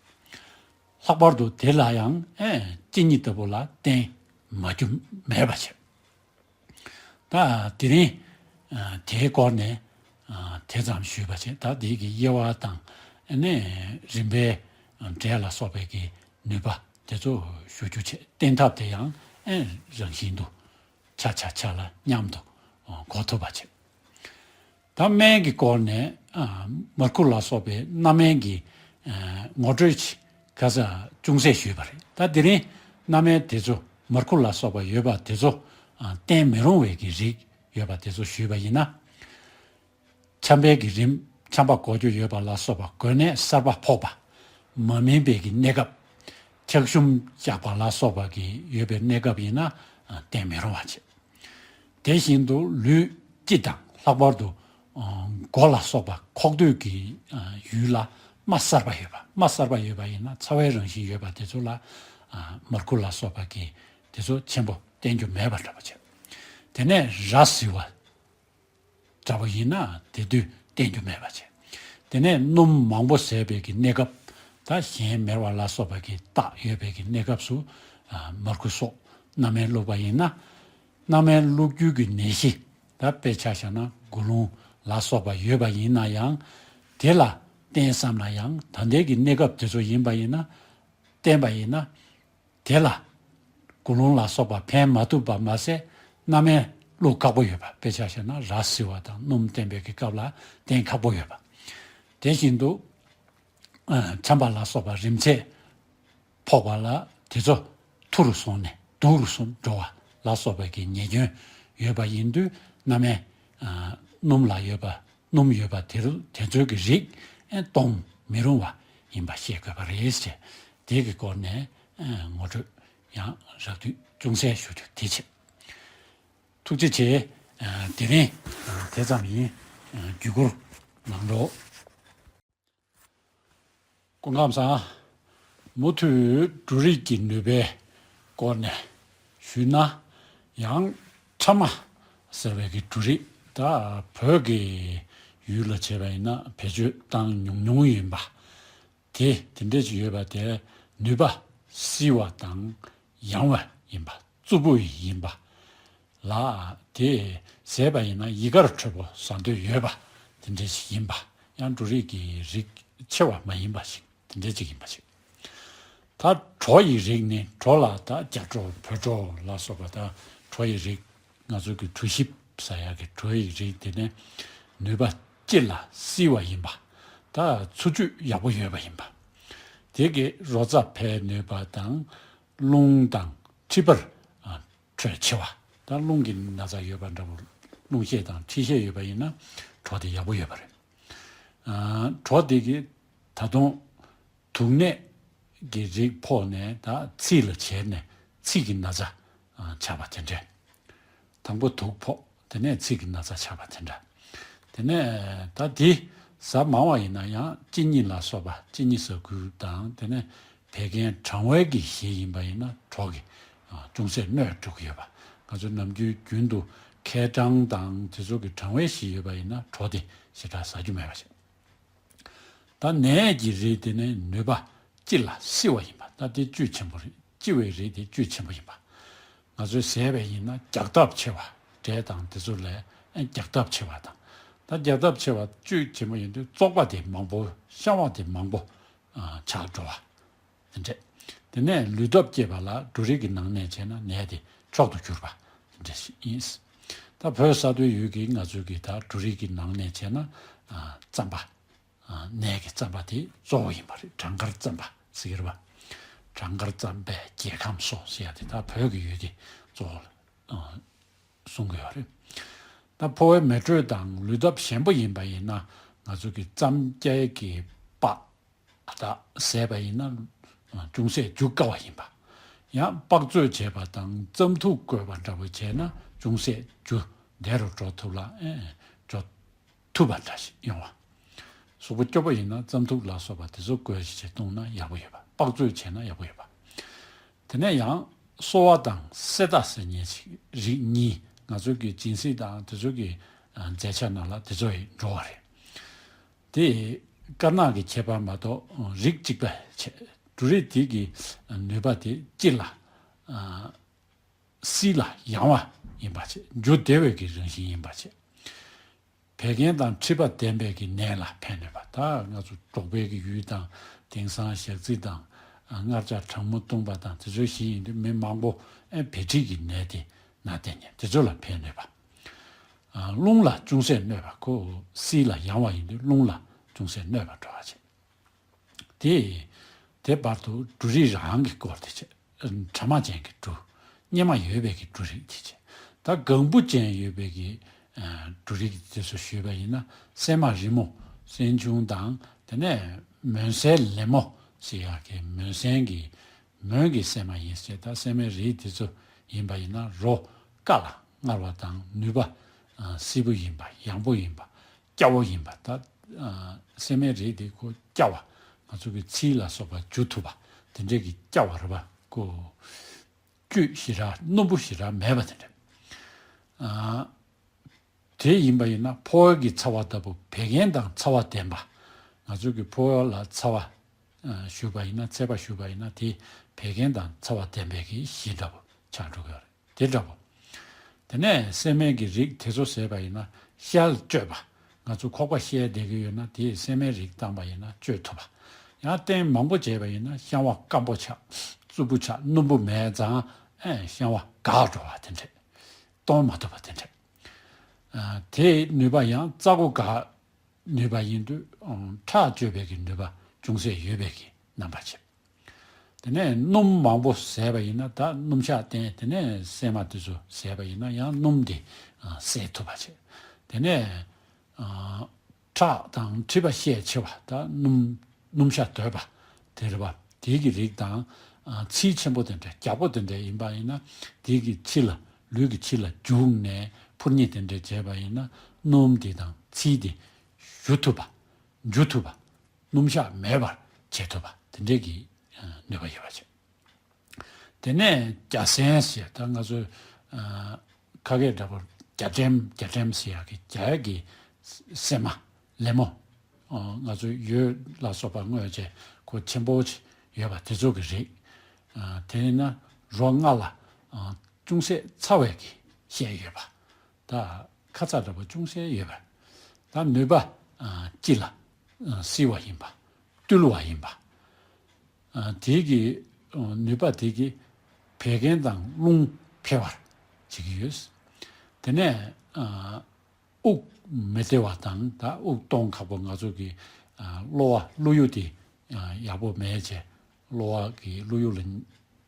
ལྷག་པར་དུ་དེ་ལ་ཡང་ཨེ་གཅིན་སྙི་ལྟ་བུ་ལ་བསྟེན་མ་རྒྱུ་མེད་པ་བྱས། ད་དེ་རིང་ དེའི་སྐོར་ནས་དེ་ཙམ་ཞུས་པ་བྱས། ད་དེའི་གི་དབྱེ་བ་དང་ཨ་ནི་རིམ་པའི་འབྲས་ལ་སོགས་པའི་གི་ནུས་པ་དེ་ཚོ་ཞུ་རྒྱུ་བྱས། བསྟེན་ཐབས་དེ་ཡང་ཨེ་རང་བཞིན་དུ་ཆ་ཆ་ཆ་ལ་མཉམ་དུ་གོ་ཐུབ་པ་བྱས། ད་སྨན་གྱི་སྐོར་ནས་ཨ་མར་ཁུ་ལ་སོགས་པའི་སྣ་སྨན་གྱི་ཨ་ངོ་སྤྲོད་ཅིག་ག་ས་ཅུང་ཟད་ཞུས་པ་རེད། ད་དེ་རིང་སྣ་སྨན་དེ་ཚོ་མར་ཁུ་ལ་སོགས་པ་ཡོད་པ་དེ་ཚོ་ཨ་བསྟེན་མི་རུང་བའི་གི་རིགས་ཡོད་པ་དེ་ཚོ་ཞུས་པ་ཡིན་ན། ཆམ་པའི་གི་རིམས། ཆམ་པ་འགོག་རྒྱུ་ཡོད་པ་ལ་སོགས་པ། འགོས་ནད་གསར་པ་ཕོག་པ། མ་སྨིན་པའི་གི་གནས་སྐབས། འཁྱགས་ཞུམ་རྒྱག་པ་ལ་སོགས་པ་གི་ཡོད་པའི་གནས་སྐབས་ཡིན་ན་ཨ་བསྟེན་མི་རུང་བ་བྱེད། དེ་བཞིན་དུ་ལུས་སྤྱི་དང་ལྷག་པར་དུ་ཨ་མགོ་ལ་སོགས་པ་ཁོག་སྟོད་ཀྱི་ཨ་ཡུལ་ལ་རྨ་གསར་པ་ཡོད་པ། རྨ་གསར་པ་ཡོད་པ་ཡིན་ན་ཚ་བའི་རང་བཞིན་ཡོད་པ་དེ་ཚོ་ལ་ཨ་མར་ཁུ་ལ་སོགས་པ་གི་དེ་ཚོ་ཆེན་པོ་བསྟེན་རྒྱུ་མེད་པ་འདྲ་པོ་བྱེད། དེ་ནས་ར་བཟི་བ་འདྲ་པོ་ཡིན་ན་དེ་དུས་བསྟེན་རྒྱུ་མེད་པ་བྱེད། དེ་ནས་སྣུམ་མང་པོ་ཟས་པའི་གི་གནས་སྐབས། ད་གཞན་མེར་བ་ལ་སོགས་པ་གི་རྟགས་ཡོད་པའི་གི་གནས་སྐབས་སུ་ཨ་མར་ཁུ་སོགས་སྣ་སྨན་བླུགས་པ་ཡིན་ན། སྣ་སྨན་བླུགས་རྒྱུ་གི་ནད་གཞི་ད་དཔེ་ཆ་བཞག་ན་མགོ་རླུང་ལ་སོགས་པ་ཡོད་པ་ཡིན་ན་ཡང་། དེ་ལ་བསྟེན་བསམ་ན་ཡང་། ད་ལྟའི་གི་གནས་སྐབས་དེ་ཚོ་ཡིན་པ་ཡིན་ན། བསྟེན་པ་ཡིན་ན། དེ་ལ་མགོ་རླུང་ལ་སོགས་པ་ཕན་མ་ཐོགས་པ་མ་ཟད་སྣ་སྨན་བླུགས་ཁག་པོ་ཡོད་པ། དཔེ་ཆ་བཞག་ན་ར་བཟི་བ་དང་སྣུམ་བསྟེན་པའི་གི་སྐབས་ལ་བསྟེན་ཁག་པོ་ཡོད་པ། དེ་བཞིན་དུ་ཨ་ཆམ་པ་ལ་སོགས་པ་རིམས་ཚད་ཕོག་པ་ལ་དེ་ཚོ་ཐུར་སོང་ནས་སྡུག་རུ་སོང་འགྲོ་བ་ལ་སོགས་པའི་གི་ཉེས་སྐྱོན་ཡོད་པ་ཡིན་དུས། སྣ་སྨན་ཨ་སྣུམ་ལ་ཡོད་པ། སྣུམ་ཡོད་པ་དེ་རུ་དེ་ཚོའི་གི་རིགས་ཨེ་གཏོང་མི་རུང་བ་ཡིན་པ་ཤེས་དགོས་པ་རེད་ཟེར། དེ་གི་སྐོར་ནས་ཨེ་ངོ་སྤྲོད་ཡང་རགས་བསྡུས་ཅུང་ཟད་ཞུ་རྒྱུ་དེ་བྱེད། ཐུགས་རྗེ་ཆེ། ཨེ་དེ་རིང་ཨེ་དེ་ཙམ་ཡིན། ཨེ་བརྒྱུད་སྐུར་གནང་རོགས། སྐུ་ཁམས་བཟང་། མུ་མཐུད་འབྲུ་རིགས་ཀྱི་ནུས་པའི་སྐོར་ནས་ཞུས་ན། ཡང་ཕྲ་མ་ཟེར་བའི་གི་འབྲུ་རིགས། ད་བོད་ཀྱི་ཡུལ་ལ་བྱས་པ་ཡིན་ན་བེད་སྤྱོད་བཏང་ཉུང་ཉུང་ཡིན་པ། དེ་དེ་འདྲས་ཅིག་ཡོད་པ་དེ་ནུས་པ་བསིལ་བ་དང་ཡང་བ་ཡིན་པ། རྩུབ་པོ་ཡིན་པ། ལ། དེ་ཟས་པ་ཡིན་ན་ཡི་གར་འཕྲོད་པོ་ཟ་འདོད་ཡོད་པ་དེ་འདྲ་ཞིག་ཡིན་པ། ཡང་འབྲུ་རིགས་ཀྱི་རིགས་ཆེ་བ་མ་ཡིན་པ་ཞིག་དེ་འདྲ་ཅིག་ཡིན་པ་ཞིག་ད་གྲོ་ཡི་རིགས་ནི། གྲོ་ལ་ད་རྒྱ་གྲོ་བོད་གྲོ་ལ་སོགས་པ། ད་གྲོ་ཡི་རིགས། ང་ཚོ་གི་གྲོ་ཞིབ་ཟ་ཡག་གི་གྲོ་ཡི་རིགས་དེ་ནི་ནུས་པ་སྐྱེད་ལ་བསིལ་བ་ཡིན་པ། ད་འཚོ་བཅུད་ཡག་པོ་ཡོད་པ་ཡིན་པ། དེ་གི་རོ་ཙ་ཕའི་ནུས་པ་དང་། རླུང་དང་མཁྲིས་པར་ཨ་འཕྲོད་ཆེ་བ། ད་རླུང་གི་ན་ཚ་ཡོད་པ་འདྲ་པོ། རླུང་ཤས་དང་མཁྲིས་ཤས་ཡོད་པ་ཡིན་ན་གྲོ་དེ་ཡག་པོ་ཡོད་པ་རེད། ཨ་གྲོ་དེ་གི་ད་དུང་དུག་ནད་ཀྱི་རིགས་ཕོག་ནས་ད་ཚིལ་ལ་བྱས་ནས་ཚིལ་གྱི་ན་ཚ་ཨ་ཆགས་པ་དེ་འདྲས། དང་པོ་དུག་ཕོག་དེ་ནས་ཚིལ་གྱི་ན་ཚ་ཆགས་པ་དེ་འདྲ། དེ་ནས་ད་དེ་ཟ་མང་བ་ཡིན་ན་ཡང་གཅིན་སྙི་ལ་སོགས་པ། གཅིན་སྙི་ཟ་ཁུ་དང་། དེ་ནས་བད་ཀན་གྲང་བའི་གི་གཞི་ཡིན་པ་ཡིན་ན་གྲོ་གི་ཨ་ཅུང་ཟད་གནོད་འགྲོ་གི་ཡོད་པ། ང་ཚོ་ནམ་རྒྱུན་རྒྱུན་དུ་ཁའི་གྲང་དང་དེ་ཚོ་གི་གྲང་བའི་གཞི་ཡོད་པ་ཡིན་ན་གྲོ་དེ་ཞེ་དྲག་ཟ་རྒྱུ་མེད་པ་ཞིག་ད་ནས་ཀྱི་རིགས་དེ་ནི་ནུས་པ་ལྕི་ལ་བསིལ་བ་ཡིན་པ། ད་དེ་བཅུད་ཆེན་པོ་རེད། ལྕི་བའི་རིགས་དེ་བཅུད་ཆེན་པོ་ཡིན་པ། ང་ཚོས་ཟས་པ་ཡིན་ན་རྒྱགས་ཐབས་ཆེ་བ། འབྲས་དང་དེ་ཚོ་ལས་རྒྱགས་ཐབས་ཆེ་བ་དང་། ད་རྒྱགས་ཐབས་ཆེ་བ་བཅུད་ཆེན་པོ་ཡིན་དུས་བཙོག་པ་དེ་མང་པོ། བཤང་བ་དེ་མང་པོ་ཆགས་འགྲོ་བ། དེ་འདྲས། དེ་ནས་ལུས་སྟོབས་སྐྱེད་པ་ལ་འབྲུ་རིགས་ཀྱི་ནང་ནས་བྱས་ན་ནས་དེ་མཆོག་ཏུ་གྱུར་པ་དེ་འདྲས་ཤིག་ཡིན། ད་བོད་ས་མཐོའི་ཡུལ་གྱི་ང་ཚོའི་གི་ད་འབྲུ་རིགས་ཀྱི་ནང་ནས་བྱས་ན་ཨ་རྩམ་པ། ཨ་ནས་ཀྱི་རྩམ་པ་དེ་གཙོ་བོ་ཡིན་པ་རེད། བྲང་དཀར་རྩམ་པ་ཟེར་གྱི་རེད་པ། བྲང་དཀར་རྩམ་པས་རྒྱལ་ཁམས་སོ་ཟེར་ཡ་དེ་ད་བོད་ཀྱི་ཡུལ་དེ་གཙོ་བོ་ཨ་གསུང་གི་ཡོད་རེད། ད་ཕོ་བའི་མེ་དྲོད་དང་ལུས་སྟོབས་ཞན་པོ་ཡིན་པ་ཡིན་ན་ང་ཚོ་གི་རྩམ་སྐྱའི་གི་པགས། ད་ཟས་པ་ཡིན་ན་ཅུང་ཟད་འཇུ་དཀའ་བ་ཡིན་པ། ཡང་པགས་བཙོས་བྱས་པ་དང་རྩམ་ཐུག་བསྐོལ་བ་འདྲ་པོ་བྱས་ན་ཅུང་ཟད་འཇུ་བདེ་རུ་འགྲོ་ཐུབ་ལ་ཨེ་འཇུ་ཐུབ་པ་འདྲ་ཞིག་ཡོང་བ། གཟུགས་པོ་སྐྱོ་པོ་ཡིན་ན་རྩམ་ཐུག་ལ་སོགས་པ་དེ་ཚོ་བསྐོལ་བྱས་བཏུང་ན་ཡག་པོ་ཡོད་པ། པགས་བཙོས་བྱས་ན་ཡག་པོ་ཡོད་པ། དེ་ནས་ཡང་གསོ་བ་དང་གསེར་རྟ་ཟེར་མཁན་ཞིག་རིགས་གཉིས། ང་ཚོ་གི་སྦྱིན་སྲེག་དང་དེ་ཚོ་གི་ཨ་མཛད་འཆར་ནང་ལ་དེ་ཚོ་ཡི་འགྲོ་བ་རེད། དེ་དཀར་ནག་གི་ཁྱད་པར་མ་གཏོགས་རིགས་གཅིག་པ་བྱས། འབྲུ་རིགས་དེ་གི་ནུས་པ་དེ་ལྕི་ལ་ཨ་བསིལ་ལ་ཡང་བ་ཡིན་པ་བྱས། འཇུ་བདེ་བའི་གི་རང་བཞིན་ཡིན་པ་བྱས། བད་ཀན་དང་མཁྲིས་པ་ལྡན་པའི་གི་ནད་ལ་ཕན་ནུས་པ། ད་ང་ཚོ་འབྲོག་པའི་གི་ཡུལ་དང་། དེང་སང་ཞག་རྩི་དང་། ཨ། མངར་ཆ་གྲང་མོ་བཏུང་བ་དང་། དེ་ཚོ་ཞིག་ཡིན་དུས་མི་མང་པོ་ཨེ་བད་མཁྲིས་ཀྱི་ནད་དེ་ན་བསྟེན་ནས་དེ་ཚོ་ལ་ཕན་ནུས་པ། ཨ། རླུང་ལ་ཅུང་ཟད་གནོད་པ། ཁོ་བསིལ་ལ་ཡང་བ་ཡིན་དུས་རླུང་ལ་ཅུང་ཟད་གནོད་པ་འགྲོ་བ་བྱེད། དེ། དེ་བར་དུ་འབྲུ་རིགས་རང་གི་སྐོར་དེ་བྱས། ཕྲ་མ་ཅན་གྱི་འབྲུ། སྙེ་མ་ཡོད་པའི་གི་འབྲུ་རིགས་དེ་བྱས། ད་ལྒང་བུ་ཅན་ཡོད་པའི་གི་ཨ། འབྲུ་རིགས་དེ་ཚོ་ཞུས་པ་ཡིན་ན། སྲན་མ་རིལ་མོ། སྲན་ཆུང་དང་། དེ་ནས་མོན་སྲན་ལེབ་མོ་ཟེར་ཡག་གི་མོན་སྲན་གྱི་མོན་གྱི་སྲན་མ་ཡིན་ཟེར། ད་སྲན་མའི་རིགས་དེ་ཚོ་ཡིན་པ་ཡིན་ན་རོ་དཀར་ལ་མངར་བ་དང་། ནུས་པ་ཨ། བསིལ་པོ་ཡིན་པ། ཡང་པོ་ཡིན་པ། སྐྱ་བོ་ཡིན་པ། ད་ཨ། སྲན་མའི་རིགས་དེ་ཁོ་སྐྱ་བ། ང་ཚོ་གི་ཚིལ་ལ་སོགས་པ་འཇུ་ཐུབ་པ། དེ་འདྲས་ཀྱི་སྐྱ་བ་རེད་པ། ཁོ་བཅུད་ཞེ་དྲག་སྣུམ་པོ་ཞེ་དྲག་མེད་པ་དེ་འདྲས། ཨ། དེ་ཡིན་པ་ཡིན་ན་ཕོ་བ་གི་ཚ་བ་ལྟ་བུ་བད་ཀན་དང་ཚ་བ་ལྡན་པ། ང་ཚོ་གི་ཕོ་བ་ལ་ཚ་བ་ཨ། ཞུས་པ་ཡིན་ན། ཚད་པ་ཞུས་པ་ཡིན་ན། དེ་བད་ཀན་དང་ཚ་བ་ལྡན་པའི་གི་གཞི་འདྲ་པོ་ཆགས་འགྲོ་གི་ཡོད་རེད། དེ་འདྲ་པོ། དེ་ནས་སྲན་མའི་གི་རིགས་དེ་ཚོ་ཟེར་བ་ཡིན་ན་བཤལ་གཅོད་པ། ང་ཚོ་ཁོག་པ་བཤལ་བསྡད་ཀྱི་ཡོད་ན་དེས་སྲན་མའི་རིགས་བཏང་པ་ཡིན་ན་གཅོད་ཐུབ་པ། ཡང་སྟེང་མང་པོ་བྱས་པ་ཡིན་ན་བཤང་བ་སྐམ་པོ་ཆགས། རྩུབ་པོ་ཆགས། སྣུམ་པོ་མེད་ཙང་ཨེ་བཤང་བ་འགག་འགྲོ་བ་དེ་འདྲས། གཏོང་མ་ཐུབ་པ་དེ་འདྲས། ཨ། དེའི་ནུས་པ་ཡང་རྩ་སྒོ་འགག་ནུས་པ་ཡིན་དུས། ཨ། ཁྲག་གཅོད་པའི་གི་ནུས་པ་ཅུང་ཟད་ཡོད་པའི་གི་རྣམ་པ་བྱེད། དེ་ནས་སྣུམ་མང་པོ་བཟས་པ་ཡིན་ན་ད་སྣུམ་ཤག་བསྟེན། དེ་ནས་སྲན་མ་དེ་ཚོ་བཟས་པ་ཡིན་ན་ཡང་སྣུམ་དེ་ཨ་བསལ་ཐུབ་པ་བྱེད། དེ་ནས་ཨ་ཁྲག་དང་མཁྲིས་པ་བཤལ་ཆེ་བ། ད་སྣུམ་སྣུམ་ཤ་དོད་པ་དེ་རེད་པ། དེའི་གི་རིགས་དང་། ཨ་ཚིལ་ཆེན་པོ་དེ་འདྲ་རྒྱགས་པོ་དེ་འདྲ་ཡིན་པ་ཡིན་ན་དེའི་གི་ཕྱི་ལ་ལུས་ཀྱི་ཕྱི་ལ་བྱུགས་ནས་འཕུར་མཉེ་དེ་འདྲ་བྱས་པ་ཡིན་ན་སྣུམ་དེ་དང་ཚིལ་དེ་བཞུ་ཐུབ་པ། འཇུ་ཐུབ་པ། སྣུམ་ཤག་མེད་པར་བྱེད་ཐུབ་པ་དེ་འདྲའི་གི་ཨ་ནུས་པ་ཡོད་པ་བྱེད། དེ་ནས་རྒྱ་སྲན་ཟེར། ད་ང་ཚོ་ཨ་ཁ་སྐད་འདྲ་པོ་རྒྱ་ཁྲེམ་རྒྱ་ཁྲེམ་ཟེར་ཡག་གི་རྒྱ་གི་སྲན་མ་ལེབ་མོ། ཨ་ང་ཚོ་ཡོས་ལ་སོགས་པ་བརྔོས་བྱས་ཁོ་ཆེན་པོ་ཅིག་ཡོད་པ་དེ་ཚོ་གི་རིགས། ཨ་དེ་ཡིན་ན་རོ་མངར་ལ་ཨ་ཅུང་ཟད་ཚ་བའི་གི་བཤལ་ཡོད་པ། ད་ཁ་ཚ་འདྲ་པོ་ཅུང་ཟད་ཡོད་པ། ད་ནུས་པ་ཨ་སྤྱི་ལ་ཨ་བསིལ་བ་ཡིན་པ། བཏུལ་བ་ཡིན་པ། ཨ་དེ་གི་ཨ་ནུས་པ་དེ་གིས་བད་ཀན་དང་རླུང་འཕེལ་བར་བྱེད་ཀྱི་ཡོད། དེ་ནས་ཨ་དབུགས་མི་བདེ་བ་དང་། ད་དབུགས་གཏོང་ཁག་པོ། ང་ཚོ་གི་ཨ་གློ་བ་གློ་ཡུ་དེ་ཨ་ཡག་པོ་མེད་བྱས། གློ་བ་གི་གློ་ཡུ་ལ་ན་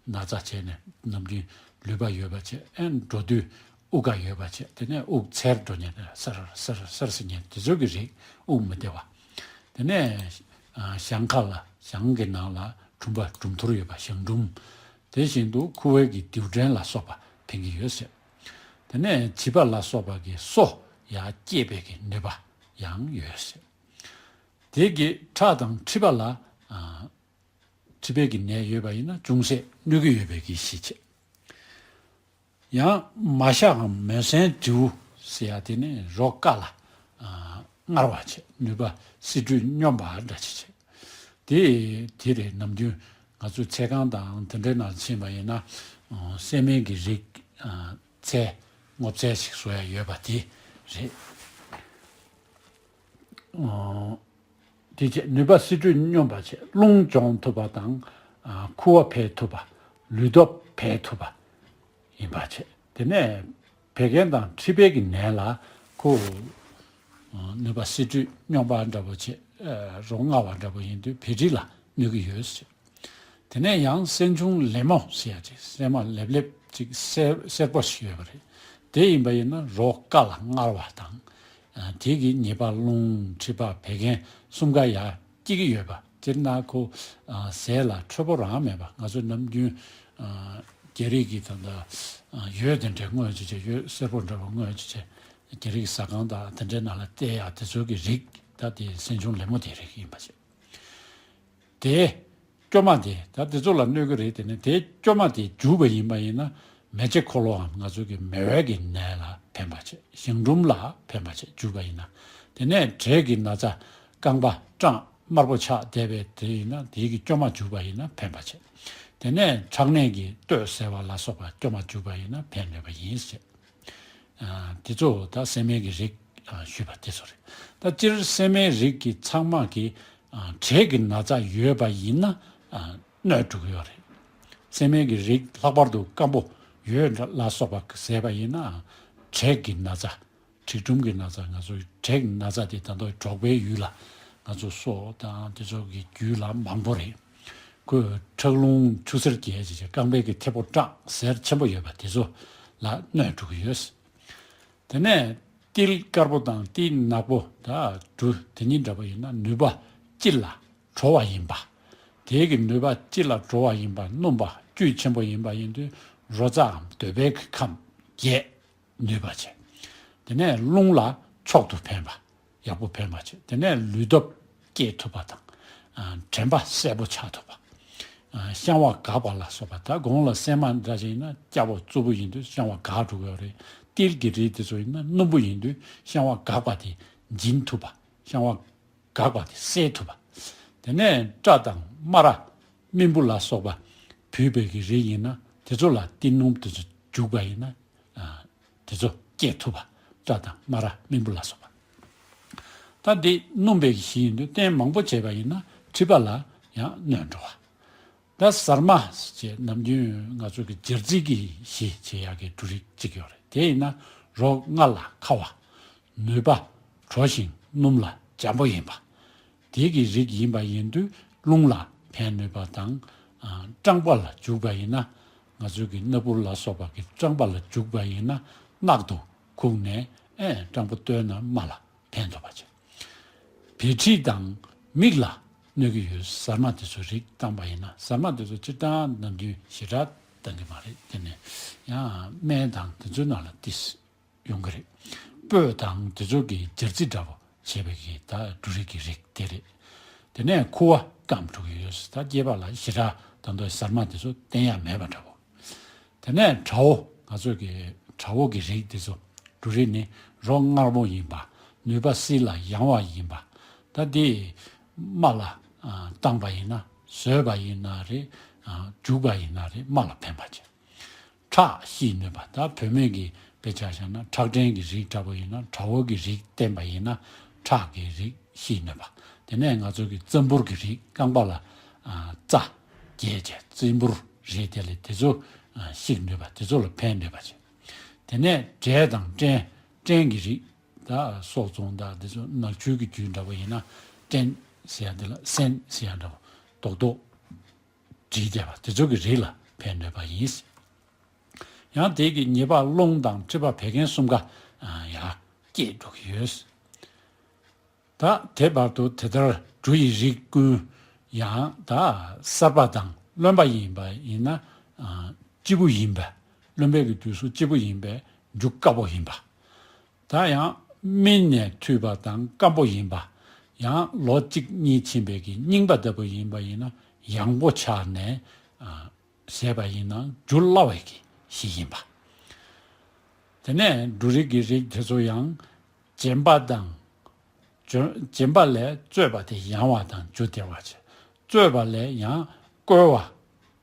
ཚ་བྱས་ནས་ནམ་རྒྱུན་ལུད་པ་ཡོད་པ་བྱས། ཨེ་འགྲོ་དུས་དབུགས་འགག་ཡོད་པ་བྱས། དེ་ནས་དབུགས་འཚེར་འགྲོ་ཉེན། སིར་སིར་སིར་ཟེར་ཉེན། དེ་ཚོ་གི་རིགས་དབུགས་མི་བདེ་བ། དེ་ནས་ཨ་བཤང་ཁ་ལ། བཤང་གི་ནང་ལ་གྲུམ་པ་གྲུམ་ཐོར་ཡོད་པ། བཤང་གྲུམ། དེ་བཞིན་དུ་ཁུ་བའི་གི་རྡེའུ་སྐྲན་ལ་སོགས་པ་ཕན་གྱི་ཡོད་ཟེར། དེ་ནས་བྱིས་པ་ལ་སོགས་པ་གི་སོ་ཡར་སྐྱེད་པའི་གི་ནུས་པ་ཡང་ཡོད་ཟེར། དེ་གིས་ཁྲག་དང་མཁྲིས་པ་ལ་ཨ་མཁྲིས་པའི་གི་ནད་ཡོད་པ་ཡིན་ན་ཅུང་ཟད་གནོད་ཀྱི་ཡོད་པའི་གི་གཞི་བྱེད། ཡང་མ་ཤ་འམ་མོན་སྲན་བྱིའུ་ཟེར་ཡ་དེ་ནི་རོ་དཀར་ལ་ཨ་མངར་བ་བྱེད། ནུས་པ་བསིལ་དྲོད་སྙོམས་པ་འདྲ་ཅིག་བྱེད། དེ་དེ་རེད། ནམ་རྒྱུན་ང་ཚོ་ཚལ་ཁང་དང་དེ་འདྲའི་ནང་ཕྱིན་པ་ཡིན་ན་ཨ་སྲན་མའི་གི་རིགས་ཨ་ཚལ་སྔོ་ཚལ་ཞིག་བཟོ་ཡ་ཡོད་པ་དེ་རེད། ཨ་དེ་བྱས་ནུས་པ་བསིལ་དྲོད་སྙོམས་པ་བྱས། རླུང་སྦྱོང་ཐུབ་པ་དང་། ཨ་ཁུ་བ་འཕེལ་ཐུབ་པ། ལུས་སྟོབས་འཕེལ་ཐུབ་པ་ཡིན་པ་བྱས། དེ་ནས་བད་ཀན་དང་མཁྲིས་པའི་གི་ནད་ལ་ཁོ་ཨ་ནུས་པ་བསིལ་དྲོད་སྙོམས་པ་འདྲ་པོ་བྱས། ཨ་རོ་མངར་བ་འདྲ་པོ་ཡིན་དུས་བད་མཁྲིས་ལ་གནོད་ཀྱི་ཡོད་ཟེར། དེ་ནས་ཡང་སྲན་ཆུང་ལེབ་མོ་ཟེར་ཡ་ཅིག་སྲན་མ་ལེབ་ལེབ་ཅིག་སེར་སེར་པོ་ཞིག་ཡོད་པ་རེད། དེ་ཡིན་པ་ཡིན་ན་རོ་དཀར་ལ་མངར་བ་དང་། ཨ་དེ་གི་ཉེས་པ་རླུང་མཁྲིས་པ་བད་ཀན་གསུམ་ཀ་ཡར་སྐྱེ་གི་ཡོད་པ། སྤྱིར་ན་ཁོ་ཨ་ཟས་ལ་འཕྲོད་པོ་རང་མེད་པ། ང་ཚོ་ནམ་རྒྱུན་ཨ་རྒྱ་རིགས་ཀྱི་ད་ལྟ་ཨ་ཡོས་དེ་འདྲ་བརྔོས་བྱས་བྱས། ཡོས་སེར་པོ་འདྲ་པོ་བརྔོས་བྱས་བྱས། རྒྱ་རིགས་ཟ་ཁང་དང་དེ་འདྲའི་ནང་ལ་བལྟས་ཡ་དེ་ཚོ་གི་རིགས། ད་དེ་སྲན་ཆུང་ལེབ་མོ་དེ་རིགས་ཡིན་པ་བྱས། དེ་སྐྱོ་མ་དེ། ད་དེ་ཚོ་ལ་གནོད་ཀྱི་རེད། དེ་ནས་དེ་སྐྱོ་མ་དེ་འཇུ་བ་ཡིན་པ་ཡིན་ན་མེ་ལྕེ་འཁོར་ལོའམ་ང་ཚོ་གི་མེ་འོད་ཀྱི་ནད་ལ་ཕན་པ་བྱེད། བཤང་གྲུམ་ལ་ཕན་པ་བྱེད། འཇུ་བ་ཡིན་ན། དེ་ནས་དྲེག་གི་ན་ཚ་རྐང་པ་སྐྲངས་དམར་པོ་ཆགས་བསྡད་པའི་དེ་ཡིན་ན་དེའི་གི་སྐྱོ་མ་འཇུ་བ་ཡིན་ན་ཕན་པ་བྱེད། དེ་ནས་ཁྲག་ནད་ཀྱི་སྟོད་གཟེར་བ་ལ་སོགས་པ་སྐྱོ་མ་འཇུ་བ་ཡིན་ན་ཕན་ནུས་པ་ཡིན་ཟེར། ཨ་དེ་ཚོ་ད་སྲན་མའི་གི་རིགས་ ཞུས་པ་དེ་ཚོ་རེད། ད་སྤྱིར་སྲན་མའི་རིགས་ཀྱི་ཚང་མ་གི་དྲེག་གི་ན་ཚ་ཡོད་པ་ཡིན་ན་གནོད་འགྲོ་གི་ཡོད་རེད། སྲན་མའི་གི་རིགས་ལྷག་པར་དུ་སྐམ་པོ་ཡོད་ལ་སོགས་པ་ཟས་པ་ཡིན་ན་དྲེག་གི་ན་ཚ། དྲེག་གྲུམ་གྱི་ན་ཚ། ང་ཚོ་དྲེག་ན་ཚ་དེ་ད་དུང་འབྲོག་པའི་ཡུལ་ལ་ང་ཚོ་སོ་དང་དེ་ཚོ་གི་རྒྱུད་ལ་མང་པོ་རེད། ཁོས་ཁྲག་རླུང་ཆུ་སེར་རྒྱས་བྱས་རྐང་པའི་གི་ཐད་པོ་སྐྲངས། གཟེར་ཆེན་པོ་ཡོད་པ་དེ་ཚོ་ལ་གནོད་འགྲོ་གི་ཡོད། དེ་ནས་ཏིལ་དཀར་པོ་དང་ཏིལ་ནག་པོ་དང་འབྲུ་དེ་གཉིས་འདྲ་པོ་ཡིན་ན་ནུས་པ་སྤྱི་ལ་གྲོལ་བ་ཡིན་པ། དེའི་གི་ནུས་པ་སྤྱི་ལ་གྲོལ་བ་ཡིན་པ། སྣུམ་པ་བཅུད་ཆེན་པོ་ཡིན་པ་ཡིན་དུས་རོ་ཙའམ་འདོད་པའི་གི་ཁམས་རྒྱས། ནུས་པ་ཆེ། དེ་ནས་རླུང་ལ་མཆོག་ཏུ་ཕན་པ། ཡག་པོ་ཕན་པ་ཆེ། དེ་ནས་ལུས་སྟོབས་སྐྱེད་ཐུབ་པ་དང་། དྲན་པ་གསལ་པོ་ཆགས་ཐུབ་པ། བཤང་བ་འགགས་པ་ལ་སོགས་པ། ད་གོང་ལ་སྲན་མ་འདྲ་ཞིག་ཡིན་ན་སྐྱ་བོ་རྩུབ་པོ་ཡིན་དུས་བཤང་བ་འགགས་འགྲོ་གི་ཡོད་རེད། ཏིལ་གྱི་རིགས་དེ་ཚོ་ཡིན་ན་སྣུམ་པོ་ཡིན་དུས་བཤང་བ་འགགས་པ་དེ་འབྱིན་ཐུབ་པ། བཤང་བ་འགགས་པ་དེ་སེལ་ཐུབ་པ། དེ་ནས་སྐྲ་དང་སྨ་ར་རྨེན་བུ་ལ་སོགས་པ་བུད་པའི་གི་རིགས་ཡིན་ན་དེ་ཚོ་ལ་ཏིལ་སྣུམ་དེ་ཚོ་བྱུགས་པ་ཡིན་ན་དེ་ཚོ་སྐྱེད་ཐུབ་པ། སྐྲ་དང་སྨ་ར་རྨེན་བུ་ལ་སོགས་པ། ད་འདི་སྣུམ་པའི་གི་གཞི་ཡིན་དུས་སྟོན་མང་པོ་བྱས་པ་ཡིན་ན་མཁྲིས་པ་ལ་ཡང་གནོད་འགྲོ་བ། ད་ཟར་མ་ཞེས་ནམ་རྒྱུན་ང་ཚོ་གི་སྦྱར་རྩི་གི་གཞི་བྱེད་ཡག་གི་འབྲུ་རིགས་གཅིག་ཡོད་རེད། དེ་ཡིན་ན་རོ་མངར་ལ་ཁ་བ། ནུས་པ་དྲོ་ཞིང་སྣུམ་ལ་འཇམ་པོ་ཡིན་པ། དེ་གི་རིགས་ཡིན་པ་ཡིན་དུས་རླུང་ལ་ཕན་ནུས་པ་དང་། སྐྲངས་པ་ལ་འཇུག་པ་ཡིན་ན་ང་ཚོ་གི་སྣ་བུར་ལ་སོགས་པ་གི་སྐྲངས་པ་ལ་འཇུག་པ་ཡིན་ན་རྣག་ཏུ་ཁུག་ནས་ཨེ་སྐྲངས་པོ་བཏོན་ན་རྨ་ལ་ཕན་ཐོགས་པ་བྱེད། བད་མཁྲིས་དང་མིག་ལ་གནོད་ཀྱི་ཡོད། ཟར་མ་དེ་ཚོ་རིགས་བཏང་པ་ཡིན་ན། ཟར་མ་དེ་ཚོ་སྤྱིར་བཏང་ནམ་རྒྱུན་ཞེ་དྲག་བཏང་གི་མ་རེད། དེ་ནས་ཡང་སྨན་དང་དེ་ཚོའི་ནང་ལ་ཏིས་ཡོང་གི་རེད། སྤོས་དང་དེ་ཚོ་གི་སྦྱར་རྩི་འདྲ་པོ་བྱས་པའི་གི་ད་འབྲུ་རིགས་ཀྱི་རིགས་དེ་རེད། དེ་ནས་ཁུ་བ་སྐམ་འགྲོ་གི་ཡོད། ད་སྐྱེས་པ་ལ་ཞེ་དྲག་ད་དུང་ཟར་མ་དེ་ཚོ་བསྟེན་ཡ་མེད་པ་འདྲ་པོ། དེ་ནས་བྲ་བོ། ང་ཚོ་གི་བྲ་བོ་གི་རིགས་དེ་ཚོ་འབྲུ་རིགས་ནི་རོ་མངར་མོ་ཡིན་པ། ནུས་པ་བསིལ་ལ་ཡང་བ་ཡིན་པ། ད་དེ་རྨ་ལ་བཏང་པ་ཡིན་ན། ཟོས་པ་ཡིན་ན་རེད། བྱུགས་པ་ཡིན་ན་རེད། རྨ་ལ་ཕན་པ་བྱེད། ཁྲག་ཞི་ནུས་པ། ད་བུད་མེད་ཀྱི་དཔེ་ཆ་བཞག་ན་ཁྲག་ཕྲན་གྱི་རིགས་འདྲ་པོ་ཡིན་ན་བྲ་བོ་གི་རིགས་བསྟེན་པ་ཡིན་ན་ཁྲག་གི་རིགས་ཞི་ནུས་པ། དེ་ནས་ང་ཚོ་གི་རྩམ་བུར་གྱི་རིགས། རྐང་པ་ལ་རྩ་རྒྱས་བྱས་རྩམ་བུར་རེད། དེ་ལས་དེ་ཚོ་ཞི་ནུས་པ། དེ་ཚོ་ལ་ཕན་ནུས་པ་བྱེད། དེ་ནས་འབྲས་དང་སྐྲན། སྐྲན་གྱི་རིགས། ད་སོག་བཙོང་དང་དེ་ཚོ་ནག་ཆུའི་གི་རྒྱུད་འདྲ་པོ་ཡིན་ན་སྐྲན་ཟེར་ཡ་དེ་ལ་སྲན་ཟེར་ཡ་འདྲ་པོ་རྡོག་རྡོག་བསྒྲིལ་བསྡད་པ་དེ་ཚོ་གི་རིགས་ལ་ཕན་ནུས་པ་ཡིན། ཡང་དེ་གི་ཉེས་པ་རླུང་དང་མཁྲིས་པ་བད་ཀན་གསུམ་ཀ་ཡང་སྐྱེད་འགྲོ་གི་ཡོད། ད་དེ་བར་དུ་དེ་ལྟར་འབྲུ་ཡི་རིགས་ཀུན་ཡང་ད་གསར་པ་དང་རློན་པ་ཡིན་པ་ཡིན་ན་སྐྱིད་པོ་ཡིན་པས། རློན་པའི་གི་དུས་སུ་སྐྱིད་པོ་ཡིན་པས་འཇུ་དཀའ་པོ་ཡིན་པ། ད་ཡང་སྨིན་ནས་འཐུས་པ་དང་སྐམ་པོ་ཡིན་པ། ཡང་ལོ་གཅིག་གཉིས་ཕྱིན་པའི་གི་རྙིང་པ་ལྟ་བུ་ཡིན་པ་ཡིན་ན་ཡང་པོ་ཆགས་ནས་ཨ་བཟས་པ་ཡིན་ན་འཇུ་སླ་བའི་གི་གཞི་ཡིན་པ། དེ་ནས་འབྲུ་རིགས་ཀྱི་རིགས་དེ་ཚོ་ཡང་བྱེམ་པ་དང་། བྱེམ་པ་ལས་བཙོས་པ་དེ་ཡང་བ་དང་འཇུ་བདེ་བ་བྱེད། བཙོས་པ་ལས་ཡང་བསྐོལ་བ་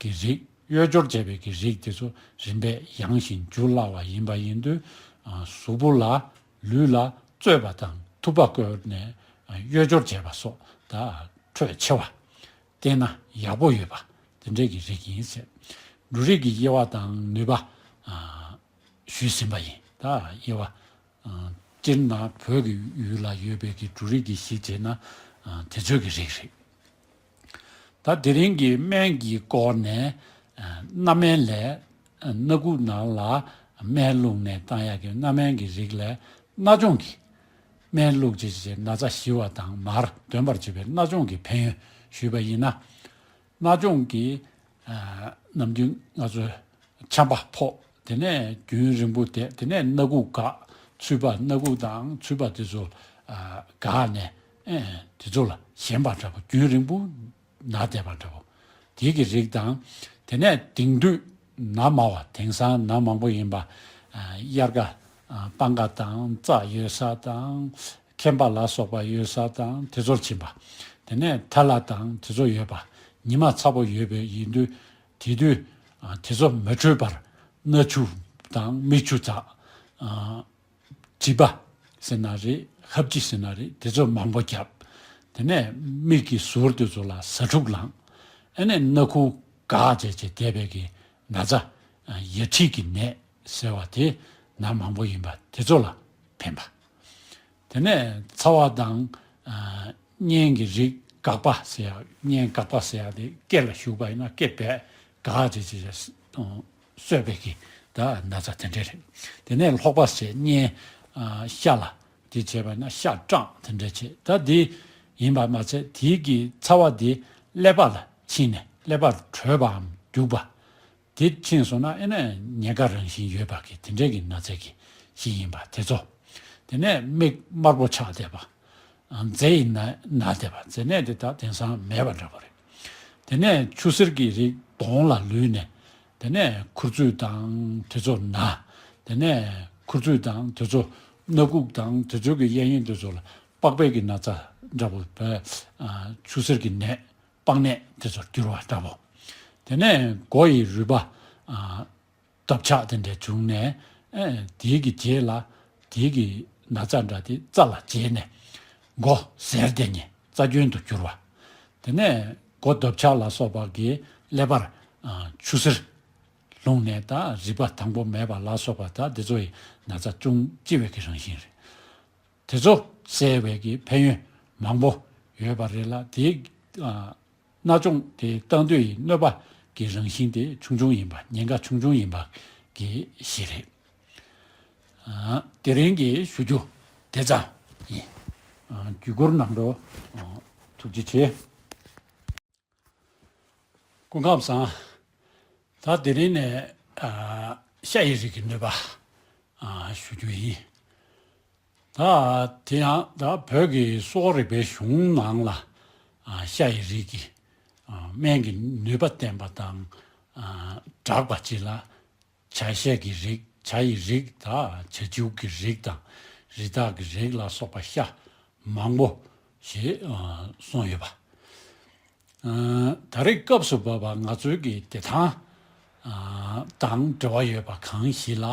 གི་རིགས། གཡོས་སྦྱོར་བྱས་པའི་གི་རིགས་དེ་ཚོ་རིམ་པས་ཡང་ཞིང་འཇུ་སླ་བ་ཡིན་པ་ཡིན་དུས། གཟུགས་པོ་ལ་ལུས་ལ་བཙོས་པ་དང་ཐུབ་པ་བསྐོལ་ནས་གཡོས་སྦྱོར་བྱས་པ་སོགས་ད་འཕྲོད་ཆེ་བ། བསྟེན་ན་ཡག་པོ་ཡོད་པ་དེ་འདྲའི་གི་རིགས་ཡིན་ཟེར། འབྲུ་རིགས་ཀྱི་དབྱེ་བ་དང་ནུས་པ་ཞུས་ཟིན་པ་ཡིན། ད་དབྱེ་བ། སྤྱིར་ན་བོད་ཀྱི་ཡུལ་ལ་ཡོད་པའི་གི་འབྲུ་རིགས་ཀྱི་གཞི་བྱས་ན་དེ་ཚོའི་གི་རིགས་རེད། ད་དེ་རིང་གི་སྨན་གྱི་སྐོར་ནས་སྣ་སྨན་ལས་སྣ་ཁུག་ནང་ལ་སྨན་བླུགས་ནས་བཏང་ཡག་གི་སྣ་སྨན་གྱི་རིགས་ལས་སྣ་སྦྱོང་གི་སྨན་བླུགས་བྱས་བྱས་ན་ཚ་ཞི་བ་དང་མར་འདོན་པར་བྱེད་པའི་སྣ་སྦྱོང་གི་ཕན་ཡོན་ཞུས་པ་ཡིན་ན། སྣ་སྦྱོང་གི་ནམ་རྒྱུན་ང་ཚོ་ཆམ་པ་ཕོག་དེ་ནས་རྒྱུན་རིང་པོ་བསྡད། དེ་ནས་སྣ་ཁུག་འགག་ཚུད་པ། སྣ་ཁུག་དང་ཚུད་པ་དེ་ཚོ་འགག་ནས་དེ་ཚོ་ལ་ཞེན་པ་འདྲ་པོ། རྒྱུན་རིང་པོ་ན་བསྡད་པ་འདྲ་པོ་དེ་གི་རིགས་དང་། དེ་ནས་དེང་དུས་ན་མང་བ། དེང་སང་ན་མང་པོ་ཡིན་པ། དབྱར་ཁ་སྤང་ཁ་དང་རྩྭ་ཡོད་ས་དང་། ཁེམ་པ་ལ་སོགས་པ་ཡོད་ས་དང་དེ་ཚོར་ཕྱིན་པ། དེ་ནས་ཐལ་བ་དང་དེ་ཚོ་ཡོད་པ། ཉི་མ་ཚ་པོ་ཡོད་པའི་ཡིན་དུས་དེ་དུས་དེ་ཚོ་མི་འཕྲོད་པར་སྣ་ཆུ་དང་མིག་ཆུ་འཛག་དྲི་བ། ཟེར་ན་རེད། ཧབ་སྦྱིས་ཟེར་ན་རེད། དེ་ཚོ་མང་པོ་བརྒྱབ། དེ་ནས་མིག་གི་ཟུར་དེ་ཚོ་ལ་ཟ་འཕྲུག་ལངས། ཨ་ནས་སྣ་ཁུག་འགག་བྱས་བྱས་བསྡད་པའི་གི་ན་ཚ། ཡ་མཁྲིས་ཀྱི་ནད་ཟེར་བ་དེ་ན་མང་པོ་ཡིན་པ་དེ་ཚོ་ལ་ཕན་པ། དེ་ནས་ཚ་བ་དང་། ཨ། གཉན་གྱི་རིགས། སྒག་པ་ཟེར་ཡག་གཉན་སྒག་པ་ཟེར་ཡག་དེ་སྐེ་ལ་ཞུགས་པ་ཡིན་ན་སྐེ་བད་འགག་བྱས་བྱས་བྱས་གསོད་པའི་གི་ད་ན་ཚ་དེ་འདྲ་རེད། དེ་ནས་ལྷོག་པ་ཟེར་གཉན། ཨ། ཤ་ལ་དེ་བྱས་པ་ཡིན་ན་ཤ་སྐྲངས་དེ་འདྲ་བྱས། ད་དེ་ཡིན་པ་མ་ཚད་དེའི་གི་ཚ་བ་དེ་ཀླད་པ་ལ་ཕྱིན་ནས་ཀླད་པར་དྲོད་པའམ་རྒྱུག་པ། དེ་ཕྱིན་སོང་ན་ཨེ་ན་ཉེན་ཁ་རང་བཞིན་ཡོད་པ་གི་དེ་འདྲའི་གི་ན་ཚ་གི་ཞིག་ཡིན་པ་དེ་ཚོ། དེ་ནས་མིག་དམར་པོ་ཆགས་བསྡད་པ། མཛེ་ཡི་ན་ན་བསྡད་པ། མཛེ་ནད་དེ་ད་དེང་སང་མེད་པ་འདྲ་པོ་རེད། དེ་ནས་ཆུ་སེར་གྱི་རིགས་གདོང་ལ་ལུས་ནས། དེ་ནས་མཁུར་ཚོས་དང་དེ་ཚོ་ན། དེ་ནས་མཁུར་ཚོས་དང་དེ་ཚོ་སྣ་ཁུག་དང་དེ་ཚོ་གི་གཡས་གཡོན་དེ་ཚོ་ལ་པགས་པའི་གི་ན་ཚ་འདྲ་པོ་བས། ཆུ་སེར་གྱི་ནད། པགས་ནད་དེ་ཚོར་འགྱུར་བ་འདྲ་པོ། དེ་ནས་མགོ་ཡི་རུས་པ། ཨ། འདབ་ཆགས་དེ་འདྲ་བྱུང་ནས། ཨེ། དེའི་གི་རྗེས་ལ་དེའི་གི་ན་ཚ་འདྲ་དེ་རྩ་ལ་རྗེས་ནས་མགོ་གཟེར་དེ་ནས་རྩ་སྐྱོན་དུ་འགྱུར་བ། དེ་ནས་མགོ་འདབ་ཆགས་ལ་སོགས་པ་གི་ཀླད་པར། ཨ། ཆུ་སེར་ལྷུང་ནས་ད་རིག་པ་དྭངས་པོ་མེད་པ་ལ་སོགས་པ་ད་དེ་ཚོ་ཡི་ན་ཚ་ཅུང་ལྕི་བའི་གི་རང་བཞིན་རེད། དེ་ཚོ་སེལ་བའི་གི་ཕན་ཡོན་མང་པོ་ཡོད་པ་རེད་ལ། དེའི། ཨ། སྣ་ཆུང་དེ་བཏང་དུས་ཡི་གནོད་པ་གི་རང་བཞིན་དེ་ཆུང་ཆུང་ཡིན་པ། ཉེན་ཁ་ཆུང་ཆུང་ཡིན་པ་གི་གཞི་རེད། ཨ། དེ་རིང་གི་ཞུ་རྒྱུ་དེ་ཙམ་ཡིན། ཨ། བརྒྱུད་སྐུར་གནང་རོགས། ཨ། ཐུགས་རྗེ་ཆེ། སྐུ་ཁམས་བཟང་། ད་དེ་རིང་ནས། ཨ། ཤ་ཡི་རིགས་ཀྱི་གནོད་པ། ཨ། ཞུ་རྒྱུ་ཡིན། ད་དེ་ཡང་ད་བོད་ཀྱི་གསོ་བ་རིག་པའི་གཞུང་ནང་ལ། ཨ། ཤ་ཡི་རིགས་ཀྱི། ཨ། སྨན་གྱི་ནུས་པ་བསྟན་པ་དང་། ཨ། སྦྲགས་པ་ཅིག་ལ། བྱ་ཤ་གི་རིགས། བྱ་ཡི་རིགས་དང་། བྱ་འཇུག་གི་རིགས་དང་། རི་དྭགས་ཀྱི་རིགས་ལ་སོགས་པ་ཤ་མང་པོ་ཞིག་ཨ། གསུངས་ཡོད་པ། ཨ། ད་རེས་སྐབས་སུ་བབ་པ་ང་ཚོའི་གི་བདེ་ཐང་། ཨ། དང་འབྲེལ་བ་ཡོད་པ་གང་ཞིག་ལ།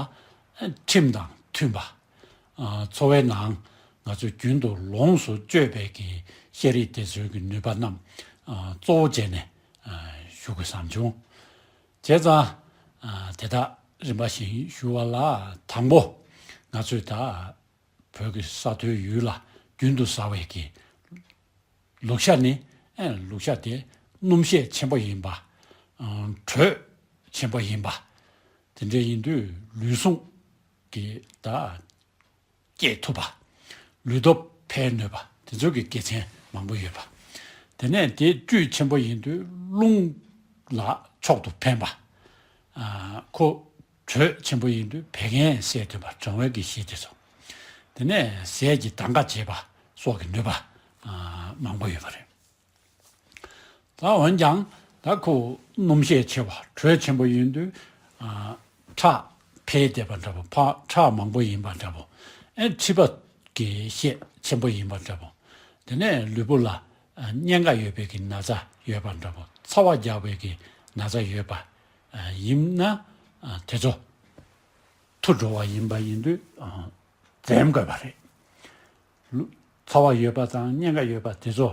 ཨ། ཁྲིམས་དང་མཐུན་པ། ཨ། འཚོ་བའི་ནང་ང་ཚོས་རྒྱུན་དུ་ལོངས་སུ་སྤྱོད་པའི་གི་ཤ་རིགས་དེ་ཚོའི་གི་ནུས་པ་རྣམས། ཨ། གཙོ་བོ་བྱས་ནས། ཨ། ཞུ་དགོས་བསམ་བྱུང་། བྱས་ཙང་། ཨ། དེ་དག་རིམ་པ་བཞིན་ཞུ་བ་ལ། དང་པོ་ང་ཚོས་ད་བོད་ཀྱི་ས་མཐོའི་ཡུལ་ལ་རྒྱུན་དུ་ཟ་བའི་གི་ལུག་ཤ་ནི། ཨེ། ལུག་ཤ་དེ་སྣུམ་ཤས་ཆེན་པོ་ཡིན་པ། ཨ། དྲོད་ཆེན་པོ་ཡིན་པ། དེ་འདྲ་ཡིན་དུས་ལུས་ཟུངས་ཀྱི་ད་སྐྱེད་ཐུབ་པ། ལུས་སྟོབས་འཕེལ་ནུས་པ། དེ་ཚོ་གི་དགེ་མཚན་མང་པོ་ཡོད་པ། དེ་ནས་དེ་བཅུད་ཆེན་པོ་ཡིན་དུས་རླུང་ལ་མཆོག་ཏུ་ཕན་པ། ཨ། ཁོ་དྲོད་ཆེན་པོ་ཡིན་དུས་བད་ཀན་སེལ་ཐུབ་པ། གྲང་བའི་གི་གཞི་དེ་ཚོ། དེ་ནས་ཟས་ཀྱི་དང་ག་བྱེད་པ་སོགས་ཀྱི་ནུས་པ། ཨ། མང་པོ་ཡོད་པ་རེད། ད་འོན་ཀྱང་ད་ཁོ་སྣུམ་ཤས་ཆེ་བ། དྲོད་ཆེན་པོ་ཡིན་དུས། ཨ། ཁྲག་འཕེལ་བསྡད་པ་འདྲ་པོ། ཕ། ཁྲག་མང་པོ་ཡིན་པ་འདྲ་པོ། ཨེ། མཁྲིས་པ་གི་ཤས་ཆེན་པོ་ཡིན་པ་འདྲ་པོ། དེ་ནས་ལུས་པོ་ལ། ཨ། གཉན་ཁ་ཡོད་པའི་གི་ན་ཚ་ཡོད་པ་འདྲ་པོ། ཚ་བ་རྒྱགས་པའི་གི་ན་ཚ་ཡོད་པ། ཨ། ཡིན་ན། ཨ། དེ་ཚོ་འཐུ་འགྲོ་བ་ཡིན་པ་ཡིན་དུས། ཨ། འཛེམ་དགོས་པ་རེད། ལུ། ཚ་བ་ཡོད་པ་དང་གཉན་ཁ་ཡོད་པ་དེ་ཚོ།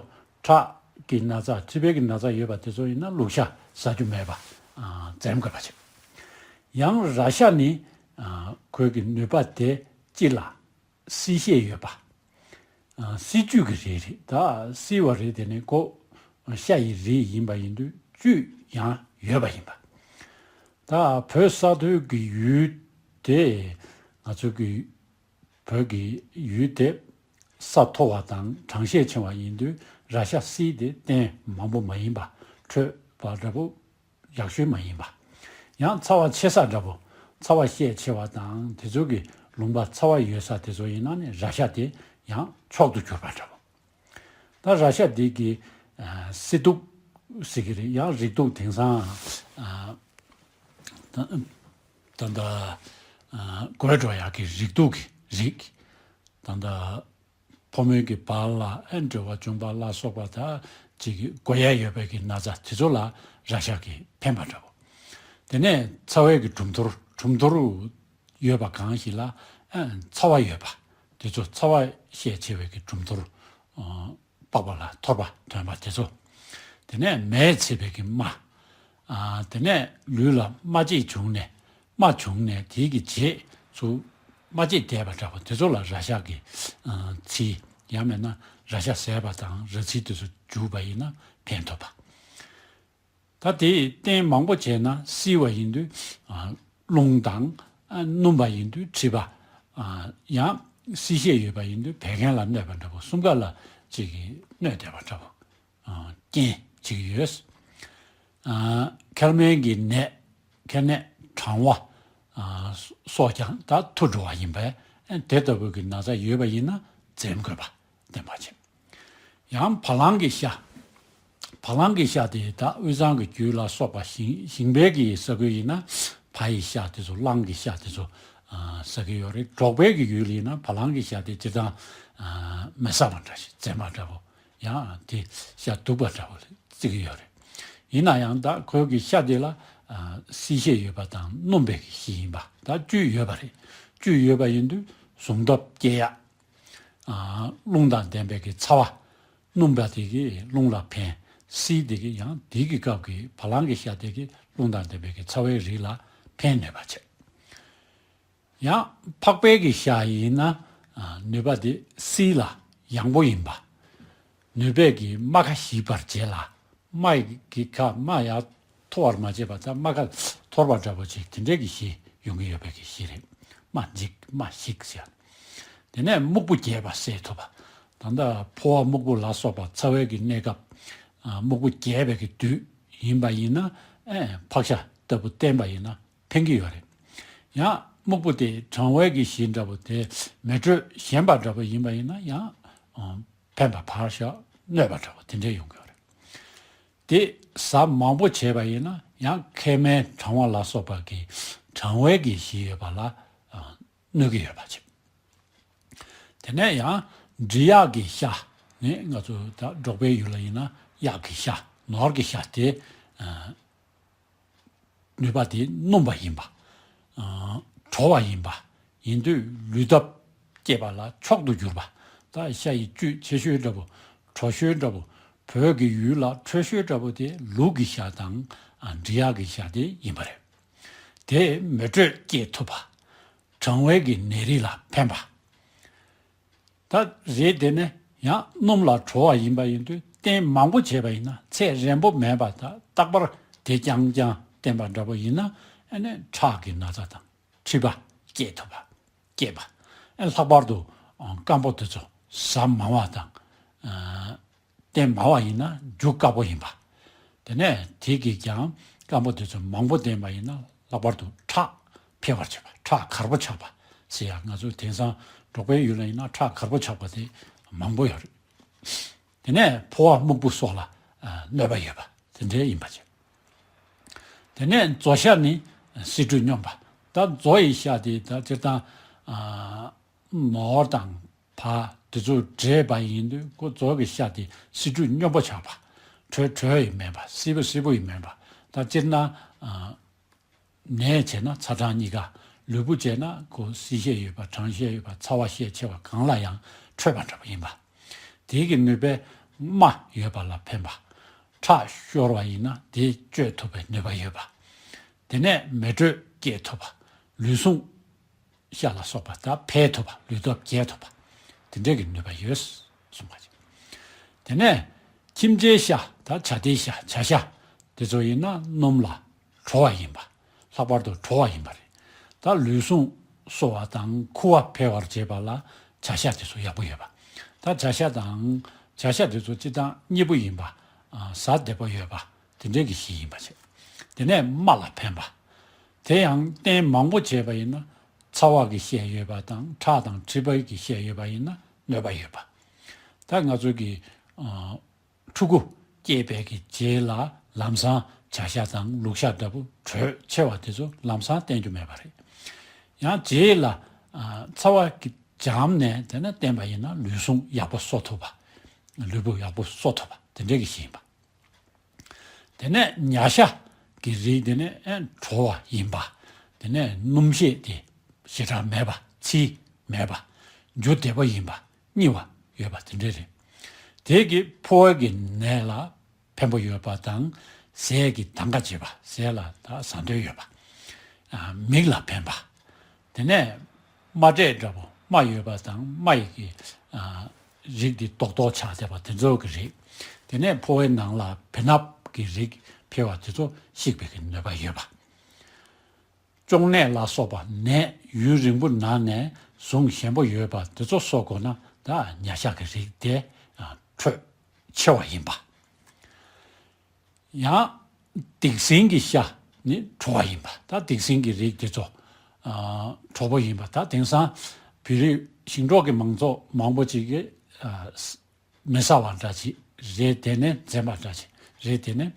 ཁྲག་གི་ན་ཚ། མཁྲིས་པའི་གི་ན་ཚ་ཡོད་པ་དེ་ཚོ་ཡིན་ན་ལུག་ཤ་ཟ་རྒྱུ་མེད་པ། ཨ། འཛེམ་དགོས་པ་བྱེད། ཡང་ར་ཤ་ནི། ཨ། ཁོའི་གི་ནུས་པ་དེ་སྤྱི་ལ་བསིལ་ཤས་ཡོད་པ། ཨ། བསིལ་བཅུད་ཀྱི་རིགས་རེད། ད་བསིལ་བ་རེད། དེ་ནི་ཁོ་ཤ་ཡི་རིགས་ཡིན་པ་ཡིན་དུས་བཅུད་ཡང་ཡོད་པ་ཡིན་པ། ད་བོད་ས་མཐོའི་གི་ཡུལ་དེ། ང་ཚོ་གི་བོད་ཀྱི་ཡུལ་དེ་ས་མཐོ་བ་དང་གྲང་ཤས་ཆེ་བ་ཡིན་དུས་ར་ཤ་བསིལ་དེ་བསྟེན་མང་པོ་མ་ཡིན་པ། དྲོད་པ་འདྲ་པོ་ཡག་ཤོས་མ་ཡིན་པ། ཡང་ཚ་བ་ཆེ་ས་འདྲ་པོ། ཚ་བ་ཤས་ཆེ་བ་དང་དེ་ཚོ་གི་ལུང་པ་ཚ་བ་ཡོད་ས་དེ་ཚོ་ཡིན་ན་ནི་ར་ཤ་དེ་ཡང་མཆོག་ཏུ་གྱུར་པ་འདྲ་པོ། ད་ར་ཤ་འདི་གི། ཨ། བསིལ་དུག་ཟེར་གི་རེད། ཡང་རེག་དུག་དེང་སང་། ཨ། ད་ད་ལྟ། ཨ། འགོས་འགྲོ་ཡག་གི་རེག་དུག་གི་རིགས། ད་ལྟ་ཕོ་མོའི་གི་བར་ལ། ཨ། འབྲེལ་བ་བྱུང་བ་ལ་སོགས་པ། ད་ཅིག་གི་འགོས་ཡ་ཡོད་པའི་གི་ན་ཚ་དེ་ཚོ་ལ་ར་ཤ་གི་ཕན་པ་འདྲ་པོ། དེ་ནས་ཚ་བའི་གི་གྲུམ་ཐོར། གྲུམ་ཐོར་ཡོད་པ་གང་ཞིག་ལ། ཨ། ཚ་བ་ཡོད་པ། དེ་ཚོ་ཚ་བ་བཤས་ཆེ་བའི་གི་གྲུམ་ཐོར་པགས་པ་ལ་ཐོར་པ་ཐོན་པ་དེ་ཚོ། དེ་ནས་མེས་ཚིག་པའི་གི་རྨ། དེ་ནས་ལུས་ལ་རྨ་རྗེས་བྱུང་ནས་རྨ་བྱུང་ནས་དེའི་གི་རྗེས་སུ་རྨ་རྗེས་བསྡད་པ་འདྲ་པོ་དེ་ཚོ་ལ་ར་ཤ་གི་ཚིལ། ཡང་མིན་ན་ར་ཤ་ཟས་པ་དང་ར་ཚིལ་དེ་ཚོ་བྱུགས་པ་ཡིན་ན་ཕན་ཐོགས་པ། ད་དེ་སྟེང་མང་པོ་བྱས་ན་བསིལ་བ་ཡིན་དུས་རླུང་དང་། སྣུམ་པ་ཡིན་དུས་མཁྲིས་པ། ཡང་བསིལ་ཤས་ཡོད་པ་ཡིན་དུས་བད་ཀན་ལ་གནོད་པ་འདྲ་པོ་གསུམ་ཀ་ལ་ཅིག་གིས་གནོད་བསྡད་པ་འདྲ་པོ་རྐྱེན་ཅིག་ཡོད། མཁལ་མའི་གི་ནད། མཁལ་ནད་གྲང་བ་སོགས་ཀྱང་ད་འཐུ་འགྲོ་བ་ཡིན་པས་དེ་ལྟ་བུ་གི་ན་ཚ་ཡོད་པ་ཡིན་ན་འཛེམ་དགོས་པ་བསྟན་པ་བྱེད། ཡང་བ་ལང་གི་ཤ། བ་ལང་གི་ཤ་དེ་ད་དབུས་གཙང་གི་རྒྱུད་ལ་སོགས་པ་ཞིང་ཞིང་པའི་གི་ས་ཁུལ་ཡིན་ན་བ་ཡི་ཤ་དེ་ཚོ་གླང་གི་ཤ་དེ་ཚོ་ཟ་གི་ཡོད་རེད། འབྲོག་པའི་གི་ཡུལ་ཡིན་ན་བ་ལང་གི་ཤ་དེ་སྤྱིར་བཏང་མི་ཟ་བ་འདྲ་ཞིག་འཛེམ་པ་འདྲ་པོ་ཡང་དེ་ཤ་སྡུག་པ་འདྲ་པོ་བརྩི་གི་ཡོད་རེད། ཡིན་ན་ཡང་ད་ཁོའི་གི་ཤ་དེ་ལ་བསིལ་ཤས་ཡོད་པ་དང་སྣུམ་པའི་གི་ཤ་ཡིན་པ་ད་བཅུད་ཡོད་པ་རེད། བཅུད་ཡོད་པ་ཡིན་དུས་ཟུངས་སྟོབས་སྐྱེ་ཡག་རླུང་དང་ལྡན་པའི་གི་ཚ་བ། སྣུམ་པ་དེ་གིས་རླུང་ལ་ཕན། བསིལ་དེ་གིས་ཡང་དེ་གི་སྐབས་ཀྱི་བ་ལང་གི་ཤ་དེ་གིས་རླུང་དང་ལྡན་པའི་གི་ཚ་བའི་རིགས་ལ་ཕན་ནུས་པ་བྱེད། ཡང་ཕག་པའི་གི་ཤ་ཡིན་ན་ནུས་པ་དེ་བསིལ་ལ་ཡང་པོ་ཡིན་པ། ནུས་པས་ཀྱི་རྨ་ཁ་ཞིག་པར་བྱེད་ལ། རྨ་གི་ཁ་རྨ་ཡར་མཐོ་བར་མ་བྱེད་པ་ད་རྨ་ཁ་འཐོར་བ་འདྲ་པོ་ཅིག་དེ་འདྲས་ཀྱི་ཤ་ཡོང་གི་ཡོད་པའི་གི་ཤ་རེད། རྨ་འཇིག་རྨ་ཞིག་ཟེར། དེ་ནས་སྨུག་པོ་རྒྱས་པ་སེལ་ཐུབ་པ། ད་ལྟ་ཕོ་བ་སྨུག་པོ་ལ་སོགས་པ་ཚ་བའི་གི་གནས་སྐབས། སྨུག་པོ་རྒྱས་པའི་གི་དུས་ཡིན་པ་ཡིན་ན་ཨེ་ཕག་ཤ་ལྟ་བུ་བསྟེན་པ་ཡིན་ན་ཕན་གྱི་ཡོད་རེད། ཡང་སྨུག་པོ་དེ་གྲང་བའི་གི་ཤ་འདྲ་པོ་དེ་མེ་དྲོད་ཞན་པ་འདྲ་པོ་ཡིན་པ་ཡིན་ན་ཡང་ཕན་པ་ཕར་ཞོག་གནོད་པ་འདྲ་པོ་དེ་འདྲས་ཡོང་གི་ཡོད་རེད། དེ་ཟ་མང་པོ་བྱས་པ་ཡིན་ན་ཡང་མཁལ་མའི་གྲང་བ་ལ་སོགས་པ་གི་གྲང་བའི་གི་ཤ་ཡོད་པ་ལ་གནོད་ཀྱི་ཡོད་པ་བྱེད། དེ་ནས་ཡང་འབྲི་གཡག་གི་ཤ་ནི་ང་ཚོ་ད་འབྲོག་པའི་ཡུལ་ལ་ཡིན་ན་གཡག་གི་ཤ་ནོར་གྱི་ཤ་དེ་ནུས་པ་དེ་སྣུམ་པ་ཡིན་པ། དྲོ་བ་ཡིན་པ། ཡིན་དུས་ལུས་སྟོབས་སྐྱེད་པ་ལ་མཆོག་ཏུ་གྱུར་པ། ད་ཤ་ཡི་བཅུད་ཆེ་ཤོས་འདྲ་པོ་དྲོ་ཤོས་འདྲ་པོ་བོད་ཀྱི་ཡུལ་ལ་དྲོ་ཤོས་འདྲ་པོ་དེ་ལུག་གི་ཤ་དང་འབྲི་གཡག་གི་ཤ་དེ་ཡིན་པ་རེད། དེས་མེ་དྲོད་སྐྱེད་ཐུབ་པ། གྲང་བའི་གི་ནད་རིགས་ལ་ཕན་པ། ད་རེད་དེ་ནས་ཡང་སྣུམ་ལ་དྲོ་བ་ཡིན་པ་ཡིན་དུས་བསྟེན་མང་པོ་བྱས་པ་ཡིན་ན་ཚད་རན་པོ་མེད་པ་ད་རྟག་པར་དེ་རྐྱང་རྐྱང་བསྟེན་པ་འདྲ་པོ་ཡིན་ན་ཨ་ནི་ཁྲག་གི་ན་ཚ་དང་མཁྲིས་པ་སྐྱེད་ཐུབ་པ་སྐྱེད་པ། ཨ་ལྷག་པར་དུ་སྐམ་པོ་དེ་ཚོ་ཟ་མང་བ་དང་བསྟེན་མང་བ་ཡིན་ན་རྒྱུ་དཀའ་པོ་ཡིན་པ། དེ་ནས་དེ་གིས་ཀྱང་སྐམ་པོ་དེ་ཚོ་མང་པོ་བསྟེན་པ་ཡིན་ན་ལྷག་པར་དུ་ཁྲག་འཕེལ་བར་བྱེད་པ་ཁྲག་གར་པོ་ཆགས་པ་ཟེར་ཡ་ང་ཚོ་དེང་སང་འབྲོག་པའི་ཡུལ་ལ་ཡིན་ན་ཁྲག་གར་པོ་ཆགས་པ་དེ་མང་པོ་ཡོད་རེད། དེ་ནས་ཕོ་བ་སྨུག་པོ་སོགས་ལ་གནོད་པ་ཡོད་པ་དེ་འདྲའི་ཡིན་པ་བྱེད། དེ་ནས་མཛོ་ཤ་ནི་བསིལ་དྲོད་སྙོམས་པ། ད་མཛོ་ཡི་ཤ་དེ་ད་སྤྱིར་བཏང་ནོར་དང་བ་དེ་ཚོ་འདྲེས་པ་ཡིན་དུས་ཁོ་མཛོ་གི་ཤ་དེ་བསིལ་དྲོད་སྙོམས་པོ་ཆགས་པ། དྲོད་དྲོད་ཡིན་མེད་པ་བསིལ་པོ་བསིལ་པོ་ཡིན་མེད་པ། ད་སྤྱིར་ན་ནད་བྱས་ན་ཚ་གྲང་གཉིས་ཀ། ལུས་པོ་བྱས་ན་ཁོ་བསིལ་ཤས་ཡོད་པ་གྲང་ཤས་ཡོད་པ་ཚ་བ་ཤས་ཆེ་བ་གང་ལ་ཡང་འཕྲོད་པ་འདྲ་པོ་ཡིན་པ། དེའི་གི་ནུས་པས་རྨ་ཡོད་པ་ལ་ཕན་པ། ཁྲག་ཤོར་བ་ཡིན་ན་དེ་བཅོས་ཐུབ་པའི་ནུས་པ་ཡོད་པ། དེ་ནས་མེ་དྲོད་སྐྱེད་ཐུབ་པ། ལུས་ཟུངས་ཤ་ལ་སོགས་པ་དག་འཕེལ་ཐུབ་པ་ལུས་སྟོབས་རྒྱས་ཐུབ་པ། དེ་འདྲས་ཀྱི་ནུས་པ་ཡོད་གསུངས་པ་ཅིག་དེ་ནས་ཁྱིམ་བྱའི་ཤ་དང་བྱ་དེའི་ཤ་བྱ་ཤ་དེ་ཚོ་ཡིན་ན་སྣུམ་ལ་དྲོ་བ་ཡིན་པ། ལྷག་པར་དུ་དྲོ་བ་ཡིན་པ་རེད། ད་ལུས་ཟུངས་གསོ་བ་དང་ཁུ་བ་འཕེལ་བར་བྱེད་པ་ལ་བྱ་ཤ་དེ་ཚོ་ཡག་པོ་ཡོད་པ། ད་བྱ་ཤ་དང་བྱ་ཤ་དེ་ཚོ་སྤྱིར་བཏང་མཉེས་པོ་ཡིན་པ། ཟ་བདེ་པོ་ཡོད་པ། དེ་འདྲས་ཀྱི་ཤ་ཡིན་པ་བྱས། དེ་ནས་རྨ་ལ་ཕན་པ། དེ་ཡང་བསྟེན་མང་པོ་བྱས་པ་ཡིན་ན་ཚ་བ་གི་ཤས་ཡོད་པ་དང་ཁྲག་དང་མཁྲིས་པ་གི་ཤས་ཡོད་པ་ཡིན་ན་གནོད་པ་ཡོད་པ། ད་ང་ཚོ་གི་ཕྲུ་གུ་སྐྱེས་པའི་གི་རྗེས་ལ་ལམ་སང་བྱ་ཤ་དང་ལུག་ཤ་འདྲ་པོ་དྲོད་ཆེ་བ་དེ་ཚོ་ལམ་སང་བསྟེན་རྒྱུ་མེད་པ་རེད། ཡང་རྗེས་ལ་ཚ་བ་གི་འཇམ་ནས་དེ་ནས་བསྟེན་པ་ཡིན་ན་ལུས་ཟུངས་ཡག་པོ་གསོ་ཐུབ་པ། ལུས་པོ་ཡག་པོ་གསོ་ཐུབ་པ་དེ་འདྲས་ཀྱི་ཤ་ཡིན་པ། དེ་ནས་ཉ་ཤ་གི་རིགས་དེ་ནས་ཨེ་དྲོ་བ་ཡིན་པ། དེ་ནས་སྣུམ་ཤས་དེ་ཞེ་དྲག་མེད་པ་ཚིལ་མེད་པ། རྒྱུ་བདེ་པོ་ཡིན་པ་གཉིས་པ་ཡོད་པ་དེ་འདྲ་རེད། དེ་གི་ཕོ་བའི་གི་ནད་ལ་ཕན་པོ་ཡོད་པ་དང་ཟས་ཀྱི་དང་ག་བྱེད་པ་ཟས་ལ་ད་ཟ་འདོད་ཡོད་པ། ཨ་མིག་ལ་ཕན་པ། དེ་ནས་རྨ་འབྲས་འདྲ་པོ་རྨ་ཡོད་པ་དང་རྨ་ཡི་གི་ཨ་རིགས་དེ་ཏོག་ཏོག་ཆགས་བསྡད་པ་དེ་ཚོ་གི་རིགས། དེ་ནས་ཕོ་བའི་ནང་ལ་བེ་སྣབས་ཀྱི་རིགས་འཕེལ་བ་དེ་ཚོ་བཤིག་པའི་གི་ནུས་པ་ཡོད་པ། གཅོང་ནད་ལ་སོགས་པ་ནད་ཡུན་རིང་པོ་ན་ནས་ཟུངས་ཞན་པོ་ཡོད་པ་དེ་ཚོ་གསོ་དགོས་ན་ད་ཉ་ཤ་གི་རིགས་དེ་ཨ་དྲོད་ཆེ་བ་ཡིན་པ། ཡང་སྡིག་སྲིན་གྱི་ཤ་ནི་དྲོ་བ་ཡིན་པ། ད་སྡིག་སྲིན་གྱི་རིགས་དེ་ཚོ་ཨ་དྲོ་པོ་ཡིན་པ། ད་དེང་སང་བོད་རིགས་ཞིང་འབྲོག་གི་མང་ཚོགས་མང་པོ་ཅིག་གིས་ཨ་མི་ཟ་བ་འདྲ་ཅིག་རེད། དེ་ནས་འཛེམ་པ་འདྲ་ཅིག་རེད། དེ་ནས་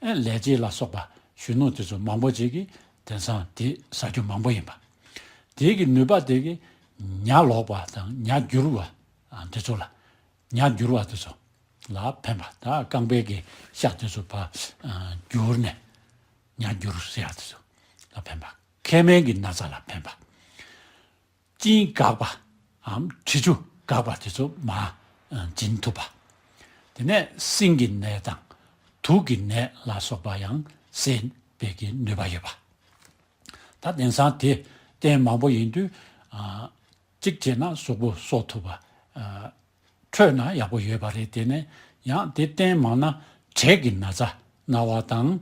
ཨ་ལས་བྱེད་ལ་སོགས་པ་གཞོན་ནུ་དེ་ཚོ་མང་པོ་ཅིག་གིས་དེང་སང་དེ་ཟ་རྒྱུ་མང་པོ་ཡིན་པ། དེ་གི་ནུས་པ་དེ་གིས་ཉ་ལོག་པ་དང་ཉ་འགྱུར་བ་ཨ་དེ་ཚོ་ལ་ཉ་འགྱུར་བ་དེ་ཚོ་ལ་ཕན་པ། ད་རྐང་པའི་གི་ཤ་དེ་ཚོ་ཕར་ཨ་འགྱུར་ནས་ཉ་འགྱུར་ཟེར་ཡ་དེ་ཚོ་ལ་ཕན་པ། མཁལ་མའི་གི་ན་ཚ་ལ་ཕན་པ། གཅིན་འགགས་པའམ་དྲི་ཆུ་འགགས་པ་དེ་ཚོ་མར་ཨ་འབྱིན་ཐུབ་པ། དེ་ནས་སྲིན་གྱི་ནད་དང་དུག་གི་ནད་ལ་སོགས་པ་ཡང་སེལ་བའི་གི་ནུས་པ་ཡོད་པ། ད་དེང་སང་དེ་སྟེང་མང་པོ་ཡིན་དུས་ཨ་གཅིག་བྱས་ན་གཟུགས་པོ་གསོ་ཐུབ་པ། ཨ་འཕྲོད་ན་ཡག་པོ་ཡོད་པ་རེད། དེ་ནས་ཡང་དེ་སྟེང་མང་ན་དྲེག་གི་ན་ཚ་ན་བ་དང་།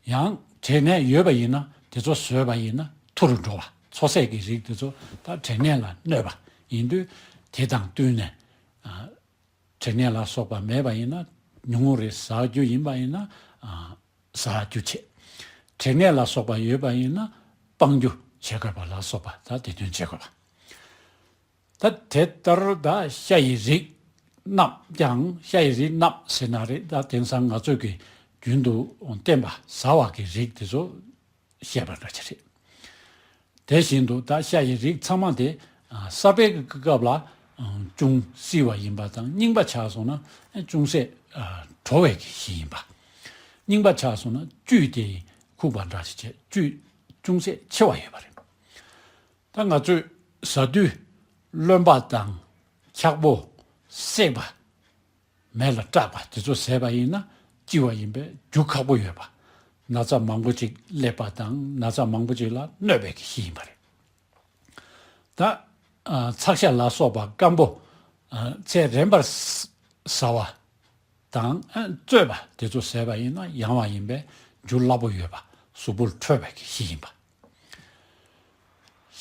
ཡང་དྲེག་ནད་ཡོད་པ་ཡིན་ན་དེ་ཚོ་ཟོས་པ་ཡིན་ན་ཐུ་རུ་འགྲོ་བ། མཚོ་ཟས་ཀྱི་རིགས་དེ་ཚོ་ད་དྲེག་ནད་ལ་གནོད་པ་ཡིན་དུས་དེ་དང་བསྟུན་ནས་ཨ་དྲེག་ནད་ལ་སོགས་པ་མེད་པ་ཡིན་ན་ཉུང་ངུ་རེ་ཟ་རྒྱུ་ཡིན་པ་ཡིན་ན་ཨ་ཟ་རྒྱུ་བྱེད། དྲེག་ནད་ལ་སོགས་པ་ཡོད་པ་ཡིན་ན་སྤང་རྒྱུ་བྱེད་དགོས་པ་ལ་སོགས་པ་ད་དེ་དོན་བྱེད་དགོས་པ། ད་དེ་ལྟར་ད་ཤ་ཡི་རིགས་རྣམས་ཀྱང་། ཤ་ཡི་རིགས་རྣམས་ཟེར་ན་རེད། ད་དེང་སང་ང་ཚོས་ཀྱི་རྒྱུན་དུ་བསྟེན་པ་ཟ་བ་གི་རིགས་དེ་ཚོ་བཤད་པ་འདྲ་ཅིག་རེད། དེ་བཞིན་དུ་ད་ཤ་ཡི་རིགས་ཚང་མ་དེ་ཨ་གསར་པའི་གི་སྐབས་ལ་ཨ་ཅུང་བསིལ་བ་ཡིན་པ་དང་། རྙིང་པ་ཆགས་སོང་ན་ཨ་ཅུང་ཟད་ཨ་དྲོ་བའི་གི་གཞི་ཡིན་པ། རྙིང་པ་ཆགས་སོང་ན་བཅུད་དེ་ཁུག་པ་འདྲ་ཅིག་བྱས། བཅུད་ཅུང་ཟད་ཆེ་བ་ཡོད་པ་རེད། ད་ང་ཚོས་ཟ་དུས་རློན་པ་དང་འཁྱག་པོ་བསྲེགས་པ་མེ་ལ་སྲེག་པ་དེ་ཚོ་བཟས་པ་ཡིན་ན་ལྕི་བ་ཡིན་པས་རྒྱུ་ཁག་པོ་ཡོད་པ། ན་ཚ་མང་པོ་ཅིག་སླེབས་པ་དང་ན་ཚ་མང་པོ་ཅིག་ལ་གནོད་པའི་གི་གཞི་ཡིན་པ་རེད། ད་ཨ་ཚགས་ཤ་ལ་སོགས་པ་སྐམ་པོ་ཨ་ཚད་རན་པར་ཟ་བ་དང་ཨ་བཙོས་པ་དེ་ཚོ་བཟས་པ་ཡིན་ན་ཡང་བ་ཡིན་པས་རྒྱུ་སླ་པོ་ཡོད་པ། གཟུགས་པོར་འཕྲོད་པའི་གི་གཞི་ཡིན་པ།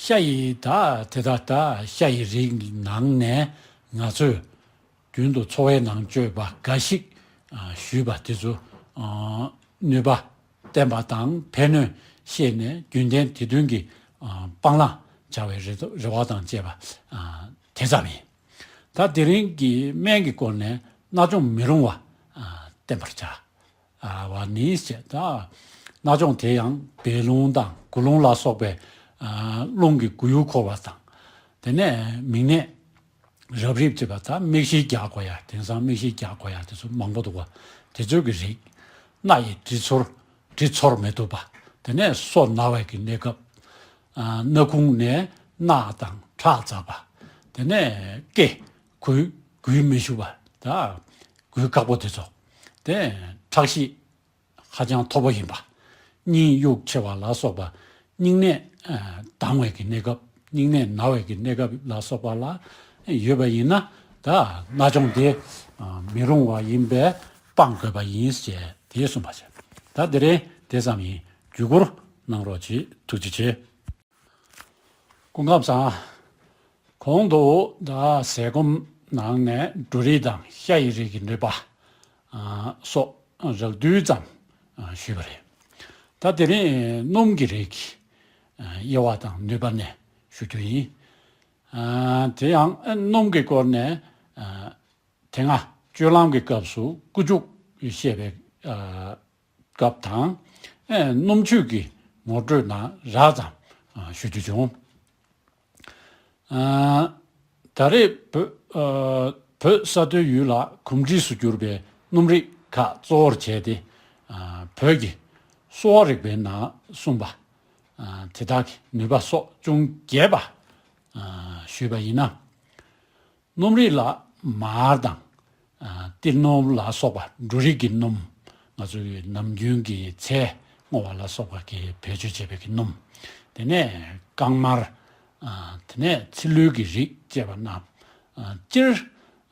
ཤ་ཡི་ད་དེ་ད་ད་ཤ་ཡི་རིགས་ནང་ནས་ང་ཚོས་རྒྱུན་དུ་འཚོ་བའི་ནང་སྤྱོད་པ་འགའ་ཞིག་ཨ་ཞུས་པ་དེ་ཚོ་ཨ་ནུས་པ་བསྟན་པ་དང་ཕན་གནོད་ཤེས་ནས་རྒྱུན་ལྡན་དེ་དོན་གྱི་ཨ་སྤང་བླང་བྱ་བའི་རེ་རེ་བ་དང་བཅས་པ་ཨ་དེ་ཙམ་ཡིན། ད་དེ་རིང་གི་སྨན་གྱི་སྐོར་ནས་སྣ་སྦྱོང་མི་རུང་བ་ཨ་བསྟེན་པར་བྱ། ཨ་བ་ནི་ཞེས། ད་སྣ་སྦྱོང་དེ་ཡང་བད་རླུང་དང་དགུ་རླུང་ལ་སོགས་པའི་ཨ་རླུང་གི་མགོ་ཡུ་འཁོར་བ་དང་། དེ་ནས་མིག་ནད་རབ་རིབ་བྱེད་པ། ད་མིག་ཤེལ་རྒྱག་དགོས་ཡ། དེང་སང་མིག་ཤེལ་རྒྱག་དགོས་ཡ་དེ་ཚོ་མང་པོ་འདུག་པ། དེ་ཚོའི་གི་རིགས། སྣ་ཡི་དྲི་ཚོར། དྲི་ཚོར་མི་ཐུབ་པ། དེ་ནས་སོ་ན་བའི་གི་གནས་སྐབས། ཨ་སྣ་ཁུང་ནས་རྣག་དང་ཁྲག་འཛག་པ། དེ་ནས་སྐེ་འགུལ་འགུལ་མི་ཤུགས་པ། ད་འགུལ་ཁག་པོ་དེ་ཚོ། དེ་ཁྲག་ཤེད་ཧ་ཅང་མཐོ་པོ་ཡིན་པ། སྙིང་གཡུག་ཆེ་བ་ལ་སོགས་པ། སྙིང་ནད་ཨ་ལྡང་བའི་གི་གནས་སྐབས། སྙིང་ནད་ན་བའི་གི་གནས་སྐབས་ལ་སོགས་པ་ལ་ཡོད་པ་ཡིན་ན་ད་སྣ་སྦྱོང་དེ་ཨ་མི་རུང་བ་ཡིན་པས་སྤང་དགོས་པ་ཡིན་ཞེས་དེ་གསུངས་པ་བྱས། ད་དེ་རིང་དེ་ཙམ་ཡིན། བརྒྱུད་སྐུར་གནང་རོགས་གྱིས། ཐུགས་རྗེ་ཆེ། སྐུ་ཁམས་བཟང་། གོང་དུ་ད་ཟས་སྐོམ་ནང་ནས་འབྲུ་རིགས་དང་ཤ་ཡི་རིགས་ཀྱི་ནུས་པ་ཨ་སོགས་རགས་བསྡུས་ཙམ་ཨ་ཞུས་པ་རེད། ད་དེ་རིང་སྣུམ་གྱི་རིགས་ཀྱི་ཨ་དབྱེ་བ་དང་ནུས་པ་ནས་ཞུ་རྒྱུ་ཡིན། ཨ་དེ་ཡང་ཨ་སྣུམ་གྱི་སྐོར་ནས་ཨ་དེ་སྔ་སྤྱོད་ལམ་གྱི་སྐབས་སུ་ཀུ་ཅུ་བཤད་པའི་ཨ་སྐབས་དང་། ཨེ་སྣུམ་ཆོས་ཀྱི་ངོ་སྤྲོད་ནང་རགས་ཙམ་ཨ་ཞུ་རྒྱུ་བྱུང་། ཨ་ད་རེས་བོད་ཨ་བོད་ས་མཐོའི་ཡུལ་ལ་གོམས་འདྲིས་སུ་གྱུར་པའི་སྣུམ་རིགས་ཁག་གཙོ་བོར་བྱས་ཏེ། ཨ་བོད་ཀྱི་གསོ་བ་རིག་པའི་ནང་གསུངས་པ་ཨ་དེ་དག་གི་ནུས་པ་སོགས་ཅུང་རྒྱས་པ་ཨ་ཞུས་པ་ཡིན་ན། སྣུམ་རིགས་ལ་མར་དང་། ཨ། ཏིལ་སྣུམ་ལ་སོགས་པ་འབྲུ་རིགས་ཀྱི་སྣུམ། ང་ཚོའི་ནམ་རྒྱུན་གྱི་ཚལ་བརྔོ་བ་ལ་སོགས་པ་གིས་བེད་སྤྱོད་བྱེད་པའི་གི་སྣུམ། དེ་ནས་རྐང་མར། ཨ། དེ་ནས་ཚིལ་ལུད་ཀྱི་རིགས་བཅས་པ་རྣམས། ཨ། སྤྱིར།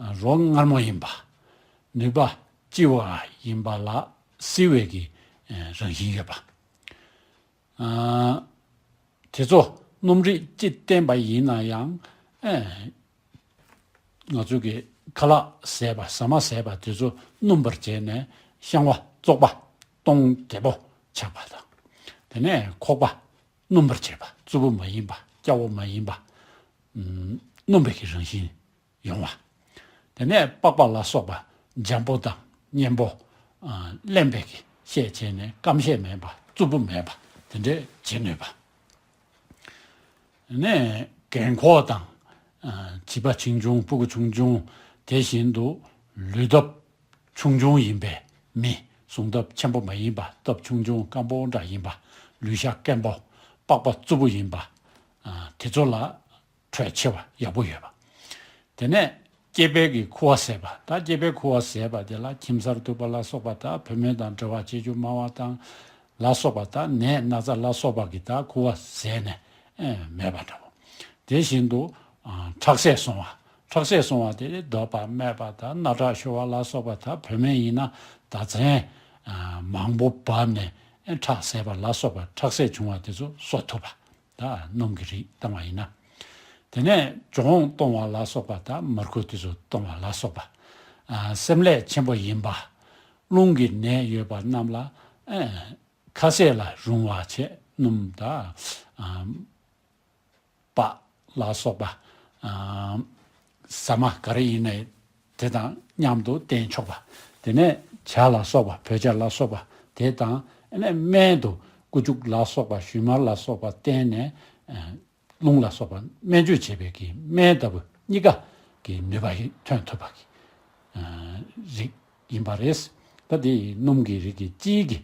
ཨ། རོ་མངར་མོ་ཡིན་པ། ནུས་པ་ལྕི་བ་ཡིན་པ་ལ་བསིལ་བའི་གི། ཨ། རང་བཞིན་ཡོད་པ། ཨ། དེ་ཚོ་སྣུམ་རིགས་ཅི་བསྟེན་པ་ཡིན་ན་ཡང་། ཨ། ང་ཚོ་གི་ཁ་ལག་ཟས་པ་ཟ་མ་ཟས་པ་དེ་ཚོ་སྣུམ་པར་བྱས་ནས་བཤང་བ་བཙོག་པ་སྟོང་བདེ་པོ་ཆགས་པ་དང་། དེ་ནས་ཁོག་པ་སྣུམ་པར་བྱས་པ། རྩུབ་པོ་མ་ཡིན་པ། སྐྱ་བོ་མ་ཡིན་པ། ཨུམ། སྣུམ་པའི་གི་རང་བཞིན་ཡོང་བ། དེ་ནས་པགས་པ་ལ་སོགས་པ་འཇམ་པོ་དང་མཉེན་པོ། ཨ། རླན་པའི་གི་ཤས་བྱས་ནས་སྐམ་ཤས་མེད་པ། རྩུབ་པོ་མེད་པ། དེ་འདྲས་བྱེད་ནུས་པ། ནས་རྒན་འཁོགས་དང་། ཨ། བྱིས་པ་ཆུང་ཆུང་། སྤུ་གུ་ཆུང་ཆུང་། དེ་བཞིན་དུ་ལུས་སྟོབས་ཆུང་ཆུང་ཡིན་པའི་མི། ཟུངས་སྟོབས་ཆེན་པོ་མ་ཡིན་པ། སྟོབས་ཆུང་ཆུང་སྐམ་པོ་འདྲ་ཡིན་པ། ལུས་ཤ་སྐམ་པོ། པགས་པ་རྩུབ་པོ་ཡིན་པ། ཨ། དེ་ཚོ་ལ་དྲོད་ཆེ་བ་ཡག་པོ་ཡོད་པ། དེ་ནས་སྐྱེས་པའི་གི་ཁུ་བ་ཟས་པ། ད་སྐྱེས་པའི་ཁུ་བ་ཟས་པ་དེ་ལ་ཁྱིམ་གསར་ཐུག་པ་ལ་སོགས་པ། ད་བུད་མེད་དང་འབྲེལ་བ་བྱེད་རྒྱུ་སྨྲ་བ་དང་ལ་སོགས་པ། ད་ནད་ན་ཚ་ལ་སོགས་པ་གི་ད་ཁུ་བ་ཟས་ནས། ཨེ། མེད་པ་འདྲ་བོ། དེ་བཞིན་དུ། ཨ། ཁྲག་ཟས་སོང་བ། ཁྲག་ཟས་སོང་བ་དེ་གདོད་པ་སྨད་པ་དང་སྣ་ཁྲག་ཤོར་བ་ལ་སོགས་པ། ད་བུད་མེད་ཡིན་ན་ཟླ་མཚན། ཨ། མང་པོ་བབས་ནས། ཨེ། ཁྲག་ཟས་པ་ལ་སོགས་པ། ཁྲག་ཟས་བྱུང་བ་དེ་ཚོ་གསོ་ཐུབ་པ། ད་སྣུམ་གྱི་རིགས་བཏང་བ་ཡིན་ན། དེ་ནས་གྱོང་གཏོང་བ་ལ་སོགས་པ། ད་མར་ཁུ་དེ་ཚོ་གཏོང་བ་ལ་སོགས་པ། ཨ། སེམས་ལས་ཆེན་པོ་ཡིན་པ། རླུང་གི་ནད་ཡོད་པ་རྣམས་ལ། ཨེ། ཁ་ཟས་ལ་རུང་བ་བྱས། སྣུམ་དང་། ཨ། སྤགས་ལ་སོགས་པ། ཨ། ཟ་མ་ག་རེ་ཡིན་ནའི་དེ་དང་མཉམ་དུ་བསྟེན་ཆོག་པ། དེ་ནས་ཇ་ལ་སོགས་པ། བོད་ཇ་ལ་སོགས་པ་དེ་དང་། ཨ་ནི་སྨན་དུ་ཀུ་ཅུ་ལ་སོགས་པ། ཞུན་མར་ལ་སོགས་པ་བསྟེན་ནས། ཨ། རླུང་ལ་སོགས་པ་སྨན་བཅོས་བྱེད་པའི་གི་སྨན་ལྟ་བུ་གཉིས་ཀ་གི་ནུས་པ་ཐོན་ཐུབ་པ་གི། ཨ། རིགས་ཡིན་པ་རེད། ད་དེ་སྣུམ་གྱི་རིགས་ཀྱི་སྤྱིའི་གི་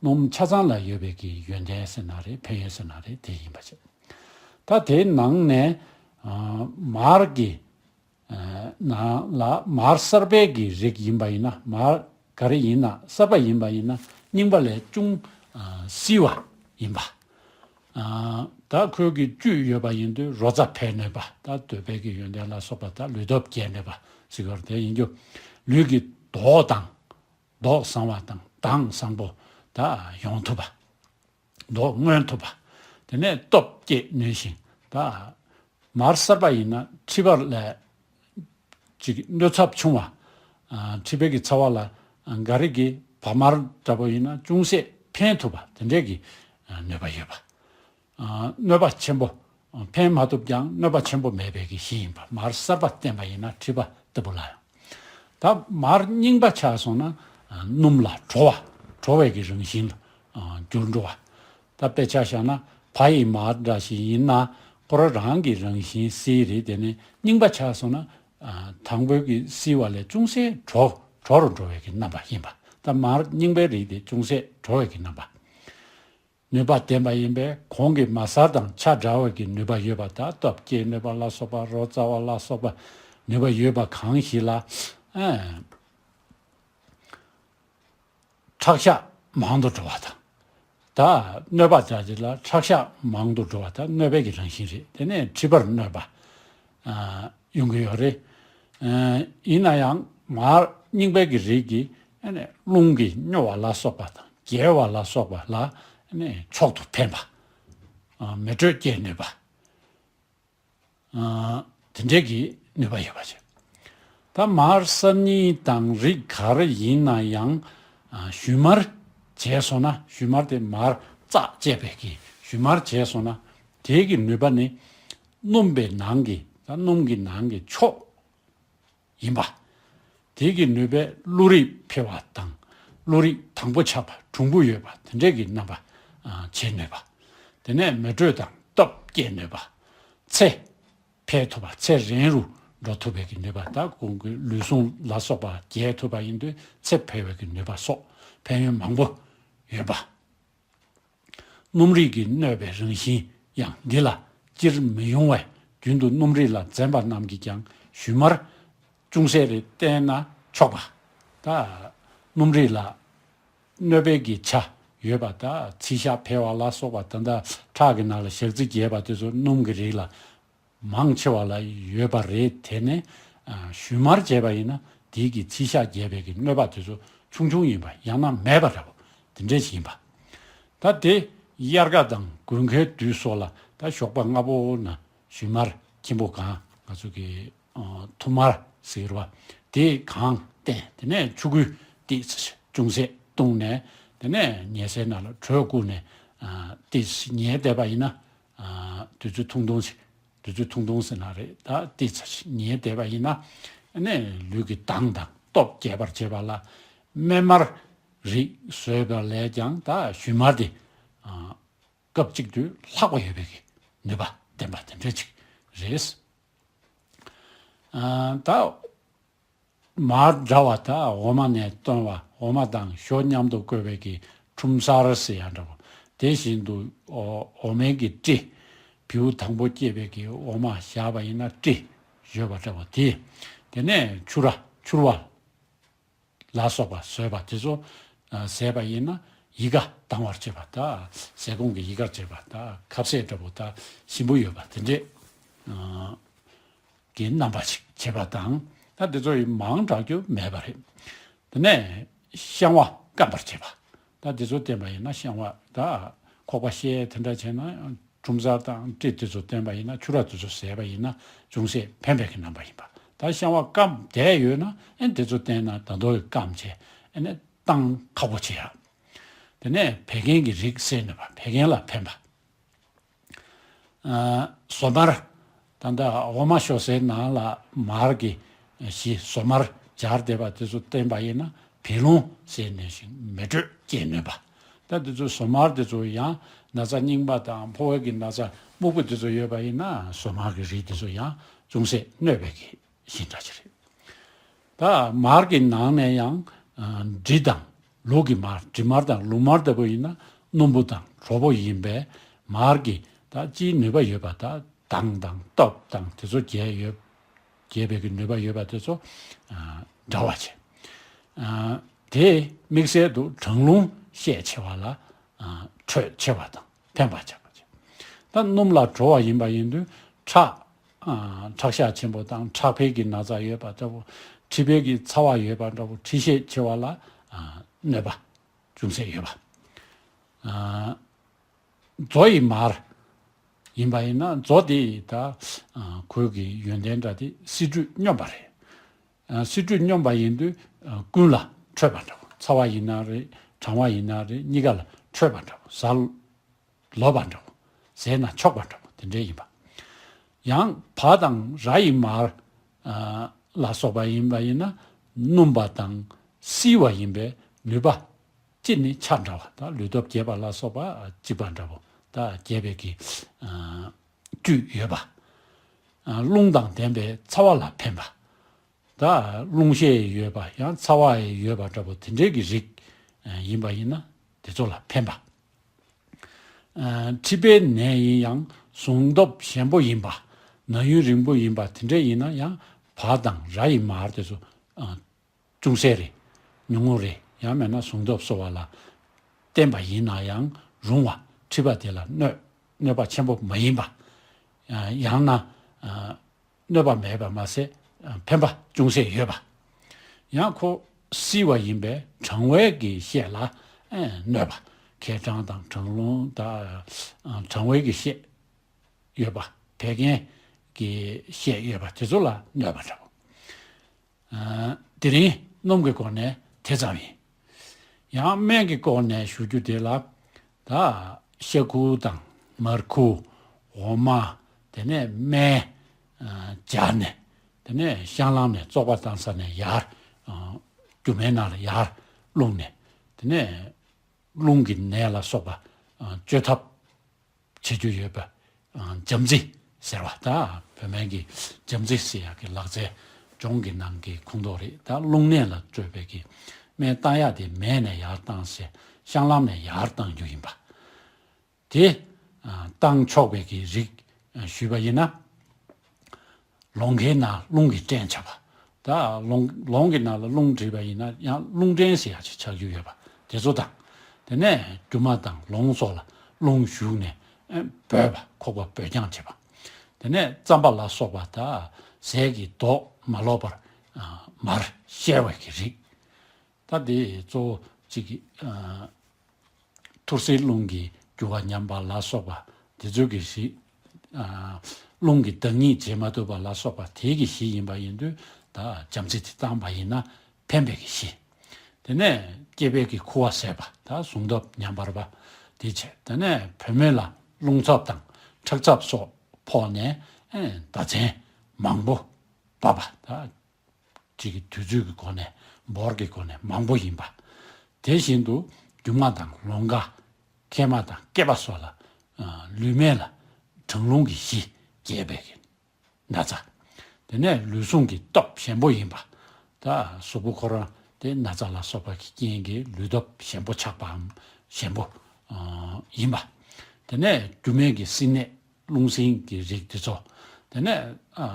སྣུམ་ཆ་ཚང་ལ་ཡོད་པའི་གི་ཡོན་ཏན་ཟེར་ན་རེད། ཕན་ཡོན་ཟེར་ན་རེད། དེ་ཡིན་པ་བྱས། ད་དེའི་ནང་ནས། ཨ། མར་གྱི། ཨ། ནང་ལ་མར་གསར་པའི་གི་རིགས་ཡིན་པ་ཡིན་ན། མར་ག་རེ་ཡིན་ན། གསར་པ་ཡིན་པ་ཡིན་ན་རྙིང་པ་ལས་ཅུང་། ཨ། བསིལ་བ་ཡིན་པ། ཨ། ད་ཁོའི་གི་བཅུད་ཡོད་པ་ཡིན་དུས་རོ་ཙ་འཕེལ་ནུས་པ། ད་འདོད་པའི་གི་ཡོན་ཏན་ལ་སོགས་པ། ད་ལུས་སྟོབས་རྒྱས་ནུས་པ་ཟེར་གྱི་ཡོད་རེད། དེ་ཡིན་རྒྱུ་ལུས་ཀྱི་མདོག་དང་། མདོག་བཟང་བ་དང་མདངས་བཟང་པོ་ད་ཡོང་ཐུབ་པ། མདོག་མངོན་ཐུབ་པ། དེ་ནས་སྟོབས་སྐྱེད་ནུས་ཤིང་། ད་མར་གསར་པ་ཡིན་ན་མཁྲིས་པ་ལ་ཅིག་གནོད་ཚབས་ཆུང་བ། ཨ། མཁྲིས་པའི་གི་ཚ་བ་ལ་འགའ་རེ་གི་བ་མར་འདྲ་པོ་ཡིན་ན་ཅུང་ཟད་ཕན་ཐུབ་པ། དེ་འདྲའི་གི། ཨ། ནུས་པ་ཡོད་པ། ཨ། གནོད་པ་ཆེན་པོ། ཕན་མ་ཐོགས་ཀྱང་གནོད་པ་ཆེན་པོ་མེད་པའི་གི་གཞི་ཡིན་པ། མར་གསར་པ་བསྟེན་པ་ཡིན་ན་མཁྲིས་པ་ལྟ་བུ་ལ་ཡང་། ད་མར་རྙིང་པ་ཆགས་སོང་ན། ཨ། སྣུམ་ལ་དྲོ་བ། དྲོ་བའི་གི་རང་བཞིན་ལ། ཨ། འགྱུར་འགྲོ་བ། ད་དཔེ་ཆ་བཞག་ན་བ་ཡི་མར་འདྲ་ཞིག་ཡིན་ན་ཁོ་རང་རང་གི་རང་བཞིན་བསིལ་རེད། དེ་ནས་རྙིང་པ་ཆགས་སོང་ན། ཨ། དང་པོའི་གི་བསིལ་བ་ལས་ཅུང་ཟད་དྲོ། དྲོ་རུ་འགྲོ་བའི་གི་རྣམ་པ་ཡིན་པ། ད་མར་རྙིང་པའི་རིགས་དེ་ཅུང་ཟད་དྲོ་བའི་གི་རྣམ་པ། ནུས་པ་ལྡན་པ་ཡིན་པས་གོང་གི་མར་གསར་དང་ཆ་འདྲ་བའི་གི་ནུས་པ་ཡོད་པ། ད་སྟོབས་སྐྱེད་ནུས་པ་ལ་སོགས་པ། རོ་ཙ་བ་ལ་སོགས་པ་ནུས་པ་ཡོད་པ་གང་ཞིག་ལ། ཨ། ཁྲག་ཤ་མང་དུ་འགྲོ་བ་དང་། ད་གནོད་པ་འདྲ་ཅིག་ལ་ཁྲག་ཤ་མང་དུ་འགྲོ་བ་ད་གནོད་པའི་གི་རང་བཞིན་རེད། དེ་ནས་མཁྲིས་པར་གནོད་པ། ཨ། ཡོང་གི་ཡོད་རེད། ཨ། ཡིན་ན་ཡང་མར་རྙིང་པའི་གི་རིགས་ཀྱིས། ཨ་ནི་རླུང་གིས་སྨྱོ་བ་ལ་སོགས་པ་དང་རྒྱལ་བ་ལ་སོགས་པ་ལ། ཨ་ནི་མཆོག་ཏུ་ཕན་པ། ཨ། མེ་དྲོད་སྐྱེད་ནུས་པ། ཨ། དེ་འདྲའི་གི་ནུས་པ་ཡོད་པ་བྱས། ད་མར་གསར་རྙིང་དང་རིགས་ག་རེ་ཡིན་ན་ཡང་། ཨ། ཞུན་མར་བྱས་སོང་ན། ཞུན་མར་དེ་མར་བཙགས་བཅད་པའི་གི་ཞུན་མར་བྱས་སོང་ན། དེའི་གི་ནུས་པ་ནི་སྣུམ་པའི་ནང་གི། ད་སྣུམ་གྱི་ནང་གི་མཆོག་ཡིན་པ། དེ་གི་ནུས་པས་བློ་རིག་འཕེལ་བ་དང་། བློ་རིག་དྭངས་པོ་ཆགས་པ། གྲུང་པོ་ཡོད་པ། དེ་འདྲས་ཀྱི་རྣམ་པ། ཨ། བྱེད་ནུས་པ། དེ་ནས་མེ་དྲོད་དང་སྟོབས་སྐྱེད་ནུས་པ། ཚེ་འཕེལ་ཐུབ་པ། ཚེ་རིང་རུ་འགྲོ་ཐུབ་པའི་གི་ནུས་པ། ད་གོང་གི་ལུས་ཟུངས་ལ་སོགས་པ་རྒྱས་ཐུབ་པ་ཡིན་དུས་ཚེ་འཕེལ་བའི་གི་ནུས་པ་སོགས་ཕན་ཡོན་མང་པོ་ཡོད་པ། སྣུམ་རིགས་ཀྱིས་གནོད་པའི་རང་བཞིན་ཡང་འདི་ལ་སྤྱིར་མི་ཡོང་བས། རྒྱུན་དུ་སྣུམ་རིགས་ལ་འཛེམ་པ་རྣམས་ཀྱིས་ཀྱང་ ཞུན་མར་ཅུང་ཟད་རེ་བསྟེན་ན་ཆོག་པ། ད་སྣུམ་རིགས་ལ་གནོད་པའི་གི་ཆ་ཡོད་པ། ད་ཚིལ་ཤ་འཕེལ་བ་ལ་སོགས་པ། ད་ལྟ་ཁྲག་གི་ནང་ལ་ཞག་རྩི་རྒྱས་པ་དེ་ཚོ་སྣུམ་གྱི་རིགས་ལ་མང་ཆེ་བ་ལ་ཡོད་པ་རེད། དེ་ནས་ཨ་ཞུན་མར་བྱས་པ་ཡིན་ན་དེའི་གི་ཚིལ་ཤ་རྒྱས་པའི་གི་གནོད་པ་དེ་ཚོ་ཆུང་ཆུང་ཡིན་པ། ཡང་ན་མེད་པ་འདྲ་པོ་དེ་འདྲས་ཤིག་ཡིན་པ། ད་དེ་དབྱར་ཁ་དང་དགུན་ཁའི་དུས་སོགས་ལ་ད་ཞོགས་པ་སྔ་པོ་ན་ཞུན་མར་ཁྱིམ་པོ་གང་ང་ཚོ་གི་ཨ་ཐུར་མར་ཟེར་བ་དེ་གང་བསྟེན། དེ་ནས་ཆུ་ཁོལ་ཏོག་ཙམ་ཅུང་ཟད་བཏུངས་ནས། དེ་ནས་ཉལ་སའི་ནང་ལ་དྲོད་བསྐུར་ནས་ཨ་ཏོག་ཙམ་ཉལ་བསྡད་པ་ཡིན་ན། ཨ་དུས་ཚོད་ཐུང་ཐུང་ཞིག་དུས་ཚོད་ཐུང་ཐུང་ཟེར་ན་རེད། ད་ཏོག་ཙམ་ཞིག་ཉལ་བསྡད་པ་ཡིན་ན། ཨ་ནི་ལུས་ཀྱི་དྭངས་དང་སྟོབས་རྒྱས་པར་བྱེད་པ་ལ། སྨན་མར་རིགས་ཟོས་པ་ལས་ཀྱང་ད་ཞུན་མར་དེ་ཨ་སྐབས་གཅིག་ཏུ་ལྷག་པ་ཡོད་པའི་གི་ནུས་པ་ལྡན་པ་དེ་འདྲ་ཅིག་རེད། ཨ་ད་མར་འདྲ་བ་ད་འོ་མ་ནས་བཏོན་པ། འོ་མ་དང་ཞོ་མཉམ་དུ་བསྐོལ་བའི་གི་ཁྲུམ་སར་ཟེར་ཡ་འདྲ་པོ། དེ་བཞིན་དུ་འོ་འོ་མའི་གི་སྤྲི། བེའུ་དང་པོ་སྐྱེས་པའི་གི་འོ་མ་བཞག་པ་ཡིན་ན་སྤྲི་ཡོད་པ་འདྲ་པོ་དེ། དེ་ནས་ཕྱུར་ར་ཕྱུར་བ་ལ་སོགས་པ་ཟོས་པ་དེ་ཚོ་ཨ་བཟས་པ་ཡིན་ན་ཡི་ག་དྭངས་པར་བྱེད་པ། ད་ཟས་སྐོམ་གྱི་ཡི་གར་བྱེད་པ། ད་ཁ་ཟས་འདྲ་པོ་ད་ཞིམ་པོ་ཡོད་པ་དེ་འདྲས་ཨ་གི་རྣམ་པ་ཞིག་བྱེད་པ་དང་། ད་དེ་ཚོ་ཡི་མང་དྲགས་རྒྱུ་མེད་པ་རེད། དེ་ནས་བཤང་བ་སྐམ་པར་བྱེད་པ། ད་དེ་ཚོ་བསྟེན་པ་ཡིན་ན་བཤང་བ། ད་ཁོག་པ་བཤལ་དེ་འདྲ་བྱས་ན། ཁྲུམ་སར་དང་སྤྲི་དེ་ཚོ་བསྟེན་པ་ཡིན་ན། ཕྱུར་ར་དེ་ཚོ་བཟས་པ་ཡིན་ན་ཅུང་ཟད་ཕན་པའི་གི་རྣམ་པ་ཡིན་པ། ད་བཤང་བ་སྐམ་བསྡད་ཡོད་ན་ཨེ་དེ་ཚོ་བསྟེན་ན་ད་དུང་སྐམ་བྱས། ཨེ་ནས་བཏང་ཁག་པོ་བྱེད་ཡ། དེ་ནས་བད་ཀན་གྱི་རིགས་སེལ་ནུས་པ། བད་ཀན་ལ་ཕན་པ། ཨ་ཟོ་མར། ད་ལྟ་འོ་མ་ཞོ་ཟས་ནང་ལ་མར་གྱི་གཞི་ཟོ་མར་སྦྱར་བསྡད་པ་དེ་ཚོ་བསྟེན་པ་ཡིན་ན་བད་རླུང་ཟེར་ནད་ཅིག་མེ་དྲོད་སྐྱེད་ནུས་པ། ད་དེ་ཚོ་ཟོ་མར་དེ་ཚོ་ཡང་ན་ཚ་རྙིང་པ་དང་ཕོ་བའི་གི་ན་ཚ་སྨུག་པོ་དེ་ཚོ་ཡོད་པ་ཡིན་ན་ཟོ་མར་གྱི་རིགས་དེ་ཚོ་ཡང་ཅུང་ཟད་གནོད་པའི་གི་གཞི་འདྲ་ཅིག་རེད། ད་མར་གྱི་ནང་ནས་ཡང་ཨ་འབྲི་དང་ལུག་གི་མར། འབྲི་མར་དང་ལུག་མར་ལྟ་བུ་ཡིན་ན་སྣུམ་པོ་དང་དྲོ་པོ་ཡིན་པས། མར་གྱི་ད་སྤྱིའི་ནུས་པ་ཡོད་པ། ད་དྭངས་དང་སྟོབས་དང་དེ་ཚོ་རྒྱས་ཡོད། རྒྱས་པའི་གི་ནུས་པ་ཡོད་པ་དེ་ཚོ་ཨ་འདྲ་བ་བྱེད། ཨ་དེ་དམིགས་བསལ་དུ་གྲང་རླུང་བཤལ་ཆེ་བ་ལ་ཨ་དྲོད་ཆེ་བ་དང་ཕན་པ་བྱེད་པ་བྱེད། ད་སྣུམ་ལ་དྲོ་བ་ཡིན་པ་ཡིན་དུས་ཁྲག་ཨ་ཁྲག་ཤ་ཆེན་པོ་དང་ཁྲག་འཕེལ་གྱི་ན་ཚ་ཡོད་པ་འདྲ་པོ། མཁྲིས་པའི་གི་ཚ་བ་ཡོད་པ་འདྲ་པོ། མཁྲིས་ཤས་ཆེ་བ་ལ་ཨ་གནོད་པ་ཅུང་ཟད་ཡོད་པ། ཨ་མཛོ་ཡི་མར་ཡིན་པ་ཡིན་ན། མཛོ་དེ་ད་ཨ་ཁོའི་གི་ཡོན་ཏན་འདྲ་དེ་བསིལ་དྲོད་སྙོམས་པ་རེད། ཨ་བསིལ་དྲོད་སྙོམས་པ་ཡིན་དུས་ཨ་ཀུན་ལ་འཕྲོད་པ་འདྲ་པོ། ཚ་བ་ཡིན་ན་རེད། གྲང་བ་ཡིན་ན་རེད། གཉིས་ཀ་ལ་འཕྲོད་པ་འདྲ་པོ། གཟའ་ལོག་པ་འདྲ་པོ། བཟས་ན་ཆོག་པ་འདྲ་པོ་དེ་འདྲའི་ཡིན་པ། ཡང་བ་དང་ར་ཡི་མར་ཨ་ལ་སོགས་པ་ཡིན་པ་ཡིན་ན་སྣུམ་པ་དང་བསིལ་བ་ཡིན་པས་ནུས་པ་སྤྱིར་ནི་ཆ་འདྲ་བ། ད་ལུས་སྟོབས་རྒྱས་པ་ལ་སོགས་པ་གཅིག་པ་འདྲ་པོ། ད་རྒྱས་པའི་གི་ཨ་བཅུད་ཡོད་པ། ཨ་རླུང་དང་ལྡན་པའི་ཚ་བ་ལ་ཕན་པ། ད་རླུང་ཤས་ཡོད་པ་ཡང་ཚ་བ་ཡོད་པ་འདྲ་པོ་དེ་འདྲའི་གི་རིགས་ཨ་ཡིན་པ་ཡིན་ན་དེ་ཚོ་ལ་ཕན་པ། ཨ་མཁྲིས་པའི་ནད་ཡིན་ཡང་ཟུངས་སྟོབས་ཞན་པོ་ཡིན་པ། ན་ཡུན་རིང་པོ་ཡིན་པ་དེ་འདྲ་ཡིན་ན་ཡང་བ་དང་ར་ཡི་མར་དེ་ཚོ་ཨ་ཅུང་ཟད་རེ་ཉུང་ངུ་རེ་ཡང་མེད་ན་ཟུངས་སྟོབས་གསོ་བ་ལ་བསྟེན་པ་ཡིན་ན་ཡང་རུང་བ། མཁྲིས་པ་དེ་ལ་གནོད་གནོད་པ་ཆེན་པོ་མ་ཡིན་པ། ཡང་ན་ཨ་གནོད་པ་མེད་པ་མ་ཟད་ཕན་པ་ཅུང་ཟད་ཡོད་པ། ཡང་ཁོ་བསིལ་བ་ཡིན་པས་གྲང་བའི་གི་ཤས་ལ་ཨེ་གནོད་པ། མཁལ་གྲང་དང་གྲང་རླུང་དང་གྲང་བའི་གི་ཤས་ཡོད་པ། བད་ཀན་གི་ཤས་ཡོད་པ་དེ་ཚོ་ལ་གནོད་པ་འདྲ་པོ། ཨ་དེ་རིང་སྣུམ་གྱི་སྐོར་ནས་དེ་ཙམ་ཡིན། ཡང་སྨན་གྱི་སྐོར་ནས་ཞུ་རྒྱུ་དེ་ལ། ད་ཤ་ཁུ་དང་མར་ཁུ། འོ་མ། དེ་ནས་སྨན་ཨ་སྦྱར་ནས། དེ་ནས་བཤང་ལམ་ནས་བཙོག་པ་བཏང་ས་ནས་ཡར་ཨ་རྒྱུ་མའི་ནང་ལ་ཡར་བླུགས་ནས། དེ་ནས་རླུང་གི་ནད་ལ་སོགས་པ་ཨ་བཅོས་ཐབས་བྱེད་རྒྱུ་ཡོད་པ། ཨ་འཇམ་རྩི་ཟེར་བ། ད་བོད་སྨན་གྱི་འཇམ་རྩི་ཟེར་ཡག་གི་ལག་རྩལ་སྦྱོང་གི་ནང་གི་ཁོངས་གཏོགས་རེད། ད་རླུང་ནད་ལ་སྤྲོད་པའི་གི་སྨན་བཏང་ཡག་དེ་མལ་ནས་ཡར་བཏང་ཟེར། བཤང་ལམ་ནས་ཡར་བཏང་རྒྱུ་ཡིན་པ། དེ་ཨ་བཏང་ཆོག་པའི་གི་རིགས་ཨ་ཞུས་པ་ཡིན་ན། ལོང་གའི་ནང་རླུང་གིས་བྲན་བྱས་པ། ད་ལོང་ལོང་གི་ནང་ལ་རླུང་བྲིས་པ་ཡིན་ན་ཡང་རླུང་བྲན་ཟེར་ཡག་ཅིག་ཆགས་རྒྱུ་ཡོད་པ་དེ་ཚོ་དང་། དེ་ནས་རྒྱུ་མ་དང་ལོང་སོགས་ལ་རླུང་ཞུགས་ནས་ཨེ་འབོད་པ། ཁོག་པ་འབོད་རྐྱང་བྱེད་པ། དེ་ནས་རྩམ་པ་ལ་སོགས་པ་དང་ཟས་ཀྱི་མདོག་མ་ལོག་པར་ཨ་མར་བཤལ་བའི་གི་རིགས། ད་དེ་གཙོ་བོ་གཅིག་གི་ཨ་ཐུར་སེལ་རླུང་གི་རྒྱུ་བ་ཉམས་པ་ལ་སོགས་པ་དེ་ཚོ་གི་གཞི། ཨ་རླུང་གི་བདག་ཉིད་བྱེད་མ་ཐུབ་པ་ལ་སོགས་པ་དེ་གི་གཞི་ཡིན་པ་ཡིན་དུས། ད་བྱམས་བརྩེ་དེ་བཏང་པ་ཡིན་ན་ཕན་པའི་གི་གཞི། དེ་ནས་སྐྱེས་པའི་གི་ཁུ་བ་ཟད་པ། ད་ཟུངས་སྟོབས་ཉམས་པར་པ་དེ་བྱས། དེ་ནས་བུད་མེད་ལ་རླུང་ཚབས་དང་ཁྲག་ཚབས་སོགས་ཕོག་ནས་ཨེ་ཟླ་མཚན་མང་པོ་འབབ་པ། ད་གཅིག་གི་དུས་ཚོད་ཀྱི་སྒོ་ནས་འབོར་གྱི་སྒོ་ནས་མང་པོ་ཡིན་པ། དེ་བཞིན་དུ་རྒྱུ་མ་དང་ལོང་ག་མཁལ་མ་དང་སྐེད་པ་སོགས་ལ་ཨ་ལུས་སྨད་ལ་གྲང་རླུང་གི་གཞི་སྐྱེས་པའི་གི་ན་ཚ། དེ་ནས་ལུས་ཟུངས་ཀྱི་སྟོབས་ཞན་པོ་ཡིན་པ། ད་གཟུགས་པོ་ཁོ་རང་དེ་ན་ཚ་ལ་སོགས་པ་གི་རྐྱེན་གྱིས་ལུས་སྟོབས་ཞན་པོ་ཆགས་པའམ་ཞན་པོ་ཨ་ཡིན་པ། དེ་ནས་རྒྱུ་སྨད་ཀྱི་སྲིན་ནད་རླུང་སྲིན་གྱི་རིགས་དེ་ཚོ། དེ་ནས་ཨ་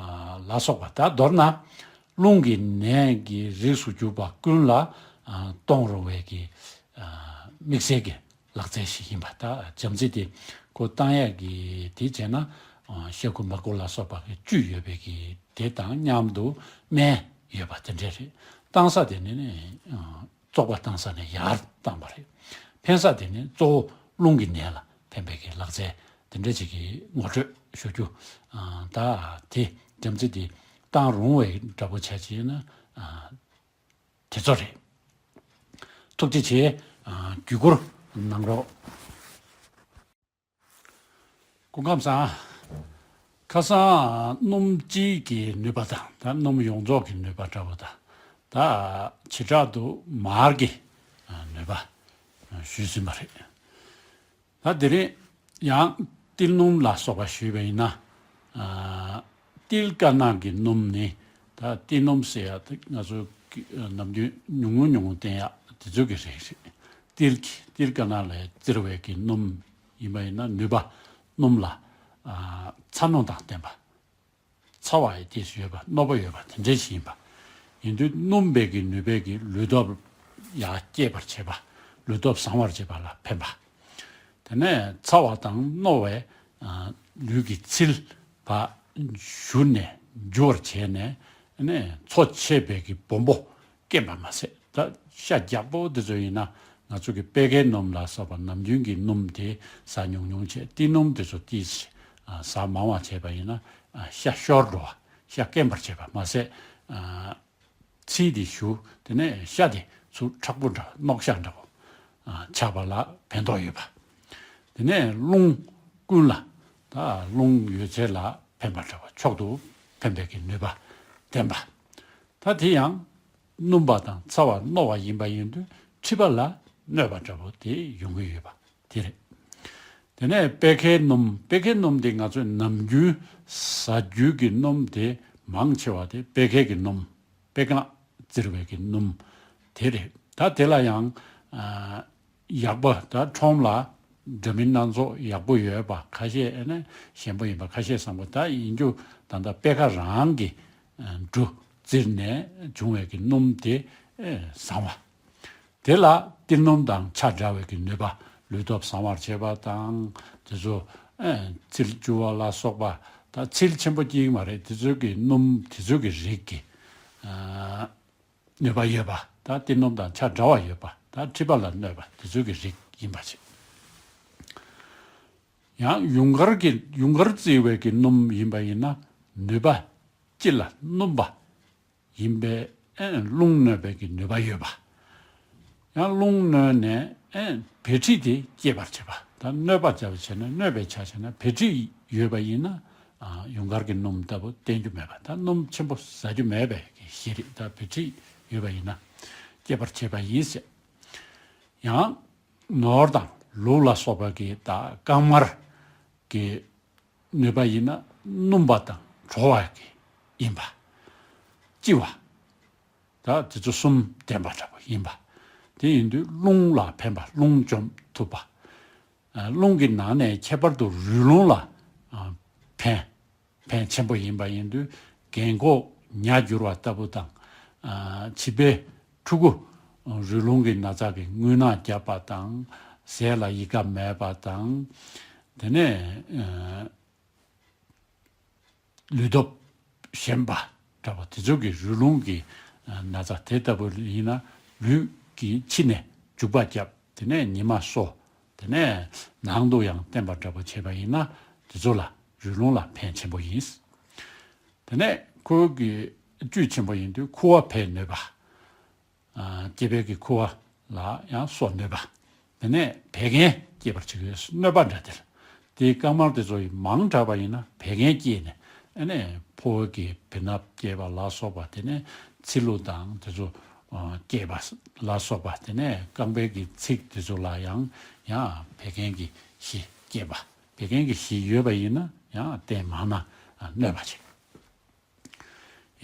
ལ་སོགས་པ། ད་མདོར་ན་རླུང་གི་ནད་ཀྱི་རིགས་སུ་གྱུར་པ་ཀུན་ལ་ཨ་གཏོང་རུང་བའི་གི་ཨ་དམིགས་བསལ་གྱི་ལག་རྩལ་ཞིག་ཡིན་པ། ད་བྱམས་བརྩེ་དེ་ཁོ་བཏང་ཡག་གི་དེ་བྱས་ན་ཨ་ཤ་ཁུ་མར་ཁུ་ལ་སོགས་པ་གི་བཅུད་ཡོད་པའི་གི་དེ་དང་མཉམ་དུ་སྨན་ཡོད་པ་དེ་འདྲ་རེད། བཏང་ས་དེ་ནི་ནི་ཨ་བཙོག་པ་བཏང་ས་ནས་ཡར་བཏང་བ་རེད། ཕན་ས་དེ་ནི་གཙོ་བོ་རླུང་གི་ནད་ལ་ཕན་པའི་གི་ལག་རྩལ་དེ་འདྲ་ཅིག་གི་ངོ་སྤྲོད་ཞུ་རྒྱུ། ཨ་ད་དེ་བྱམས་བརྩེ་དེ་བཏང་རུང་བའི་འདྲ་པོ་བྱས་ཅིག་ན་ཨ་དེ་ཚོ་རེད། ཐུགས་རྗེ་ཆེ། ཨ་བརྒྱུད་སྐུར་གནང་རོགས། སྐུ་ཁམས་བཟང་། ཁ་སང་སྣུམ་ལྕེ་གི་ནུས་པ་དང་། ད་སྣུམ་ཡོངས་རྫོགས་ཀྱི་ནུས་པ་འདྲ་པོ་དང་། ད་བྱེ་བྲག་ཏུ་མར་གྱི་ནུས་པ་ཞུས་ཟིན་པ་རེད། ད་དེ་རིང་ཡང་ཏིལ་སྣུམ་ལ་སོགས་པ་ཞུས་པ་ཡིན་ན། ཨ་ཏིལ་དཀར་ནག་གི་སྣུམ་ནི། ད་ཏིལ་སྣུམ་ཟེར་ཡ་དེ་ང་ཚོ་ནམ་རྒྱུན་ཉུང་ངུ་ཉུང་ངུ་བསྟེན་ཡ་དེ་ཚོ་གི་རིགས་རེད། ཏིལ་གྱི་ཏིལ་དཀར་ནག་ལས་བཙིར་བའི་གི་སྣུམ་ཡིན་པ་ཡིན་ན། ནུས་པ་སྣུམ་ལ་ཨ་ཚ་རྣོ་དང་ལྡན་པ། ཚ་བ་ཡི་ཏོག་ཙམ་ཡོད་པ། རྣོ་བ་ཡོད་པ་དེ་འདྲ་ཞིག་ཡིན་པ། ཡིན་དུས་སྣུམ་པའི་གི་ནུས་པའི་གི་ལུས་སྟོབས་ཡར་སྐྱེད་པར་བྱེད་པ། ལུས་སྟོབས་བཟང་བར་བྱེད་པ་ལ་ཕན་པ། དེ་ནས་ཚ་བ་དང་རྣོ་བས་ཨ་ལུས་ཀྱི་ཚིལ་བ་བཞུ་ནས་འཇུ་བར་བྱས་ནས། ནས་འཚོ་བྱེད་པའི་གི་སྦོམ་པོ་སྐེམ་པ་མ་ཟད། ད་ཤ་རྒྱགས་པོ་དེ་ཚོ་ཡིན་ན། ང་ཚོ་གི་པད་ཁའི་སྣུམ་ལ་སོགས་པ་ནམ་རྒྱུན་གྱི་སྣུམ་དེ་ཟ་ཉུང་ཉུང་བྱས། ཏིལ་སྣུམ་དེ་ཚོ་ཏོག་ཙམ་ཨ་ཟ་མང་བ་བྱས་པ་ཡིན་ན། ཨ་ཤ་ཤོར་འགྲོ་བ། ཤ་སྐེམ་པར་བྱེད་པ་མ་ཟད། ཨ་ཚིལ་དེ་ཞུ། དེ་ནས་ཤ་དེ་ཚུར་མཁྲེགས་པོ་འདྲ། རྣོ་ཤ་འདྲ་པོ་ཨ་ཆགས་པ་ལ་ཕན་ཐོགས་ཡོད་པ། དེ་ནས་རླུང་ཀུན་ལ། ད་རླུང་ཡོད་ཚད་ལ་ཕན་པ་འདྲ་པོ། མཆོག་ཏུ་ཕན་པའི་གི་ནུས་པ་ལྡན་པ། ད་དེ་ཡང་སྣུམ་པ་དང་ཚ་བ་རྣོ་བ་ཡིན་པ་ཡིན་དུས། མཁྲིས་པ་ལ་གནོད་པ་འདྲ་པོ་དེ་ཡོང་གི་ཡོད་པ་དེ་རེད། དེ་ནས་པད་ཁའི་སྣུམ། པད་ཁའི་སྣུམ་དེ་ང་ཚོས་ནམ་རྒྱུན་ཟ་རྒྱུ་གི་སྣུམ་དེ་མང་ཆེ་བ་དེ་པད་ཁའི་གི་སྣུམ། པད་ཁ་བཙིར་བའི་གི་སྣུམ་དེ་རེད། ད་དེ་ལ་ཡང་ཨ་ཡག་པ། ད་ཁྲོམ་ལ་འདྲ་མིན་སྣ་ཚོགས་ཡག་པོ་ཡོད་པ། ཁ་ཤས་ཨ་ནི་ཞན་པོ་ཡིན་པ། ཁ་ཤས་བཟང་པོ། ད་ཡིན་རྒྱུ་ད་ལྟ་པད་ཁ་རང་གི་ཨ་འབྲུ་བཙིར་ནས་བྱུང་བའི་གི་སྣུམ་དེ་ཨེ་བཟང་བ། དེ་ལ་ཏིལ་སྣུམ་དང་ཆ་འདྲ་བའི་གི་ནུས་པ། ལུས་སྟོབས་བཟང་བར་བྱེད་པ་དང་། དེ་ཚོ་ཨེ་ཚིལ་བཅུ་བ་ལ་སོགས་པ། ད་ཚིལ་ཆེན་པོ་གཅིག་མ་རེད། དེ་ཚོའི་གི་སྣུམ་དེ་ཚོའི་གི་རིགས་ཀྱི་ཨ་ནུས་པ་ཡོད་པ། ད་ཏིལ་སྣུམ་དང་ཆ་འདྲ་བ་ཡོད་པ། ད་མཁྲིས་པ་ལ་གནོད་པ་དེ་ཚོའི་གི་རིགས་ཡིན་པ་བྱས། ཡང་ཡུངས་ཀར་གྱི། ཡུངས་ཀར་བཙིར་བའི་གི་སྣུམ་ཡིན་པ་ཡིན་ན། ནུས་པ་སྤྱི་ལ་སྣུམ་པ་ཡིན་པས། ཨེ་རླུང་གནོད་པའི་གི་ནུས་པ་ཡོད་པ། ཡང་རླུང་གནོད་ནས་ཨེ་བད་མཁྲིས་དེ་སྐྱེད་པར་བྱེད་པ། ད་གནོད་པ་བྱ་བ་བྱས་ན། གནོད་པའི་ཆ་བྱས་ན། བད་མཁྲིས་ཡོད་པ་ཡིན་ན། ཨ་ཡུངས་ཀར་གྱི་སྣུམ་ལྟ་བུ་བསྟེན་རྒྱུ་མེད་པ། ད་སྣུམ་ཆེན་པོ་ཟ་རྒྱུ་མེད་པའི་གི་གཞི་རེད། ད་བད་མཁྲིས་ཡོད་པ་ཡིན་ན་སྐྱེད་པར་བྱེད་པ་ཡིན་ཟེར། ཡང་ནོར་དང་ལུག་ལ་སོགས་པ་གི་ད་རྐང་མར་གྱི་ནུས་པ་ཡིན་ན་སྣུམ་པ་དང་དྲོ་བ་གི་ཡིན་པ། ལྕི་བ། ད་དེ་ཚོ་གསུམ་ལྡན་པ་འདྲ་པོ་ཡིན་པ། དེ་ཡིན་དུས་རླུང་ལ་ཕན་པ། རླུང་འཇོམས་ཐུབ་པ། ཨ་རླུང་གི་ནང་ནས་ཁྱད་པར་དུ་རུས་རླུང་ལ་ཨ་ཕན། ཕན་ཆེན་པོ་ཡིན་པ་ཡིན་དུས། རྒན་གོག་ཉ་འགྱུར་བ་ལྟ་བུ་དང་། ཨ་བྱིས་པའི་ཕྲུ་གུ་རུས་རླུང་གི་ན་ཚ་གི་རྔུལ་ནག་བརྒྱབ་པ་དང་། ཟས་ལ་ཡི་ག་མེད་པ་དང་། དེ་ནས་ཨ་ལུས་སྟོབས་ཞན་པ་འདྲ་པོ་དེ་ཚོ་གི་རུས་རླུང་གི་ཨ་ན་ཚ་དེ་ལྟ་བུ་ཡིན་ན་ལུས་ཀྱི་ཕྱི་ནས་འཇུག་པ་བརྒྱབ། དེ་ནས་ཉི་མ་གསོ། དེ་ནས་ནང་དུ་ཡང་བསྟེན་པ་འདྲ་པོ་བྱས་པ་ཡིན་ན་དེ་ཚོ་ལ་རུས་རླུང་ལ་ཕན་ཆེན་པོ་ཡིན། དེ་ནས་ཁོ་གི་བཅུད་ཆེན་པོ་ཡིན་དུས་ཁུ་བ་འཕེལ་ནུས་པ། ཨ་སྐྱེས་པའི་གི་ཁུ་བ་ལ་ཡང་གསོ་ནུས་པ། དེ་ནས་བད་ཀན་སྐྱེད་པར་བྱེད་ཀྱི་གནོད་པ་འདྲ་དེ་ལ། དེའི་རྐང་མར་དེ་ཚོ་ཡི་མང་དྲགས་པ་ཡིན་ན་བད་ཀན་སྐྱེས་ནས་ཨ་ནས་ཕོ་བའི་གི་བེ་སྣབས་སྐྱེས་པ་ལ་སོགས་པ། དེ་ནས་ཚིལ་ལུ་དང་དེ་ཚོ་ཨ་སྐྱེས་པ་ལ་སོགས་པ། དེ་ནས་རྐང་པའི་གི་ཚིགས་དེ་ཚོ་ལ་ཡང་ཡང་བད་ཀན་གྱི་གཞི་སྐྱེས་པ། བད་ཀན་གྱི་གཞི་ཡོད་པ་ཡིན་ན་ཡང་སྟན་མང་ན་གནོད་པ་བྱེད།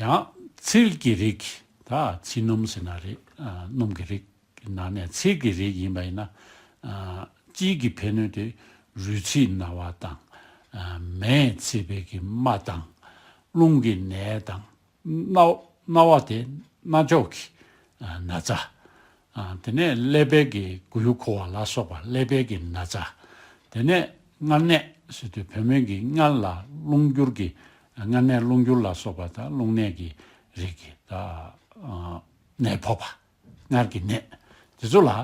ཡང་ཚིལ་གྱི་རིགས། ད་ཚིལ་སྣུམ་ཟེར་ན་རེད། ཨ་སྣུམ་གྱི་རིགས་ནང་ནས་ཚིལ་གྱི་རིགས་ཡིན་པ་ཡིན་ན། ཨ་དཔྱིད་ཀྱི་ཕན་ནུས་དེ་རུས་ཚིགས་ན་བ་དང་། ཨ་མེས་ཚིག་པའི་གི་རྨ་དང་། རླུང་གི་ནད་དང་། རྣ་རྣ་བ་དེ་རྣ་ཅོག་གི་ཨ་ན་ཚ། ཨ་དེ་ནས་ཀླད་པའི་གི་མགོ་ཡུ་འཁོར་བ་ལ་སོགས་པ་ཀླད་པའི་གི་ན་ཚ། དེ་ནས་མངལ་ནད་ཟེར་དུས་བུད་མེད་ཀྱི་མངལ་ལ་རླུང་འགྱུར་གྱི་མངལ་ནད་རླུང་འགྱུར་ལ་སོགས་པ་དང་རླུང་ནད་ཀྱི་རིགས་ཀྱི་ད་ཨ་ནད་ཕོག་པ། མངལ་གྱི་ནད་དེ་ཚོ་ལ་ཨ་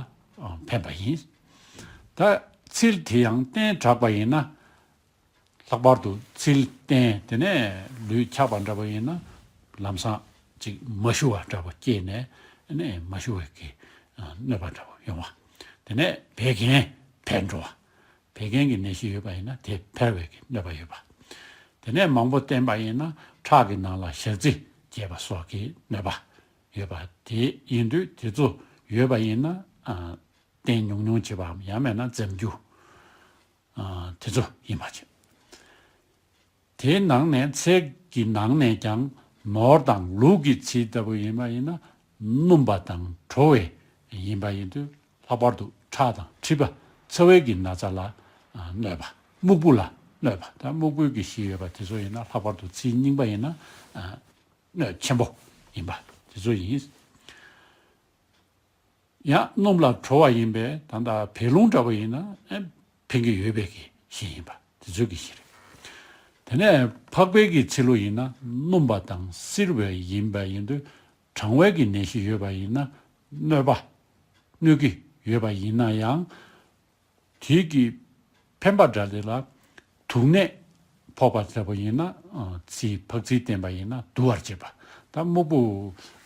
ཕན་པ་ཡིན། ད་ཚིལ་དེ་ཡང་བསྟེན་དྲགས་པ་ཡིན་ན། ལྷག་པར་དུ་ཚིལ་བསྟེན། དེ་ནས་ལུས་འཁྱགས་པ་འདྲ་པོ་ཡིན་ན་ལམ་སང་ཅིག་མ་ཞུ་བ་འདྲ་པོ་སྐྱེས་ནས་ནས་མ་ཞུ་བའི་གི་གནོད་པ་འདྲ་པོ་ཡོང་བ། དེ་ནས་བད་ཀན་འཕེལ་འགྲོ་བ། བད་ཀན་གྱི་ནད་གཞི་ཡོད་པ་ཡིན་ན་དེ་འཕེལ་བའི་གི་གནོད་པ་ཡོད་པ། དེ་ནས་མང་པོ་བསྟེན་པ་ཡིན་ན་ཁྲག་གི་ནང་ལ་ཞག་རྩི་རྒྱས་པ་སོགས་ཀྱི་གནོད་པ་ཡོད་པ། དེ་ཡིན་དུས་དེ་ཚོ་ཡོད་པ་ཡིན་ན་ཨ་བསྟེན་ཉུང་ཉུང་བྱེད་པའམ་ཡང་མེད་ན་འཛེམ་རྒྱུ། ཨ་དེ་ཚོ་ཡིན་པ་བྱེད། དེའི་ནང་ནས་ཚལ་གྱི་ནང་ནས་ཀྱང་ནོར་དང་ལུག་གི་ཚིལ་ལྟ་བུ་ཡིན་པ་ཡིན་ན་སྣུམ་པ་དང་དྲོ་བའི་ཡིན་པ་ཡིན་དུས་ལྷག་པར་དུ་ཁྲག་དང་མཁྲིས་པ་ཚ་བའི་གི་ན་ཚ་ལ་ཨ་གནོད་པ། སྨུག་པོ་ལ་གནོད་པ། ད་སྨུག་པོའི་གི་གཞི་ཡོད་པ་དེ་ཚོ་ཡིན་ན་ལྷག་པར་དུ་ཚིལ་རྙིང་པ་ཡིན་ན་ཨ་གནོད་ཆེན་པོ་ཡིན་པ་དེ་ཚོ་ཡིན། ཡང་སྣུམ་ལ་དྲོ་བ་ཡིན་པས་ད་ལྟ་བད་རླུང་འདྲ་བ་ཡིན་ན་ཨེ་ཕན་གྱི་ཡོད་པའི་གི་གཞི་ཡིན་པ་དེ་ཚོའི་གི་གཞི་རེད། དེ་ནས་ཕག་པའི་གི་ཚིལ་ལུ་ཡིན་ན་སྣུམ་པ་དང་བསིལ་བའི་ཡིན་པ་ཡིན་དུས་གྲང་བའི་གི་ནད་གཞི་ཡོད་པ་ཡིན་ན་གནོད་པ་གནོད་ཀྱི་ཡོད་པ་ཡིན་ན་ཡང་། དེའི་གི་ཕན་པ་འདྲ་དེ་ལ་དུག་ནད་ཕོག་པ་ལྟ་བུ་ཡིན་ན་ཨ་ཚིལ་ཕག་ཚིལ་བསྟེན་པ་ཡིན་ན་དུག་པར་བྱེད་པ། ད་སྨུག་པོ་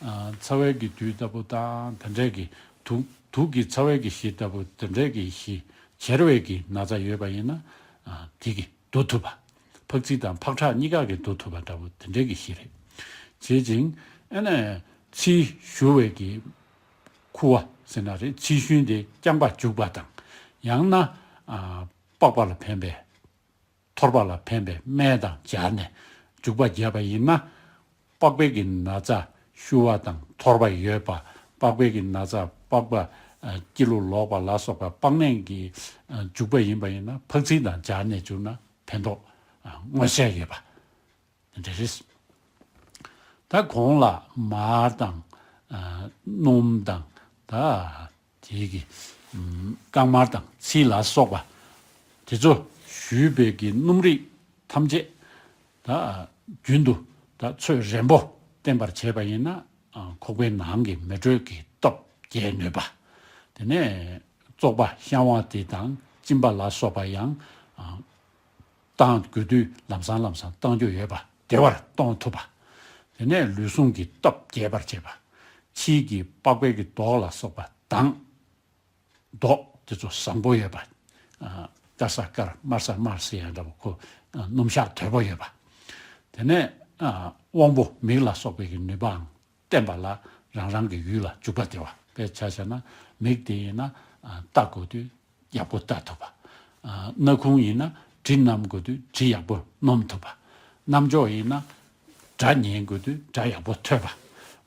ཨ་ཚ་བའི་གི་དུག་ལྟ་བུ་དང་དེ་འདྲའི་གི་དུག་དུག་གི་ཚ་བའི་གི་གཞི་ལྟ་བུ་དེ་འདྲའི་གི་གཞི་གྱེར་བའི་གི་ན་ཚ་ཡོད་པ་ཡིན་ན་ཨ་དེ་གི་དུག་ཐུབ་པ། ཕག་ཚིལ་དང་ཕག་ཁྲག་གཉིས་ཀ་གི་དུག་ཐུབ་པ་འདྲ་བོ་དེ་འདྲའི་གི་གཞི་རེད། བྱེད་ཅིང་ཨ་ནི་ཚིལ་བཞུ་བའི་གི་ཁུ་བ་ཟེར་ན་རེད། ཚིལ་ཞུན་དེ་རྐྱང་པ་བྱུག་པ་དང་། ཡང་ན་ཨ་པགས་པ་ལ་ཕན་པའི་ཐོར་པ་ལ་ཕན་པའི་སྨན་དང་སྦྱར་ནས་བྱུག་པ་བརྒྱབ་པ་ཡིན་ན་པགས་པའི་གི་ན་ཚ་ཤུ་བ་དང་ཐོར་པ་ཡོད་པ། པགས་པའི་གི་ན་ཚ་པགས་པ་ཨ་སྐྱི་ལུ་ལོག་པ་ལ་སོགས་པ་པགས་ནད་ཀྱི་ཨ་བྱུག་པ་ཡིན་པ་ཡིན་ན་ཕག་ཚིལ་དང་སྦྱར་ནས་བྱུག་ན་ཕན་ཐོགས་ཨ་མངོན་གསལ་ཡོད་པ། འདི་རེད། ད་གོང་ལ་མར་དང་ཨ་སྣུམ་དང་ད་དེའི་གི་ཨམ་རྐང་མར་དང་ཚིལ་ལ་སོགས་པ་དེ་ཚོ་བཞུས་པའི་གི་སྣུམ་རིགས་ཐམས་ཅད་ད་རྒྱུན་དུ་ད་ཚོད་རན་པོ་བསྟེན་པར་བྱས་པ་ཡིན་ན་ཨ་ཁོག་པའི་ནང་གི་མེ་དྲོད་ཀྱི་སྟོབས་རྒྱས་ནུས་པ། དེ་ནས་བཙོག་པ་བཤང་བ་དེ་དང་གཅིན་པ་ལ་སོགས་པ་ཡང་ཨ་བཏང་དགོས་དུས་ལམ་སང་ལམ་སང་བཏང་རྒྱུ་ཡོད་པ་བདེ་བར་གཏོང་ཐུབ་པ། དེ་ནས་ལུས་ཟུངས་ཀྱི་སྟོབས་རྒྱས་པར་བྱེད་པ། ཕྱིའི་གི་པགས་པའི་གི་མདོག་ལ་སོགས་པ་དང་། མདོག་དེ་ཚོ་བཟང་པོ་ཡོད་པ། ཨ་དཀར་ས་དཀར་དམར་ས་དམར་ཟེར་ཡང་འདྲ་བོ་ཁོ་ཨ་སྣུམ་ཞག་དོད་པོ་ཡོད་པ། དེ་ནས་ཨ་དབང་པོ་མིག་ལ་སོགས་པའི་གི་ནུས་པའང་བརྟན་པ་ལ་རང་རང་གི་ཡུལ་ལ་འཇུག་པ་བདེ་བ། དཔེ་ཆ་བཞག་ན་མིག་དེ་ཡིན་ན་ཨ་ལྟ་དགོས་དུས་ཡག་པོ་ལྟ་ཐུབ་པ། ཨ་སྣ་ཁུང་ཡིན་ན་དྲི་མནམ་དགོས་དུས་དྲི་ཡག་པོ་སྣོམ་ཐུབ་པ། རྣམ་ཅོག་ཡིན་ན་སྒྲ་ཉན་དགོས་དུས་སྒྲ་ཡག་པོ་ཐོས་པ།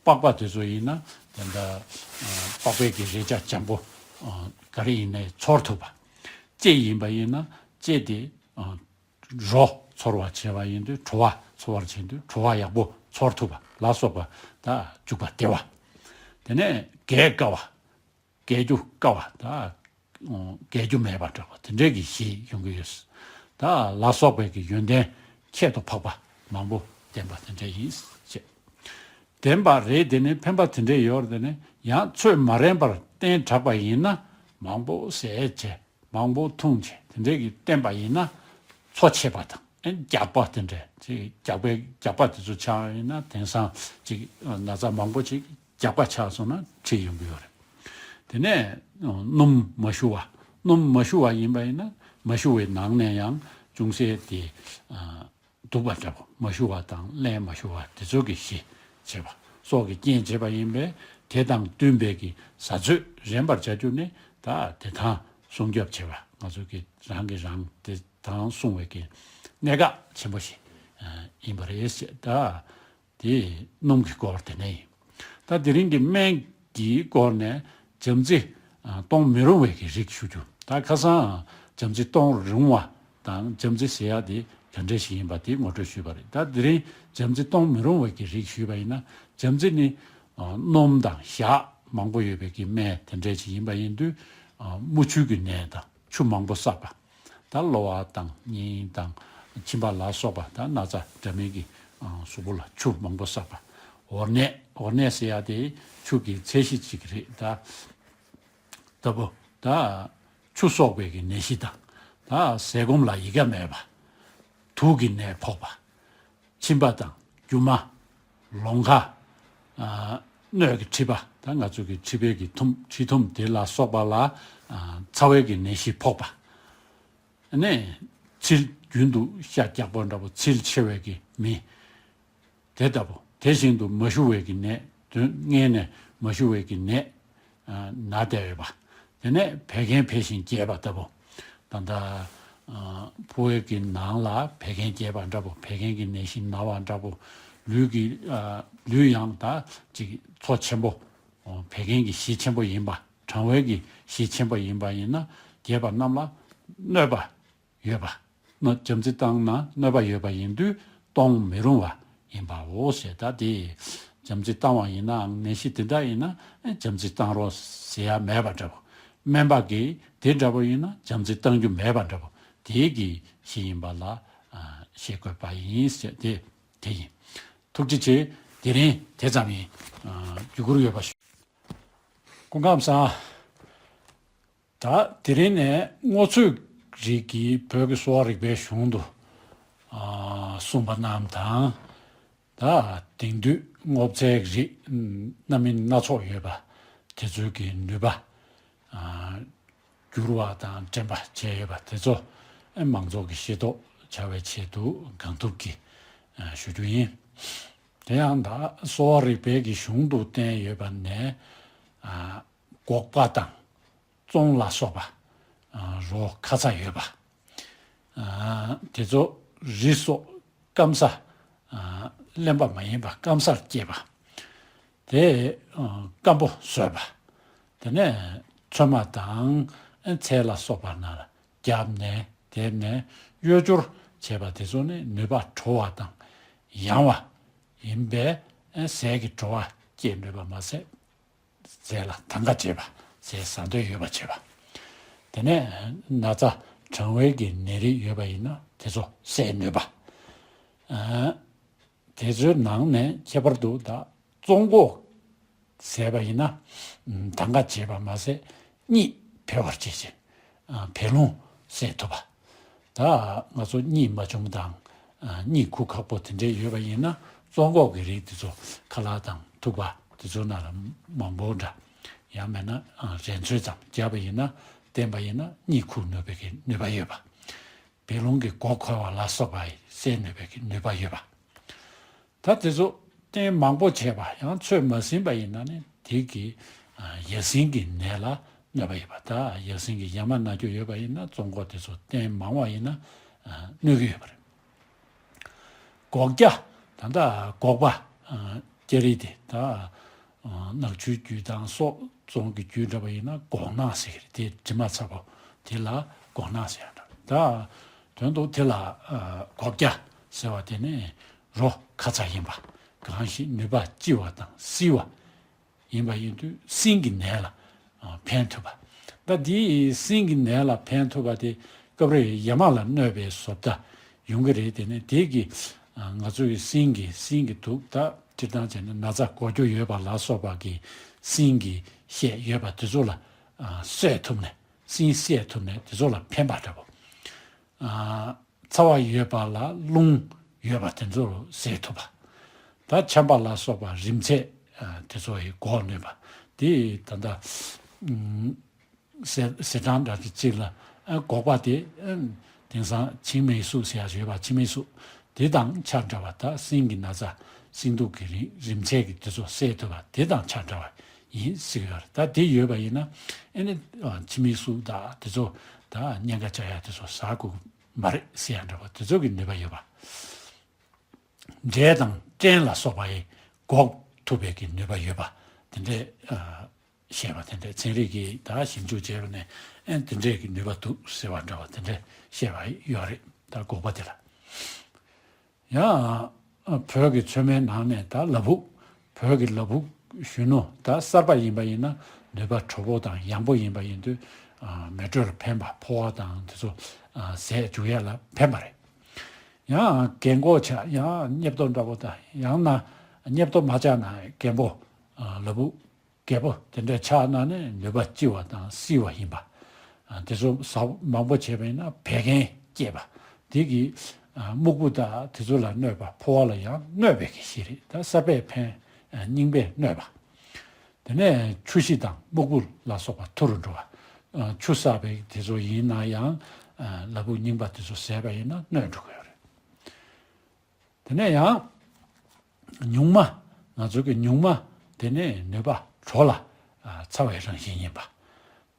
པགས་པ་དེ་ཚོ་ཡིན་ན་དེ་འདྲ་ཨ་པགས་པའི་གི་རེག་བྱ་འཇམ་པོ་ཨ་ག་རེ་ཡིན་ནའི་ཚོར་ཐུབ་པ། ལྕེ་ཡིན་པ་ཡིན་ན་ལྕེ་དེ་ཨ་རོ་ཚོར་བ་བྱེད་པ་ཡིན་དུས་བྲོ་བ་ཚོར་བར་བྱེད་དུས་བྲོ་བ་ཡག་པོ་ ཚོར་ཐུབ་པ་ལ་སོགས་པ་ད་འཇུག་པ་བདེ་བ། དེ་ནས་རྒལ་དཀའ་བ། རྒལ་རྒྱུ་དཀའ་བ་ད། རྒལ་རྒྱུ་མེད་པ་འདྲ་བ་དེ་འདྲའི་གི་གཞི་ཡོང་གི་ཡོད། ད་ལ་སོགས་པའི་གི་ཡོན་ཏན་ཁྱད་དུ་འཕགས་པ་མང་པོ་ལྡན་པ་དེ་འདྲ་ཡིན་ཅེས། ལྡན་པ་རེད། དེ་ནི་ཕན་པ་དེ་འདྲའི་ཡོད་རེད། དེ་ནི་ཡང་ཚོད་མ་རན་པར་བསྟེན་དྲགས་པ་ཡིན་ན་མང་པོ་ཟས་བྱས། མང་པོ་འཐུང་བྱས། དེ་འདྲའི་གི་བསྟེན་པ་ཡིན་ན་འཚོ་ཆད་པ་དང་། ཨེ་རྒྱགས་པ་དེ་འདྲ་ཅིག་རྒྱགས་པའི་རྒྱགས་པ་དེ་ཚོ་ཆགས་ཡིན་ན་དེང་སང་ཅིག་ན་ཚ་མང་པོ་ཅིག་རྒྱགས་པ་ཆགས་སོང་ན་ཁྲིད་ཡོང་གི་ཡོད་རེད། དེ་ནས་སྣུམ་མ་ཞུ་བ། སྣུམ་མ་ཞུ་བ་ཡིན་པ་ཡིན་ན་མ་ཞུ་བའི་ནང་ནས་ཡང་ཅུང་ཟད་དེ། སྡུག་པ་འདྲ་པོ་མ་ཞུ་བ་དང་རླན་མ་ཞུ་བ་དེ་ཚོ་གི་གཞི་བྱེད་པ། སྲོག་གི་རྐྱེན་བྱེད་པ་ཡིན་པས་དེ་དང་བསྟུན་པའི་གི་བཟའ་ཚོད་རན་པར་བྱ་རྒྱུ་ནི་ད་དེ་དང་སྲུང་སྐྱོབ་བྱེད་པ། ང་ཚོ་གི་རང་གི་རང་དེ་དང་སྲུང་བའི་གི་གནད་འགག་ཆེན་པོ་ཞིག་ཡིན་པ་རེད་ཅེས། ད་དེ་སྣུམ་གྱི་སྐོར་དེ་ནས་ཡིན། ད་དེ་རིང་གི་སྨན་གྱི་སྐོར་ནས་བྱམས་བརྩེ་གཏོང་མི་རུང་བའི་གི་རིགས་ཞུ་རྒྱུ། ད་ཁ་སང་བྱམས་བརྩེ་གཏོང་རུང་བ་དང་། བྱམས་བརྩེ་ཟེར་ཡ་དེ་ག་འདྲ་ཞིག་ཡིན་པ་དེ་ངོ་སྤྲོད་ཞུས་པ་རེད། ད་དེ་རིང་བྱམས་བརྩེ་གཏོང་མི་རུང་བའི་གི་རིགས་ཞུས་པ་ཡིན་ན། བྱམས་བརྩེ་ནི་སྣུམ་དང་ཞག་མང་པོ་ཡོད་པའི་གི་སྨན་དེ་འདྲ་ཞིག་ཡིན་པ་ཡིན་དུས། མུ་ཆུ་གི་ནད་དང་ཆུ་མང་པོ་བསགས་པ། ད་གློ་བ་དང་སྙིང་དང་མཆིན་པ་ལ་སོགས་པ། ད་ན་ཚ་འདྲ་མིན་གྱི་གཟུགས་པོ་ལ་ཆུ་མང་པོ་བསགས་པ། འོར་ནད། འོར་ནད་ཟེར་ཡ་དེ་ཆུ་གི་ཚད་གཞི་གཅིག་རེད། ད་ལྟ་བུ་ད་ཆུ་གསོག་པའི་གི་ནད་གཞི་དང་། ད་ཟས་སྐོམ་ལ་ཡི་ག་མེད་པ། དུག་གི་ནད་ཕོག་པ། མཆིན་པ་དང་རྒྱུ་མ། ལོང་ཁ། ཨ། སྣོད་ཀྱི་མཁྲིས་པ། ད་ང་ཚོ་གི་མཁྲིས་པའི་གི་ཐུམ། མཁྲིས་ཐུམ་དེ་ལ་སོགས་པ་ལ། ཨ། ཚ་བའི་གི་ནད་གཞི་ཕོག་པ། ཨ་ནི་ཚིལ། རྒྱུན་དུ་ཤ་རྒྱགས་པ་འདྲ་པོ་ཚིལ་ཆེ་བའི་གི་མི་དེ་ལྟ་བུ། དེ་བཞིན་དུ་མ་ཞུ་བའི་གི་ནད། དོན་སྔོན་ནས་མ་ཞུ་བའི་གི་ནད། ཨ། ན་བསྡད་ཡོད་པ། དེ་ནས་བད་ཀན་འཕེལ་ཞིང་རྒྱས་པ་ལྟ་བུ། ད་ལྟ། ཨ། ཕོ་བའི་གི་ནང་ལ་བད་ཀན་རྒྱས་པ་འདྲ་པོ། བད་ཀན་གྱི་ནད་གཞི་ན་བ་འདྲ་པོ། ལུས་ཀྱི། ཨ། ལུས་ཡང་ད་ཅིག་ཚོ་ཆེན་པོ། ཨོ། བད་ཀན་གྱི་གཞི་ཆེན་པོ་ཡིན་པ། གྲང་བའི་གི་གཞི་ཆེན་པོ་ཡིན་པ་ཡིན་ན། རྒྱས་པ་རྣམས་ལ་གནོད་པ་ཡོད་པ། གནོད། བྱམས་བརྩེ་བཏང་ན་གནོད་པ་ཡོད་པ་ཡིན་དུས་གཏོང་མི་རུང་བ་ཡིན་པའོ་ཞེས། ད་དེ་བྱམས་བརྩེ་བཏང་བ་ཡིན་ནའང་། ནད་གཞི་དེ་འདྲ་ཡིན་ན་བྱམས་བརྩེ་བཏང་རོགས་ཟེར་ཡ་མེད་པ་འདྲ་པོ། སྨན་པ་གིས་དེ་འདྲ་པོ་ཡིན་ན་བྱམས་བརྩེ་བཏང་རྒྱུ་མེད་པ་འདྲ་པོ། དེའི་གི་གཞི་ཡིན་པ་ལ། ཨ། ཤེས་དགོས་པ་ཡིན་ཟེར་དེ། དེ་ཡིན། ཐུགས་རྗེ་ཆེ། དེ་རིང་དེ་ཙམ་ཡིན། ཨ། བརྒྱུད་བསྐུར་ཡོད་པ་ཞུ། སྐུ་ཁམས་བཟང་། ད་དེ་རིང་ནས་སྔོ་ཚོད་རིགས་ཀྱི་བོད་ཀྱི་གསོ་བ་རིག་པའི་གཞུང་དུ། ཨ། གསུངས་པ་རྣམས་དང་། ད་དེང་དུས་སྔོ་ཚལ་རིགས་སྣ་མིན་སྣ་ཚོགས་ཡོད་པ་དེ་ཚོའི་གི་ནུས་པ། ཨ། བསྒྱུར་བ་དང་འདྲེན་པ་བྱས་ཡོད་པ་དེ་ཚོ། ཨ། མང་ཚོགས་ཀྱིས་ཤེས་རྟོགས་བྱ་བའི་ཆེད་དུ་གང་ཐུབ་ཀྱིས། ཨ། ཞུ་རྒྱུ་ཡིན། དེ་ཡང་ད་གསོ་བ་རིག་པའི་གི་གཞུང་དུ་བསྟན་ཡོད་པ་ནས། ཨ། སྒོག་པ་དང་། བཙོང་ལ་སོགས་པ། ཨ། རོ་ཁ་ཚ་ཡོད་པ། ཨ། དེ་ཚོ་རི་སོགས་སྐམ་ས། ཨ། རླན་པ་མ་ཡིན་པ་སྐམ་སར་སྐྱེས་པ། དེ། ཨ། སྐམ་པོ་བཟོས་པ། དེ་ནས་ཚོད་མ་དང་ཚལ་ལ་སོགས་པ་ན་རྒྱབ་ནས་དེད་ནས་གཡོས་སྦྱོར་བྱས་པ་དེ་ཚོ་ནི་ནུས་པ་དྲོ་བ་དང་ཡང་བ་ཡིན་པས། ཟས་ཀྱི་བྲོ་བ་སྐྱེད་ནུས་པ་མ་ཟད། ཟས་ལ་དང་ག་བྱེད་པ། ཟས་ཟ་འདོད་ཡོད་པ་བྱེད་པ། དེ་ནས་ན་ཚ་གྲང་བའི་གི་ནད་རིགས་ཡོད་པ་ཡིན་ན་དེ་ཚོ་སེལ་ནུས་པ། ཨ། དེ་ཚོའི་ནང་ནས་ཁྱད་པར་དུ་ད་བཙོང་སྒོག་ཟས་པ་ཡིན་ན། ཨ། དང་ག་བྱེད་པ་མ་ཟད་གཉིད་འཕེལ་བར་བྱེད་ཅིང་། ཨ། བད་རླུང་སེལ་ཐུབ་པ། ད་ང་ཚོ་གཉིད་མ་བྱུང་དང་། ཨ། གཉིད་ཁུག་ཁག་པོ་དེ་འདྲས་ཡོད་པ་ཡིན་ན་བཙོང་སྒོག་གི་རིགས་དེ་ཚོ་ཁ་ལག་དང་ཐུག་པ་དེ་ཚོ་ནང་ལ་མང་པོ་འདྲ། ཡང་མེད་ན། ཨ། རན་ཚོད་ཙམ་བརྒྱབ་པ་ཡིན་ན། བསྟེན་པ་ཡིན་ན་གཉིད་ཁུག་ནུས་པའི་གི་ནུས་པ་ཡོད་པ། བད་རླུང་གི་མགོ་འཁོར་བ་ལ་སོགས་པ་སེལ་ནུས་པའི་གི་ནུས་པ་ཡོད་པ། ད་དེ་ཚོ་བསྟེན་མང་པོ་བྱས་པ་ཡང་ཚོད་མ་ཟིན་པ་ཡིན་ན་ནི་དེ་གི། ཨ། ཡ་སྲིན་གྱི་ནད་ལ་གནོད་པ་ཡོད་པ། ད་ཡ་སྲིན་གྱི་ཡ་མ་ན་རྒྱུ་ཡོད་པ་ཡིན་ན་བཙོང་སྒོག་དེ་ཚོ་བསྟེན་མང་བ་ཡིན་ན། ཨ། གནོད་ཀྱི་ཡོད་པ་རེད། སྒོག་སྐྱ། ད་ལྟ་སྒོག་པ། ཨ། སྐྱ་རིལ་དེ་ད། ཨ། ནག་ཆུའི་རྒྱུད་དང་སོག་རྫོང་གི་རྒྱུད་འདྲ་པོ་ཡིན་ན་སྒོག་ནག་ཟེར་གི་རེད། དེ་དྲི་མ་ཚ་པོ་དེ་ལ་སྒོག་ནག་ཟེར་ཡ་འདྲ། ད་དོན་དུ་དེ་ལ། ཨ། སྒོག་སྐྱ་ཟེར་བ་དེ་ནི་རོ་ཁ་ཚ་ཡིན་པ། གང་ཞིག་ནུས་པ་ལྕི་བ་དང་བསིལ་བ་ཡིན་པ་ཡིན་དུས་སྲིན་གྱི་ནད་ལ་ཨ་ཕན་ཐུབ་པ། ད་འདི་སྲིན་གྱི་ནད་ལ་ཕན་ཐུབ་པ་དེ་སྐབས་རེ་ཡ་མ་ལ་གནོད་པའི་བཟོ་ལྟ་ཡོང་གི་རེད། དེ་ནས་དེ་གི་ཨ་ང་ཚོ་གི་སྲིན་གྱི་སྲིན་གྱི་དུག་ད་སྤྱིར་བཏང་བྱས་ན་ན་ཚ་འགོག་རྒྱུ་ཡོད་པ་ལ་སོགས་པ་གི་སྲིན་གྱི་བཤད་ཡོད་པ་དེ་ཚོ་ལ་ཨ་བསད་ཐུབ་ནས་སྲིན་བསད་ཐུབ་ནས་དེ་ཚོ་ལ་ཕན་པ་འདྲ་པོ། ཨ་ཚ་བ་ཡོད་པ་ལ་རླུང་ཡོད་པ་དེ་ཚོ་བསད་ཐུབ་པ། ད་ཆམ་པ་ལ་སོགས་པ་རིམས་ཚད་ཨ་དེ་ཚོ་ཡི་འགོག་ནུས་པ། དེ་ད་ལྟ་ཨུམ་ཟས་ཟས་གྲངས་འདྲ་དེ་གཅིག་ལ་ཨ་འགོག་པ་དེ་ཨ་དེང་སང་འཆི་མེད་གཟུགས་ཟེར་ཡག་ཡོད་པ། འཆི་མེད་གཟུགས་དེ་དང་ཆ་འདྲ་བ། ད་སྲིན་གྱི་ན་ཚ་སྲིན་དུག་གི་རིམས་རིམས་ཚད་ཀྱི་དེ་ཚོ་བསད་ཐུབ་པ་དེ་དང་ཆ་འདྲ་བ་ཡིན་ཟེར་གྱི་ཡོད་རེད། ད་དེ་ཡོད་པ་ཡིན་ན་ཨ་ནི་ཨ་འཆི་མེད་གཟུགས་དང་དེ་ཚོ་ད་གཉན་ཁ་བཅག་ཡག་དེ་ཚོ་ཟ་དགོས་མ་རེད་ཟེར་ཡག་འདྲ་བ་དེ་ཚོ་གི་ནུས་པ་ཡོད་པ། འབྲས་དང་སྤྲན་ལ་སོགས་པ་ཡིས་འགོག་ཐུབ་པའི་གི་ནུས་པ་ཡོད་པ་དེ་འདྲའི་ཨ་བཤད་པ་དེ་འདྲའི་ཚན་རིག་གིས་ད་ཞིབ་འཇུག་བྱས་པ་ནས་ཨ་དེ་འདྲའི་གི་ནུས་པ་འདུག་ཟེར་བ་འདྲ་བ་དེ་འདྲའི་བཤད་པ་ཡོད་རེད། ད་འགོག་པ་དེ་ལ། ཡང་བོད་ཀྱི་ཚོད་མའི་ནང་ནས་ད་ལ་ཕུག་བོད་ཀྱི་ལ་ཕུག་གཞོན་ནུ་ད་གསར་པ་ཡིན་པ་ཡིན་ན་ནུས་པ་དྲོ་པོ་དང་ཡང་པོ་ཡིན་པ་ཡིན་དུས་ཨ་མེ་དྲོད་ལ་ཕན་པ། ཕོ་བ་དང་དེ་ཚོ་ཨ་ཟས་འཇུ་ཡས་ལ་ཕན་པ་རེད། ཡང་རྒན་གོག་ཆགས་ཡང་གཉེར་ཏོ་འདྲ་པོ་དང་ཡང་ན་གཉེར་ཏོ་མ་ཆགས་ན་རྒན་པོ་ཨ་ལ་ཕུག་རྒད་པོ་དེ་འདྲ་ཆགས་ན་ནི་ནུས་པ་ལྕི་བ་དང་བསིལ་བ་ཡིན་པ། ཨ་དེ་ཚོ་ཟ་མང་པོ་བྱས་པ་ཡིན་ན་བད་ཀན་སྐྱེད་པ། དེ་གིས་ཨ་སྨུག་པོ་དང་དེ་ཚོ་ལ་གནོད་པ། ཕོ་བ་ལ་ཡང་གནོད་པའི་གི་གཞི་རེད། ད་གསར་པས་ཕན་ཨ་རྙིང་པས་གནོད་པ། དེ་ནས་ཆུ་བཞི་དང་སྨུག་པོ་ལ་སོགས་པ་མཐུ་རུ་འགྲོ་བ། ཨ་ཆུ་བསགས་པའི་དེ་ཚོ་ཡིན་ན་ཡང་ཨ་ལ་ཕུག་རྙིང་པ་དེ་ཚོ་ཟས་པ་ཡིན་ན་གནོད་འགྲོ་གི་ཡོད་རེད། དེ་ནས་ཡང་སྨྱུག་མ། ང་ཚོ་གི་སྨྱུག་མ་དེ་ནས་ནུས་པ་དྲོ་ལ་ཨ་ཚ་བའི་རང་བཞིན་ཡིན་པ།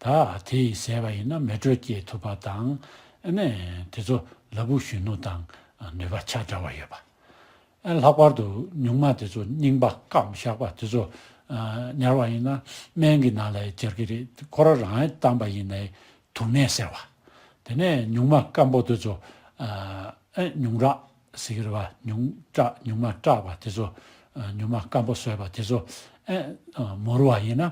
ད་དེ་ཡིས་ཟས་པ་ཡིན་ན་མེ་དྲོད་སྐྱེད་ཐུབ་པ་དང་ཨ་ནི་དེ་ཚོ་ལ་ཕུག་གཞོན་ནུ་དང་ཨ་ནུས་པ་ཆ་འདྲ་བ་ཡོད་པ། ཨ་ལྷག་པར་དུ་སྨྱུག་མ་དེ་ཚོ་རྙིང་པ་སྐམ་བཞག་པ་དེ་ཚོ་ཨ་ཉར་བ་ཡིན་ན་སྨན་གྱི་ནང་ལ་སྦྱར་གྱི་རེད། ཁོ་རང་རང་བཏང་པ་ཡིན་ནའི་དུག་ནད་སེལ་བ། དེ་ནས་སྨྱུག་མ་སྐམ་པོ་དེ་ཚོ་ཨ་ཨེ་སྨྱུག་རགས་ཟེར་གྱི་རེད་པ། སྨྱུག་སྐྲག་སྨྱུག་མ་སྐྲག་པ་དེ་ཚོ་ཨ་སྨྱུག་མ་སྐམ་པོ་བཟོས་པ་དེ་ཚོ་ཨེ་ཨ་མུར་བ་ཡིན་ན་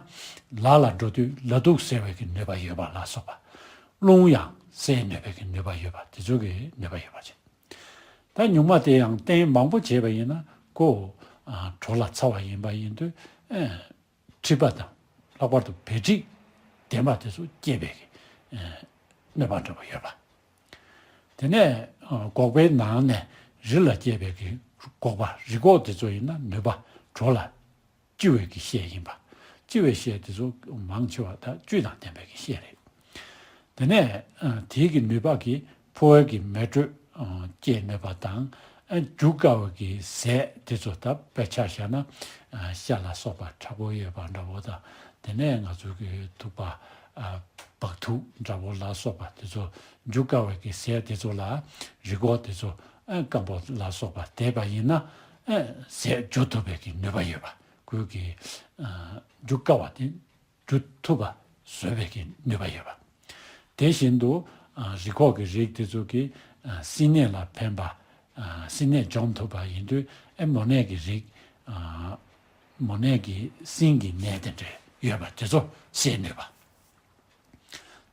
ལ་ལ་འགྲོ་དུས་ལ་དུག་སེལ་བའི་གི་ནུས་པ་ཡོད་པ་ལ་སོགས་པ། རླུང་ཡང་སེལ་ནུས་པའི་གི་ནུས་པ་ཡོད་པ་དེ་ཚོ་གི་ནུས་པ་ཡོད་པ་བྱས། ད་སྨྱུག་མ་དེ་ཡང་བསྟེན་མང་པོ་བྱས་པ་ཡིན་ན་ཁོ་ཨ་དྲོ་ལ་ཚ་བ་ཡིན་པ་ཡིན་དུས་ཨེ་མཁྲིས་པ་དང་ལྷག་པར་དུ་བད་མཁྲིས་ལྡན་པ་དེ་ཚོ་སྐྱེད་པའི་གི་ཨེ་གནོད་པ་འདྲ་པོ་ཡོད་པ། དེ་ནས་ཨ་སྒོག་པའི་ནང་ནས་རི་ལ་སྐྱེས་པའི་གི་སྒོག་པ། རི་སྒོག་དེ་ཚོ་ཡིན་ན་ནུས་པ་དྲོ་ལ་ལྕི་བའི་གི་ཤེལ་ཡིན་པ། ལྕི་བའི་ཤེལ་དེ་ཚོ་མང་ཆེ་བ་ད་བཅུད་དང་ལྡན་པའི་གི་ཤེལ་རེད། དེ་ནས་ཨ་དེའི་གི་ནུས་པ་གིས་ཕོ་བའི་གི་མེ་དྲོད་ཨ་སྐྱེད་ནུས་པ་དང་། ཨ་འཇུ་དཀའ་བའི་གི་ཟས་དེ་ཚོ་ད་དཔེ་ཆ་བཞག་ན་ཨ་ཤ་ལ་སོགས་པ་མཁྲེགས་པོ་ཡོད་པ་འདྲ་པོ་དང་། དེ་ནས་ང་ཚོ་གི་ཐུག་པ་ཨ་བག་ཐུག་འདྲ་པོ་ལ་སོགས་པ་དེ་ཚོ་འཇུ་དཀའ་བའི་གི་ཟས་དེ་ཚོ་ལ་རི་སྒོག་དེ་ཚོ་ཨ་སྐམ་པོ་ལ་སོགས་པ་བསྡད་པ་ཡིན་ན་ཨ་ཟས་འཇུ་ཐུབ་པའི་གི་ནུས་པ་ཡོད་པ། ཁོའི་གི་ཨ་འཇུ་དཀའ་བ་དེ་འཇུ་ཐུབ་པ་བཟོ་བའི་གི་ནུས་པ་ཡོད་པ། དེ་བཞིན་དུ་ཨ་རི་སྒོག་གི་རིགས་དེ་ཚོ་གི་ཨ་སྲིན་ནད་ལ་ཕན་པ། ཨ་སྲིན་ནད་འཇོམས་ཐུབ་པ་ཡིན་དུས་ཨེ་མོ་ནད་ཀྱི་རིགས། ཨ་མོ་ནད་ཀྱི་སྲིན་གྱི་ནད་དེ་འདྲ་ཡོད་པ་དེ་ཚོ་སེལ་ནུས་པ།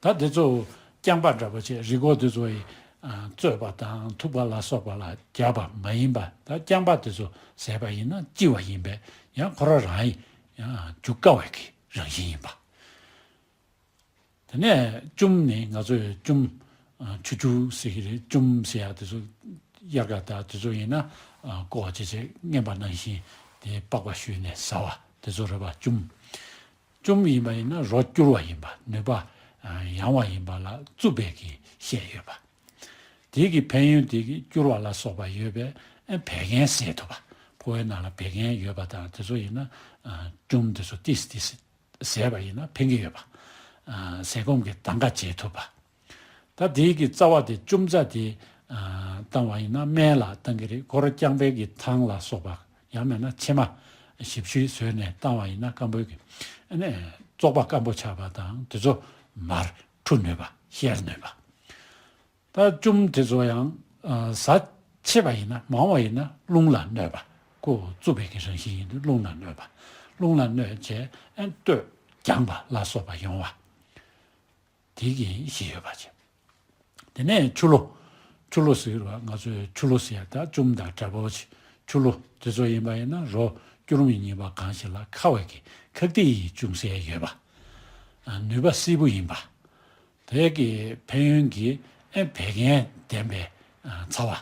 ད་དེ་ཚོ་རྐྱང་པ་འདྲ་པོ་བྱས། རི་སྒོག་དེ་ཚོ་ཡི་ཨ་བཙོས་པ་དང་ཐུག་པ་ལ་སོགས་པ་ལ་བརྒྱབ་པ་མ་ཡིན་པ། ད་རྐྱང་པ་དེ་ཚོ་ཟས་པ་ཡིན་ན་ལྕི་བ་ཡིན་པས་ཡང་ཁོ་རང་རང་ཡི་ཡང་འཇུ་དཀའ་བའི་གི་རང་བཞིན་ཡིན་པ། དེ་ནས་ལྕུམ་ནི་ང་ཚོས་ལྕུམ་ཨ་ཆུ་ཆུ་ཟེར་གྱི་རེད། ལྕུམ་ཟེར་ཡག་དེ་ཚོ་དབྱར་ཁ་དང་དེ་ཚོ་ཡིན་ན་ཨ་ཀོ་བ་བྱས་བྱས་རྔན་པ་ནང་བཞིན་དེ་པགས་པ་བཤུས་ནས་ཟ་བ་དེ་ཚོ་རེད་པ། ལྕུམ། ལྕུམ་ཡིན་པ་ཡིན་ན་རོ་སྐྱུར་བ་ཡིན་པ། ནུས་པ་ཨ་ཡང་བ་ཡིན་པ་ལ་རྩུབ་པའི་གི་ཤེད་ཡོད་པ། དེ་གི་ཕན་ཡོན་དེ་གི་སྐྱུར་བ་ལ་སོགས་པ་ཡོད་པས་ཨ་བད་ཀན་སེལ་ཐུབ་པ། ཕོ་བའི་ནང་ལ་བད་ཀན་ཡོད་པ་དང་དེ་ཚོ་ཡིན་ན་ཨ་ལྕུམ་དེ་ཚོ་ཏིས་ཏིས་ཟས་པ་ཡིན་ན་ཕན་གྱི་ཡོད་པ། ཨ་ཟས་སྐོམ་གྱི་དང་ག་བྱེད་ཐུབ་པ། ད་དེའི་གི་རྩ་བ་དེ་ལྕུམ་རྩ་དེ་ཨ་བཏང་བ་ཡིན་ན་སྨན་ལ་བཏང་གི་རེད། ཁོ་རང་རྐྱང་པའི་གི་ཐང་ལ་སོགས་པ་ཡང་མེད་ན་ཕྱེ་མ་ཞིབ་ཞིབ་བཟོས་ནས་བཏང་བ་ཡིན་ན་སྐམ་པོའི་གི་ཨ་ནི་བཙོག་པ་སྐམ་པོ་ཆགས་པ་དང་དེ་ཚོ་མར་འཁྲུ་ནུས་པ། བཤལ་ནུས་པ། ད་ལྕུམ་དེ་ཚོ་ཡང་ཨ་ཟ་ཆེ་བ་ཡིན་ན་མང་བ་ཡིན་ན་རླུང་ལ་གནོད་པ། ཀོ་བཙུགས་པའི་གི་རང་བཞིན་ཡིན་དུས་རླུང་ལ་གནོད་པ། རླུང་ལ་གནོད་བྱས་ཨེ་སྟོད་བརྒྱངས་པ་ལ་སོགས་པ་ཡོང་བ། དེ་གི་བཞི་ཡོད་པ་བྱས། དེ་ནས་ཆུ་ལོ། ཆུ་ལོ་ཟེར་བ་ང་ཚོས་ཆུ་ལོ་ཟེར་ཡ་ད་ཅུམ་དང་འདྲ་པོ་ཆེ། ཆུ་ལོ་དེ་ཚོ་ཡིན་པ་ཡིན་ན་རོ་སྐྱུར་མོ་གཉིས་པ་གང་ཞིག་ལ་ཁ་བའི་གི་ཁག་ཏིག་ཡིས་ཅུང་ཟད་ཡོད་པ། ཨ་ནུས་པ་བསིལ་པོ་ཡིན་པ། དེ་གི་ཕན་ཡོན་གྱི་ཨེ་བད་ཀན་ལྡན་པའི་ཨ་ཚ་བ།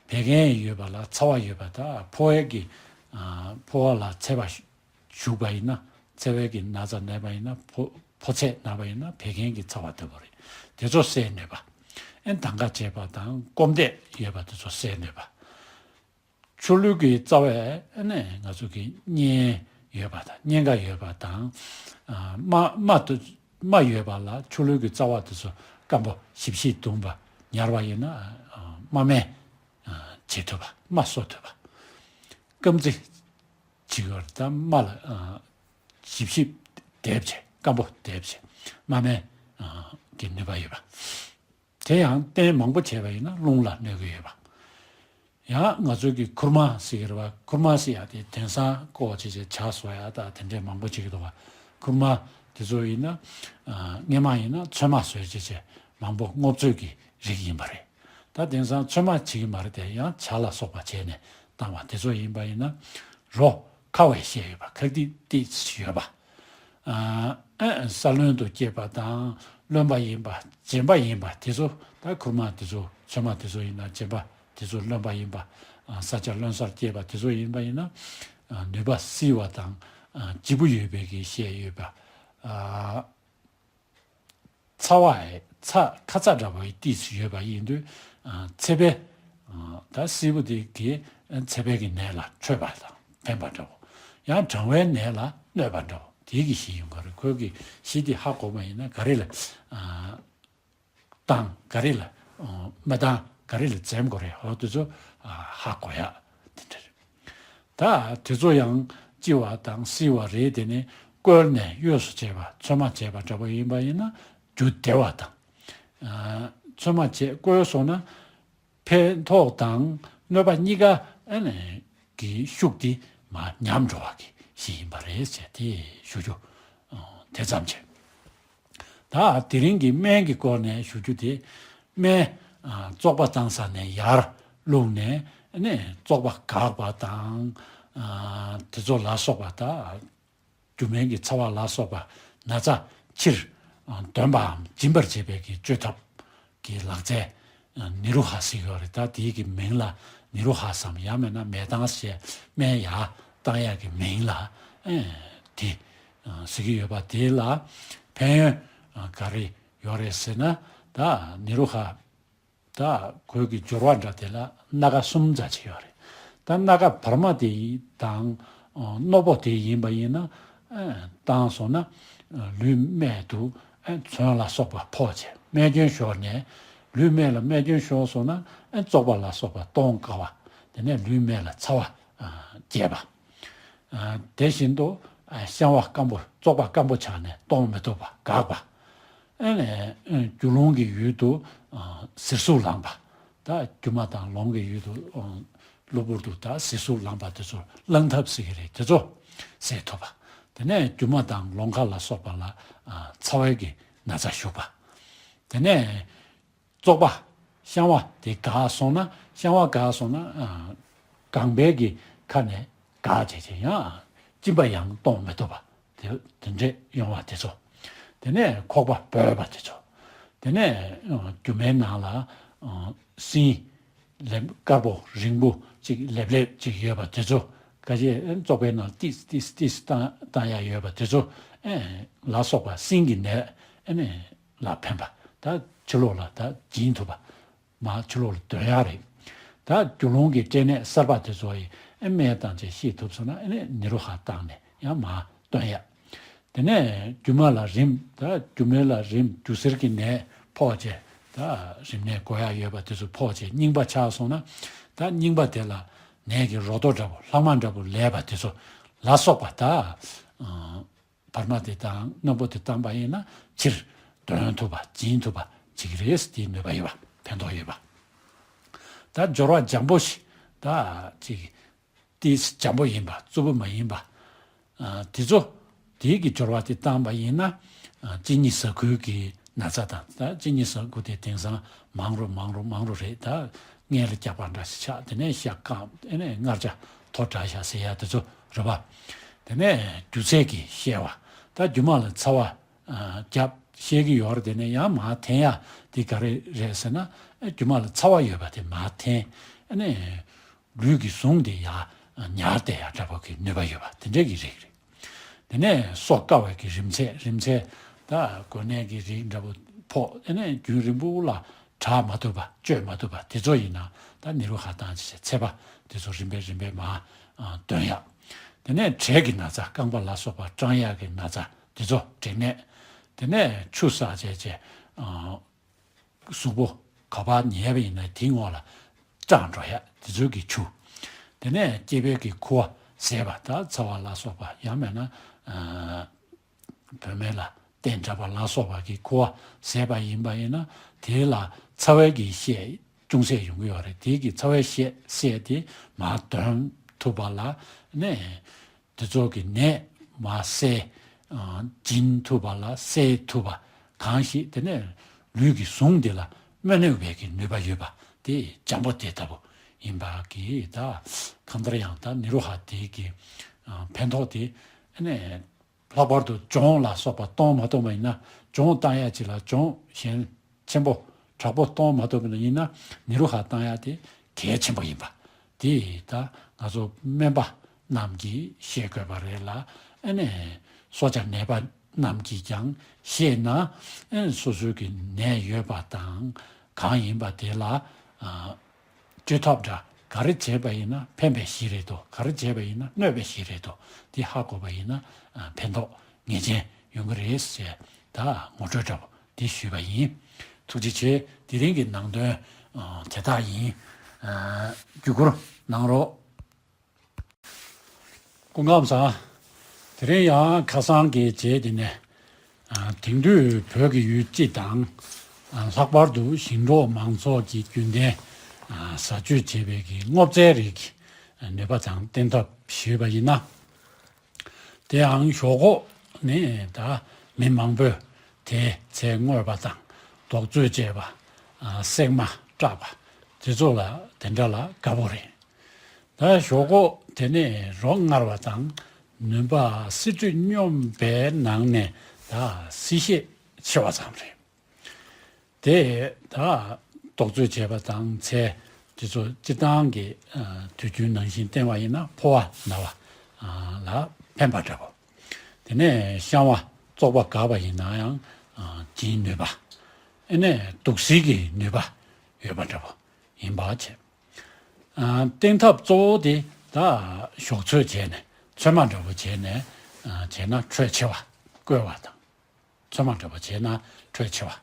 བད་ཀན་ཡོད་པ་ལ་ཚ་བ་ཡོད་པ་དང་ཕོ་བའི་གི་ཨ་ཕོ་བ་ལ་ཚད་པ་ཞུགས་པ་ཡིན་ན། ཚ་བའི་གི་ན་ཚ་ན་བ་ཡིན་ན་ཕོ་ཕོ་ཚད་ན་བ་ཡིན་ན་བད་ཀན་གྱི་ཚ་བ་ལྟ་བུ་རེད། དེ་ཚོ་སེལ་ནུས་པ། ཨེ་དང་ག་བྱེད་པ་དང་སྐོམ་དད་ཡོད་པ་དེ་ཚོ་སེལ་ནུས་པ། ཆུ་ལུད་ཀྱི་རྩ་བའི་ཨེ་ནས་ང་ཚོ་གི་གཉན་ཡོད་པ་དང་གཉན་ཁ་ཡོད་པ་དང་ཨ་རྨ་རྨ་དུ་རྨ་ཡོད་པ་ལ་ཆུ་ལུད་ཀྱི་རྩ་བ་དེ་ཚོ་སྐམ་པོ་ཞིབ་ཞིབ་བརྡུངས་པ་ཉར་བ་ཡིན་ན་ཨ་རྨ་སྨན་ཨ་བྱེད་ཐུབ་པ། རྨ་གསོ་ཐུབ་པ། སྐམ་རྩི་བྱེད་ཀྱི་ཡོད་རེད། ད་རྨ་ལ་ཨ་ཞིབ་ཞིབ་འདེབས་བྱས་སྐམ་པོ་འདེབས་བྱས་རྨ་སྨན་ཨ་གི་ནུས་པ་ཡོད་པ། དེ་ཡང་བསྟེན་མང་པོ་བྱས་པ་ཡིན་ན་རླུང་ལ་གནོད་ཀྱི་ཡོད་པ། ཡང་ང་ཚོའི་གི་ཁུར་མ་ཟེར་གྱི་རེད་པ། ཁུར་མ་ཟེར་ཡ་དེ་དེང་སང་ཀོ་བྱས་བྱས་ཇ་བཟོ་ཡ་ད་དེ་འདྲས་མང་པོ་བྱེད་ཀྱི་འདུག་པ། ཁུར་མ་དེ་ཚོ་ཡིན་ན་ཨ་སྔས་མ་ཡིན་ན་ཚོད་མ་བཟོས་བྱས་བྱས་མང་པོ་སྔོ་ཚོད་ཀྱི་རིགས་ཡིན་པ་རེད། ད་དེང་སང་ཚོད་མ་བྱེད་ཀྱི་མ་རེད་དེ། ཡང་ཇ་ལ་སོགས་པ་བྱས་ནས་བཏང་བ་དེ་ཚོ་ཡིན་པ་ཡིན་ན་རོ་ཁ་བའི་བཤད་ཡོད་པ། ཁག་ཏིག་ཏིག་ཡོད་པ། ཨ་ཨ་ས་རློན་དུ་སྐྱེས་པ་དང་རློན་པ་ཡིན་པ་རྗེན་པ་ཡིན་པ་དེ་ཚོ། ད་ཁུར་མ་དེ་ཚོ་ཚོད་མ་དེ་ཚོ་ཡིན་ན་རྗེན་པ་དེ་ཚོ་རློན་པ་ཡིན་པ། ཨ་ས་ཆ་རློན་སར་སྐྱེས་པ་དེ་ཚོ་ཡིན་པ་ཡིན་ན་ཨ་ནུས་པ་བསིལ་བ་དང་ཨ་ལྗིད་པོ་ཡོད་པའི་གི་བཤད་ཡོད་པ། ཨ་ཚ་བ་ཚ་ཁ་ཚ་འདྲ་བའི་ཏིས་ཡོད་པ་ཡིན་དུས་ཨ་ཚད་པའི་ཨ་ད་བསིལ་པོ་དེ་གི་ཚད་པའི་གི་ནད་ལ་འཕྲོད་པ་དང་ཕན་པ་འདྲ་བོ། ཡང་གྲང་བའི་ནད་ལ་གནོད་པ་འདྲ་བོ་དེ་གི་བཞི་ཡོང་གི་རེད། ཁོས་གི་བཞི་དེ་ཧ་གོ་བ་ཡིན་ན་ག་རེ་ལ་ཨ་བཏང་ག་རེ་ལ་ཨ་མི་བཏང་ག་རེ་ལ་འཛེམ་དགོས་རེད། འོ་དེ་ཚོ་ཨ་ཧ་གོ་ཡ་དེ་འདྲ་རེད། ད་དེ་ཚོ་ཡང་ལྕི་བ་དང་བསིལ་བ་རེད། དེ་ནས་བསྐོལ་ནས་གཡོས་སུ་བྱས་པ་ཚོད་མ་བྱས་པ་འདྲ་པོ་ཡིན་པ་ཡིན་ན་རྒྱུ་བདེ་བ་དང་། ཨ་ཚོད་མ་བྱས་བསྐོལ་སོང་ན་ཕན་ཐོགས་དང་གནོད་པ་གཉིས་ཀ་ཨ་ནི་གི་ཤུགས་དེ་མར་ཉམས་འགྲོ་བ་གི་གཞི་ཡིན་པ་རེད་ཟེར་དེ་ཞུ་རྒྱུ་ཨ་དེ་ཙམ་བྱས། ད་དེ་རིང་གི་སྨན་གྱི་སྐོར་ནས་ཞུ་རྒྱུ་དེ། སྨན་ཨ་བཙོག་པ་བཏང་ས་ནས་ཡར་བླུགས་ནས་ནས་བཙོག་པ་འགག་པ་དང་ཨ་དེ་ཚོ་ལ་སོགས་པ། ད་རྒྱུ་སྨན་གྱི་ཚ་བ་ལ་སོགས་པ་ན་ཚ་ཕྱིར་ཨ་འདོན་པའམ་འབྱིན་པར་བྱེད་པའི་གི་བཅོས་ཐབས་ཀྱི་ལག་རྩལ་ཨ་ནི་རུ་ཧ་ཟེར་གྱི་ཡོད་རེད། ད་དེའི་གི་མིང་ལ་ནི་རུ་ཧ་སམ་ཡང་མིན་ན་མེ་དང་ཞེས་སྨན་ཡར་བཏང་ཡག་གི་མིང་ལ་ཨ་དེ་ཨ་ཟེར་གྱི་ཡོད་པ། དེ་ལ་ཕན་ཡོན་ཨ་ག་རེ་ཡོད་རེད་ཟེར་ན། ད་ནི་རུ་ཧ་ད་ཁོའི་གི་སྦྱོར་བ་འདྲ་དེ་ལ་སྣ་ཁ་གསུམ་ཙམ་ཅིག་ཡོད་རེད། ད་སྣ་ཁ་བར་མ་དེ་དང་ཨ་རྣོ་པོ་དེ་ཡིན་པ་ཡིན་ན་ཨ་བཏང་སོང་ན་ཨ་ལུས་སྨད་དུ་ཨ་མཚོན་ལ་སོགས་པ་ཕོག་བྱས། རྨས་སྐྱོན་ཤོར་ནས་ལུས་སྨད་ལ་རྨས་སྐྱོན་ཤོར་སོང་ན་ཨ་བཙོག་པ་ལ་སོགས་པ་གཏོང་དཀའ་བ། དེ་ནས་ལུས་སྨད་ལ་ཚ་བ་ཨ་རྒྱས་པ། ཨ་དེ་བཞིན་དུ་ཨ་བཤང་བ་སྐམ་པོ་བཙོག་པ་སྐམ་པོ་ཆགས་ནས་གཏོང་མི་ཐུབ་པ་འགག་པ། ཨ་ནི་ཨ་རྒྱུ་རླུང་གི་ཡུལ་དུ་ཨ་ཟིལ་ཟུག་ལངས་པ། ད་རྒྱུ་མ་དང་རླུང་གི་ཡུལ་དུ་ཨ་གློ་བུར་དུ་ད་ཟིལ་ཟུག་ལངས་པ་དེ་ཚོ་སླང་ཐབས་ཟེར་གྱི་རེད། དེ་ཚོ་སེལ་ཐུབ་པ། དེ་ནས་རྒྱུ་མ་དང་རླུང་ཁ་ལ་སོགས་པ་ལ་ཨ་ཚ་བའི་གི་ན་ཚ་ཞུགས་པ། དེ་ནས་བཙོག་པ་བཤང་བ་དེ་འགགས་སོང་ན། བཤང་བ་འགགས་སོང་ན་ཨ་རྐང་པའི་གི་ཁ་ནས་འགག་བྱས་བྱས་ཡང་གཅིན་པ་ཡང་གཏོང་མི་ཐུབ་པ་དེ་དེ་འདྲས་ཡོང་བ་དེ་ཚོ། དེ་ནས་ཁོག་པ་སྦོས་པ་དེ་ཚོ། དེ་ནས་ཨ་རྒྱུ་མའི་ནང་ལ་ཨ་སྲིན་ལེབ་དཀར་པོ་རིང་པོ་ཅིག་ལེབ་ལེབ་ཅིག་ཡོད་པ་དེ་ཚོ། ཁ་ཤས་ཨ་བཙོག་པའི་ནང་ཏིས་ཏིས་ཏིས་བཏང་བཏང་ཡ་ཡོད་པ་དེ་ཚོ་ཨ་ལ་སོགས་པ་སྲིན་གྱི་ནད་ཨ་ནི་ལ་ཕན་པ། ད་ཕྱི་ལོགས་ལ་ད་སྦྱིན་ཐུབ་པ། མར་ཕྱི་ལོགས་ལ་འདོན་ཡག་རེད། ད་རྒྱུ་རླུང་གི་སྐྲན་ནད་གསར་པ་དེ་ཚོ་ཡི་ཨེ་སྨན་བཏང་བྱས་ཤེས་ཐུབ་སོང་ན་ཨེ་ནི་ནི་རུ་ཧ་བཏང་ནས་ཡང་མར་འདོན་ཡག་དེ་ནས་རྒྱུ་མ་ལ་རིམས། ད་རྒྱུ་མ་ལ་རིམས་རྒྱུ་གསེར་གྱི་ནད་ཕོག་བྱས་ད་རིམས་ནད་འགོ་ཡག་ཡོད་པ་དེ་ཚོ་ཕོག་བྱས་རྙིང་པ་ཆགས་སོང་ན། ད་རྙིང་པ་དེ་ལ་ནད་ཀྱི་རོ་ཏོ་འདྲ་པོ་ལྷག་མ་འདྲ་པོ་ལས་པ་དེ་ཚོ་ལ་སོགས་པ། ད་ཨ་བར་མ་དེ་དང་རྣོན་པོ་དེ་བཏང་པ་ཡིན་ན་ཕྱིར་འདོན་ཐུབ་པ་སྦྱིན་ཐུབ་པ་ཅིག་རེད། དེའི་ནུས་པ་ཡོད་པ་ཕན་ཐོགས་ཡོད་པ། ད་སྦྱོར་བ་འཇམ་པོ་ཞིག་ད་ཅིག་ཏིས་འཇམ་པོ་ཡིན་པ། རྩུབ་པོ་མ་ཡིན་པ། ཨ། དེ་ཚོ་དེའི་གི་སྦྱོར་བ་དེ་བཏང་པ་ཡིན་ན། ཨ། གཅིན་སྙི་ཟ་ཁུའི་གི་ན་ཚ་དང་། ད་གཅིན་སྙི་ཟ་ཁུ་དེ་དེང་སང་མང་རུ་མང་རུ་མང་རུ་རེད། ད་མངལ་རྒྱགས་པ་འདྲ་ཞིག་ཆགས། དེ་ནས་ཤ་སྐམ། དེ་ནས་མངར་ཆ་མཐོ་དྲགས་ཤག་ཟེར་ཡ་དེ་ཚོ་རེད་པ། དེ་ནས་རྒྱུ་ཚད་ཀྱིས་བཤད་པ། ད་རྒྱུ་མ་ལ་ཚ་བ། ཨ། རྒྱབ་བཤད་ཀྱི་ཡོད་རེད། དེ་ནས་ཡང་མར་འཐེན་ཡ་དེ་ག་རེ་རེད་ཟེར་ན། ཨ། རྒྱུ་མ་ལ་ཚ་བ་ཡོད་པ་དེ་མར་འཐེན། ཨ་ནི་ལུས་ཀྱི་ཟུངས་དེ་ཡར་ཉར་བསྡད་ཡ་འདྲ་པོ་གི་ནུས་པ་ཡོད་པ་དེ་འདྲ་གི་རིགས་རེད། དེ་ནས་སོ་བསྐ་བའི་གི་རིམས་ཚད། རིམས་ཚད་ད་གོ་ནད་ཀྱི་རིགས་འདྲ་པོ་ཕོག། ཨ་ནི་རྒྱུན་རིང་པོ་ལ་དྲག་མ་ཐུབ་པ། བཅོས་མ་ཐུབ་པ་དེ་ཚོ་ཡིན་ན། ད་ནི་རུ་ཧ་བཏང་བྱས་ཚད་པ་དེ་ཚོ་རིམ་པས་རིམ་པས་མར། ཨ། འདོན་ཡ། དེ་ནས་དྲེག་གི་ན་ཚ། རྐང་པ་ལ་སོགས་པ་སྐྲངས་ཡག་གི་ན་ཚ་དེ་ཚོ་དྲེག་ནད། དེ་ནས་ཆུ་བསགས་བྱས་བྱས། ཨ། གཟུགས་པོ་ག་པར་ཉལ་བ་ཡིན་ན་དེའི་ངོགས་ལ་སྐྲངས་འགྲོ་ཡ་དེ་ཚོའི་གི་ཆུ། དེ་ནས་སྐྱེས་པའི་གི་ཁུ་བ་ཟད་པ། ད་ཚ་བ་ལ་སོགས་པ། ཡང་མེད་ན། ཨ། བུད་མེད་ལ་བསྟེན་དྲགས་པ་ལ་སོགས་པ་གི་ཁུ་བ་ཟད་པ་ཡིན་པ་ཡིན་ན། དེ་ལ་ཚ་བའི་གི་ཤས་ཅུང་ཟད་ཡོང་གི་ཡོད་རེད། དེའི་གི་ཚ་བའི་ཤས་ཟད་དེ་མར་འདོན་ཐུབ་པ་ལ་ནས། དེ་ཚོ་གི་ནད་མར་སེལ། ཨ། འབྱིན་ཐུབ་པ་ལ། སེལ་ཐུབ་པ་གང་ཞིག་དེ་ནས་ལུས་ཀྱི་ཟུངས་དེ་ལ་སྨན་སྣོད་པའི་གི་ནུས་པ་ཡོད་པ་དེ་འཇམ་པོ་དེ་ལྟ་བུ་ཡིན་པ་གི། ད་གང་ལྟར་ཡང་ད་ནི་རུ་ཧ་དེ་གི། ཨ། ཕན་ཐོགས་དེ། ཨ་ནི་ལྷག་པར་དུ་སྦྱོང་ལ་སོགས་པ་གཏོང་མ་ཐུབ་པ་ཡིན་ན། སྦྱོང་བཏང་ཡ་ཅིག་ལ་སྦྱོང་ཞན་ཆེན་པོ་དྲག་པོ་གཏོང་མ་ཐུབ་པ་ཡིན་ན། ནི་རུ་ཧ་བཏང་ཡ་དེ་གལ་ཆེན་པོ་ཡིན་པ་དེ་ད་ང་ཚོ་སྨན་པ་རྣམས་ཀྱིས་ཤེས་དགོས་པ་རེད་ལ། ཨ་ནི་སྲོག་ཆགས་ནད་པ་རྣམས་ཀྱིས་ཀྱང་ཤེས་ན། ཨ། སོ་སོའི་གི་ནད་ཡོད་པ་དང་གང་ཡིན་པ་དེ་ལ། ཨ། བཅོས་ཐབས་འདྲ་ག་རེ་བྱས་པ་ཡིན་ན་ཕན་པའི་གཞི་རེད་དོ། ག་རེ་བྱས་པ་ཡིན་ན་གནོད་པའི་གཞི་རེད་དོ། འདི་ཧ་གོ་བ་ཡིན་ན། ཨ། ཕན་ཐོགས་ངེས་ཅན་ཡོང་གི་རེད་ཟེར། ད་ངོ་སྤྲོད་འདྲ་པོ་འདི་ཞུས་པ་ཡིན། ཐུགས་རྗེ་ཆེ། དེ་རིང་གི་ནང་དོན། ཨ། དེ་དག་ཡིན། ཨ། བརྒྱུད་བསྐུར་གནང་རོགས། སྐུ་ཁམས་བཟང་། དེ་རིང་ཡང་ཁ་སང་གི་རྗེས་དེ་ནས། ཨ། དེང་དུས་བོད་ཀྱི་ཡུལ་སྤྱི་དང་། ཨ། ལྷག་པར་དུ་ཞིང་འབྲོག་མང་ཚོགས་ཀྱི་རྒྱུན་ལྡན། ཨ། བཟའ་སྤྱོད་བྱེད་པའི་གི་སྔོ་ཚལ་རིགས་ཀྱི་ནུས་པ་དང་བསྟེན་ཐབས་ཞུས་པ་ཡིན་ན། དེ་ཡང་ཞོག་ཁོག་ནི་ད་མི་མང་པོས་དེ་ཚེ་བརྔོས་པ་དང་། དོགས་གཅོད་བྱས་པ། ཨ། བསྲེགས་མ་སྐྲག་པ་དེ་ཚོ་ལ། དེ་འདྲ་ལ་དགའ་པོ་རེད། ད་ཞོག་ཁོག་དེ་ནི་རོ་མངར་བ་དང་ནུས་པ་བསིལ་དྲོད་སྙོམས་པའི་ནང་ནས་ད་བསིལ་ཞིང་ཆེ་བ་ཙམ་རེད། དེ་ད་དོགས་གཅོད་བྱས་པ་དང་ཚེ་དེ་ཚོ་སྤྱིར་བཏང་གི། ཨ། དུས་རྒྱུན་ནང་བཞིན་བསྟེན་པ་ཡིན་ན་ཕོ་བ་ན་བ། ཨ། ལ་ཕན་པ་འདྲ་པོ། དེ་ནས་བཤང་བ་བཙོག་པ་འགགས་པ་ཡིན་ན་ཡང་། ཨ། འབྱིན་ནུས་པ། ཨ་ནས་དུག་སེལ་གྱི་ནུས་པ་ཡོད་པ་འདྲ་པོ་ཡིན་པ་བྱས། ཨ། བསྟེན་ཐབས་གཙོ་བོ་དེ་ད་ཞོག་ཚོད་བྱས་ནས། ཚོད་མ་འདྲ་པོ་བྱས་ནས། ཨ། བྱས་ན་དྲོད་ཆེ་བ། བསྐོལ་བ་དང་། ཚོད་མ་འདྲ་པོ་བྱས་ན་དྲོད་ཆེ་བ།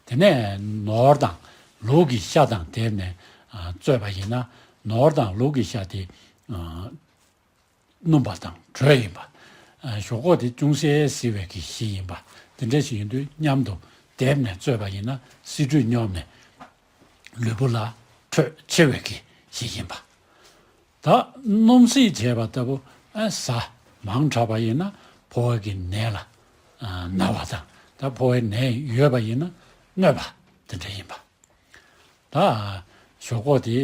དེ་ནས་ནོར་དང་ལུག་གི་ཤ་དང་བསྡེབས་ནས། ཨ། བཙོས་པ་ཡིན་ན་ནོར་དང་ལུག་གི་ཤ་དེ། ཨ། སྣུམ་པ་དང་དྲོད་ཡིན་པ། ཨ། ཞོག་ཁོག་དེ་ཅུང་ཟད་བསིལ་བའི་གི་གཞི་ཡིན་པ། དེ་འདྲ་ཞིག་ཡིན་དུས་མཉམ་དུ་བསྡེབས་ནས་བཙོས་པ་ཡིན་ན་བསིལ་དྲོད་སྙོམས་ནས་ལུས་པོ་ལ་དྲོད་ཆེ་བའི་གི་གཞི་ཡིན་པ། ད་སྣུམ་བསྲེས་བྱས་པ་ལྟ་བུ། ཨ། ཟ་མང་དྲགས་པ་ཡིན་ན་ཕོ་བ་གི་ནད་ལ། ཨ། ན་བ་དང་། ད་ཕོ་བའི་ནད་ཡོད་པ་ཡིན་ན་གནོད་པ་དེ་འདྲ་ཡིན་པ། ད་ཞོག་ཁོག་དེ་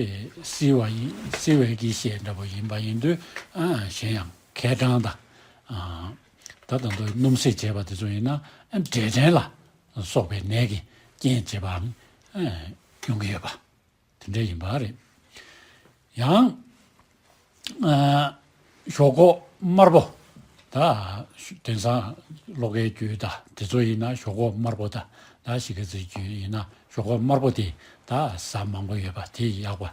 བསིལ་བ་ཡིན། བསིལ་བའི་གི་ཤས་འདྲ་པོ་ཡིན་པ་ཡིན་དུས། ཨ། གཞན་ཡང་མཁལ་གྲང་དང་། ཨ། ད་ད་དུང་སྣུམ་བསྲེས་བྱས་པ་དེ་ཚོ་ཡིན་ན། ཨ། འབྲས་སྐྲན་ལ་སོགས་པའི་ནད་ཀྱི་རྐྱེན་བྱེད་པའང་། ཨ། ཡོང་གི་ཡོད་པ་དེ་འདྲ་ཡིན་པ་རེད། ཡང་། ཨ། ཞོག་ཁོག་དམར་པོ། ད་དེང་སང་གློ་ཁའི་རྒྱུད་དང་དེ་ཚོ་ཡིན་ན་ཞོག་ཁོག་དམར་པོ་དང་། ད་གཞིས་ཀ་རྩེའི་རྒྱུད་ཡིན་ན་ཞོག་ཁོག་དམར་པོ་དེ་ད་ཟ་མང་པོ་ཡོད་པ་དེ་ཡག་པ་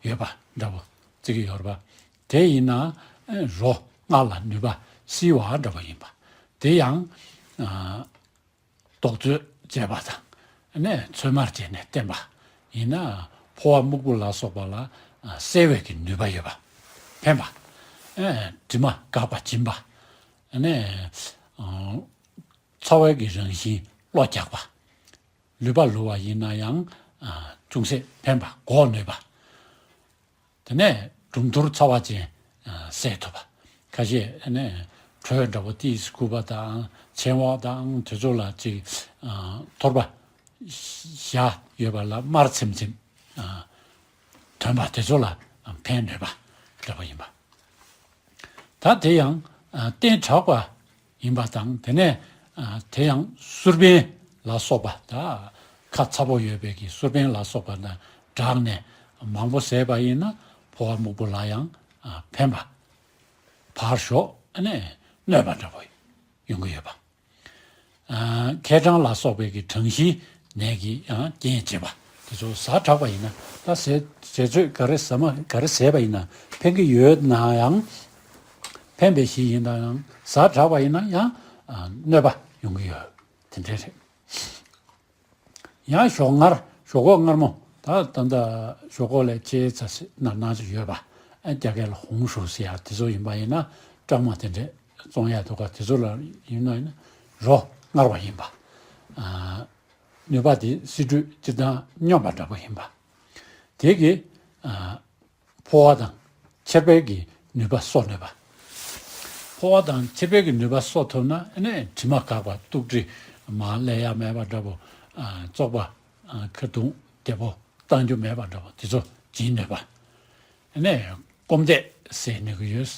ཡོད་པ་འདྲ་པོ་བརྩི་གི་ཡོད་རེད་པ། དེ་ཡིན་ན་རོ་མངར་ལ་ནུས་པ་བསིལ་བ་འདྲ་པོ་ཡིན་པ། དེ་ཡང་། ཨ། དོགས་གཅོད་བྱས་པ་དང་། ཨ་ནས་ཚོད་མར་བྱས་ནས་བསྟེན་པ་ཡིན་ན་ཕོ་བ་སྨུག་པོ་ལ་སོགས་པ་ལ། ཨ། སེལ་བའི་གི་ནུས་པ་ཡོད་པ། ཕན་པ། ཨ། དྲི་མ་འགགས་པ་སྦྱིན་པ། ཨ་ནས། ཨ། ཚ་བའི་གི་རང་བཞིན་གློ་རྒྱག་པ། ལུད་པ་ལུད་པ་ཡིན་ན་ཡང་། ཨ། ཅུང་ཟད་ཕན་པ། འགོག་ནུས་པ། དེ་ནས་གྲུམ་ཐུར་ཚ་བ་ཅན་ ཨ་སེལ་ཐུབ་པ། ཁ་ཤས་ཨ་ནི་དྲོད་འདྲ་པོ་ཏིས་ཁུ་བ་དང་མཆན་འོག་དང་དེ་ཚོ་ལ་ཅིག་ཨ་ཐོར་པ་བཞག་ཡོད་པ་ལ་དམར་ཚིམ་ཚིམ་ཨ་ཐོན་པ་དེ་ཚོ་ལ་ཕན་ནུས་པ་འདྲ་པོ་ཡིན་པ། ད་དེ་ཡང་ཨ་བསྟེན་དྲགས་པ་ཡིན་པ་དང་དེ་ནས་ཨ་དེ་ཡང་གསུར་བན་ལ་སོགས་པ་ད་ཁ་ཚ་པོ་ཡོད་པའི་གི་གསུར་བན་ལ་སོགས་པ་ན་དྲགས་ནས་མང་པོ་བཟས་པ་ཡིན་ན་ཕོ་བ་སྨུག་པོ་ལ་ཡང་ཨ་ཕན་པ། བར་ཞོག་ཨ་ནི་གནོད་པ་འདྲ་པོ་ཡོང་གི་ཡོད་པ། ཨ་མཁལ་གྲང་ལ་སོགས་པའི་གི་གྲང་གཤིས་ནད་ཀྱི་ཨ་རྐྱེན་བྱེད་པ། དེ་ཚོ་ཟ་དྲགས་པ་ཡིན་ན་ད་ཟས་ཟས་ཚོད་ག་རེ་ཟ་མ་ག་རེ་ཟས་པ་ཡིན་ན་ཕན་གི་ཡོད་ན་ཡང་ཕན་པའི་གཞི་ཡིན་ན་ཡང་ཟ་དྲགས་པ་ཡིན་ན་ཡང་ཨ་གནོད་པ་ཡོང་གི་ཡོད། དེ་འདྲ་རེད། ཡང་ཞོག་མངར། ཞོག་ཁོག་མངར་མོ། ད་ད་ལྟ་ཞོག་ཁོག་ལས་ཆེ་ཚ་སེ་ན་ན་ཚོ་ཡོད་པ། ཨ་རྒྱ་སྐད་ལ་ཧོང་ཧྲུའུ་ཟེར་ཡག་དེ་ཚོ་ཡིན་པ་ཡིན་ན་སྐྲག་མ་དེ་འདྲས་བཙོང་ཡག་འདུག་ག་དེ་ཚོ་ལ་ཡིན་ན་ཡིན་ན་རོ་མངར་བ་ཡིན་པ། ཨ་ནུས་པ་དེ་སི་ཁྲོན་སྤྱིར་བཏང་སྙོམས་པ་འདྲ་པོ་ཡིན་པ། དེ་གི་ཨ་ཕོ་བ་དང་མཆེར་པའི་གི་ནུས་པ་གསོ་ནུས་པ། ཕོ་བ་དང་མཆེར་པའི་གི་ནུས་པ་གསོ་ཐུབ་ན་ཨ་ནི་དྲི་མ་འགག་པ་སྡུག་དྲི་མ་ལས་ཡ་མེད་པ་འདྲ་པོ། ཨ་བཙོག་པ་ཨ་ཁ་རྡུང་བདེ་པོ་བཏང་རྒྱུ་མེད་པ་འདྲ་པོ་དེ་ཚོ་འབྱིན་ནུས་པ། ཨ་ནི་སྐོམ་དད་སེལ་ནུས་ཀྱི་ཡོད།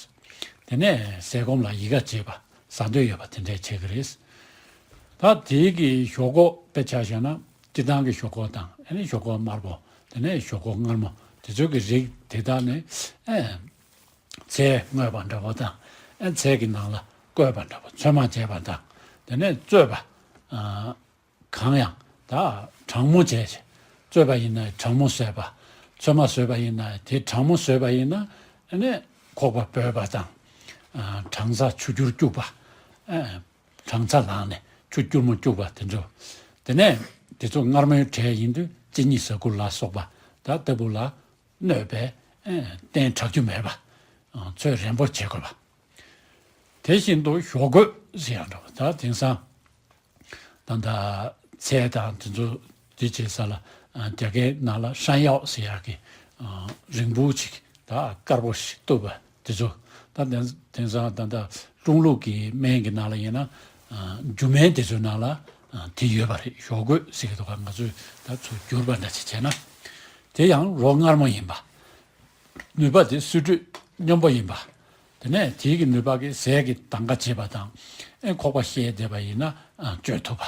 དེ་ནས་ཟས་སྐོམ་ལ་ཡི་ག་བྱེད་པ་ཟ་འདོད་ཡོད་པ་དེ་འདྲས་བྱེད་ཀྱི་རེད། ད་དེའི་གི་ཞོག་ཁོག་དཔེ་ཆ་བཞག་ན། སྤྱིར་བཏང་གི་ཞོག་ཁོག་དང་ཨ་ནི་ཞོག་ཁོག་དམར་པོ། དེ་ནས་ཞོག་ཁོག་མངར་མོ། དེ་ཚོ་གི་རིགས་དེ་དག་ནི་ཨེ་ཚལ་བརྔོས་པ་འདྲ་པོ་དང་། ཨེ་ཚལ་གྱི་ནང་ལ་བསྐོལ་བ་འདྲ་པོ། ཚོད་མ་བྱས་པ་དང་། དེ་ནས་བཙོས་པ། ཨ་གང་ཡང་ད་གྲང་མོ་བྱས། བཙོས་པ་ཡིན་ན་གྲང་མོ་བཟོས་པ། ཚོད་མ་བཟོས་པ་ཡིན་ན་དེ་གྲང་མོ་བཟོས་པ་ཡིན་ན་ཨ་ནི་ཁོག་པ་སྦོས་པ་དང་། ཨ་གྲང་ས་ཆུ་སྐྱུར་སྐྱུག་པ། ཨ་གྲང་ཚ་ལངས་ནས་ཆུ་སྐྱུར་མོ་སྐྱུག་པ་དེ་འདྲ། དེ་ནས་དེ་ཚོ་མངར་མོའི་གྲས་ཡིན་དུས་གཅིན་སྙི་ཟ་ཁུ་ལ་སོགས་པ་ད་ལྟ་བུ་ལ་གནོད་པའི་ཨེ་བསྟེན་དྲག་རྒྱུ་མེད་པ། ཨ་ཚོད་རན་པོ་བྱེད་དགོས་པ། དེ་བཞིན་དུ་ཞོག་རྒོད་ཟེར་ཡང་འགྲོ་བ། ད་དེང་སང་ད་ད་ཚལ་དང་དེ་ཚོ་དེ་བྱེད་ས་ལ་ཨ་རྒྱ་སྐད་ནང་ལ་山药ཟེར་ཡག་གི་ཨ་རིང་པོ་ཅིག་ད་དཀར་པོ་ཞིག་བཏུབ་པ། དེ་ཚོ་ད་དེང་དེང་སང་ད་ལྟ་ཀྲུང་ལུགས་ཀྱི་སྨན་གྱི་ནང་ལ་ཡིན་ན་ཨ་རྒྱུ་སྨན་དེ་ཚོའི་ནང་ལ་ཨ་དེ་ཡོད་པ་རེད། ཞོག་རྒོད་ཟེར་གྱི་འདུག་ག་ང་ཚོས་ད་ཚུར་བསྒྱུར་པ་འདྲ་ཅིག་བྱས་ན། དེ་ཡང་རོ་མངར་མོ་ཡིན་པ། ནུས་པ་དེ་སི་ཁྲོན་སྙོམས་པོ་ཡིན་པ། དེ་ནས་དེའི་གི་ནུས་པ་གི་ཟས་ཀྱི་དང་ག་བྱེད་པ་དང་། ཨེ་ཁོག་པ་བཤལ་བསྡད་པ་ཡིན་ན་ཨ་བཅོས་ཐུབ་པ།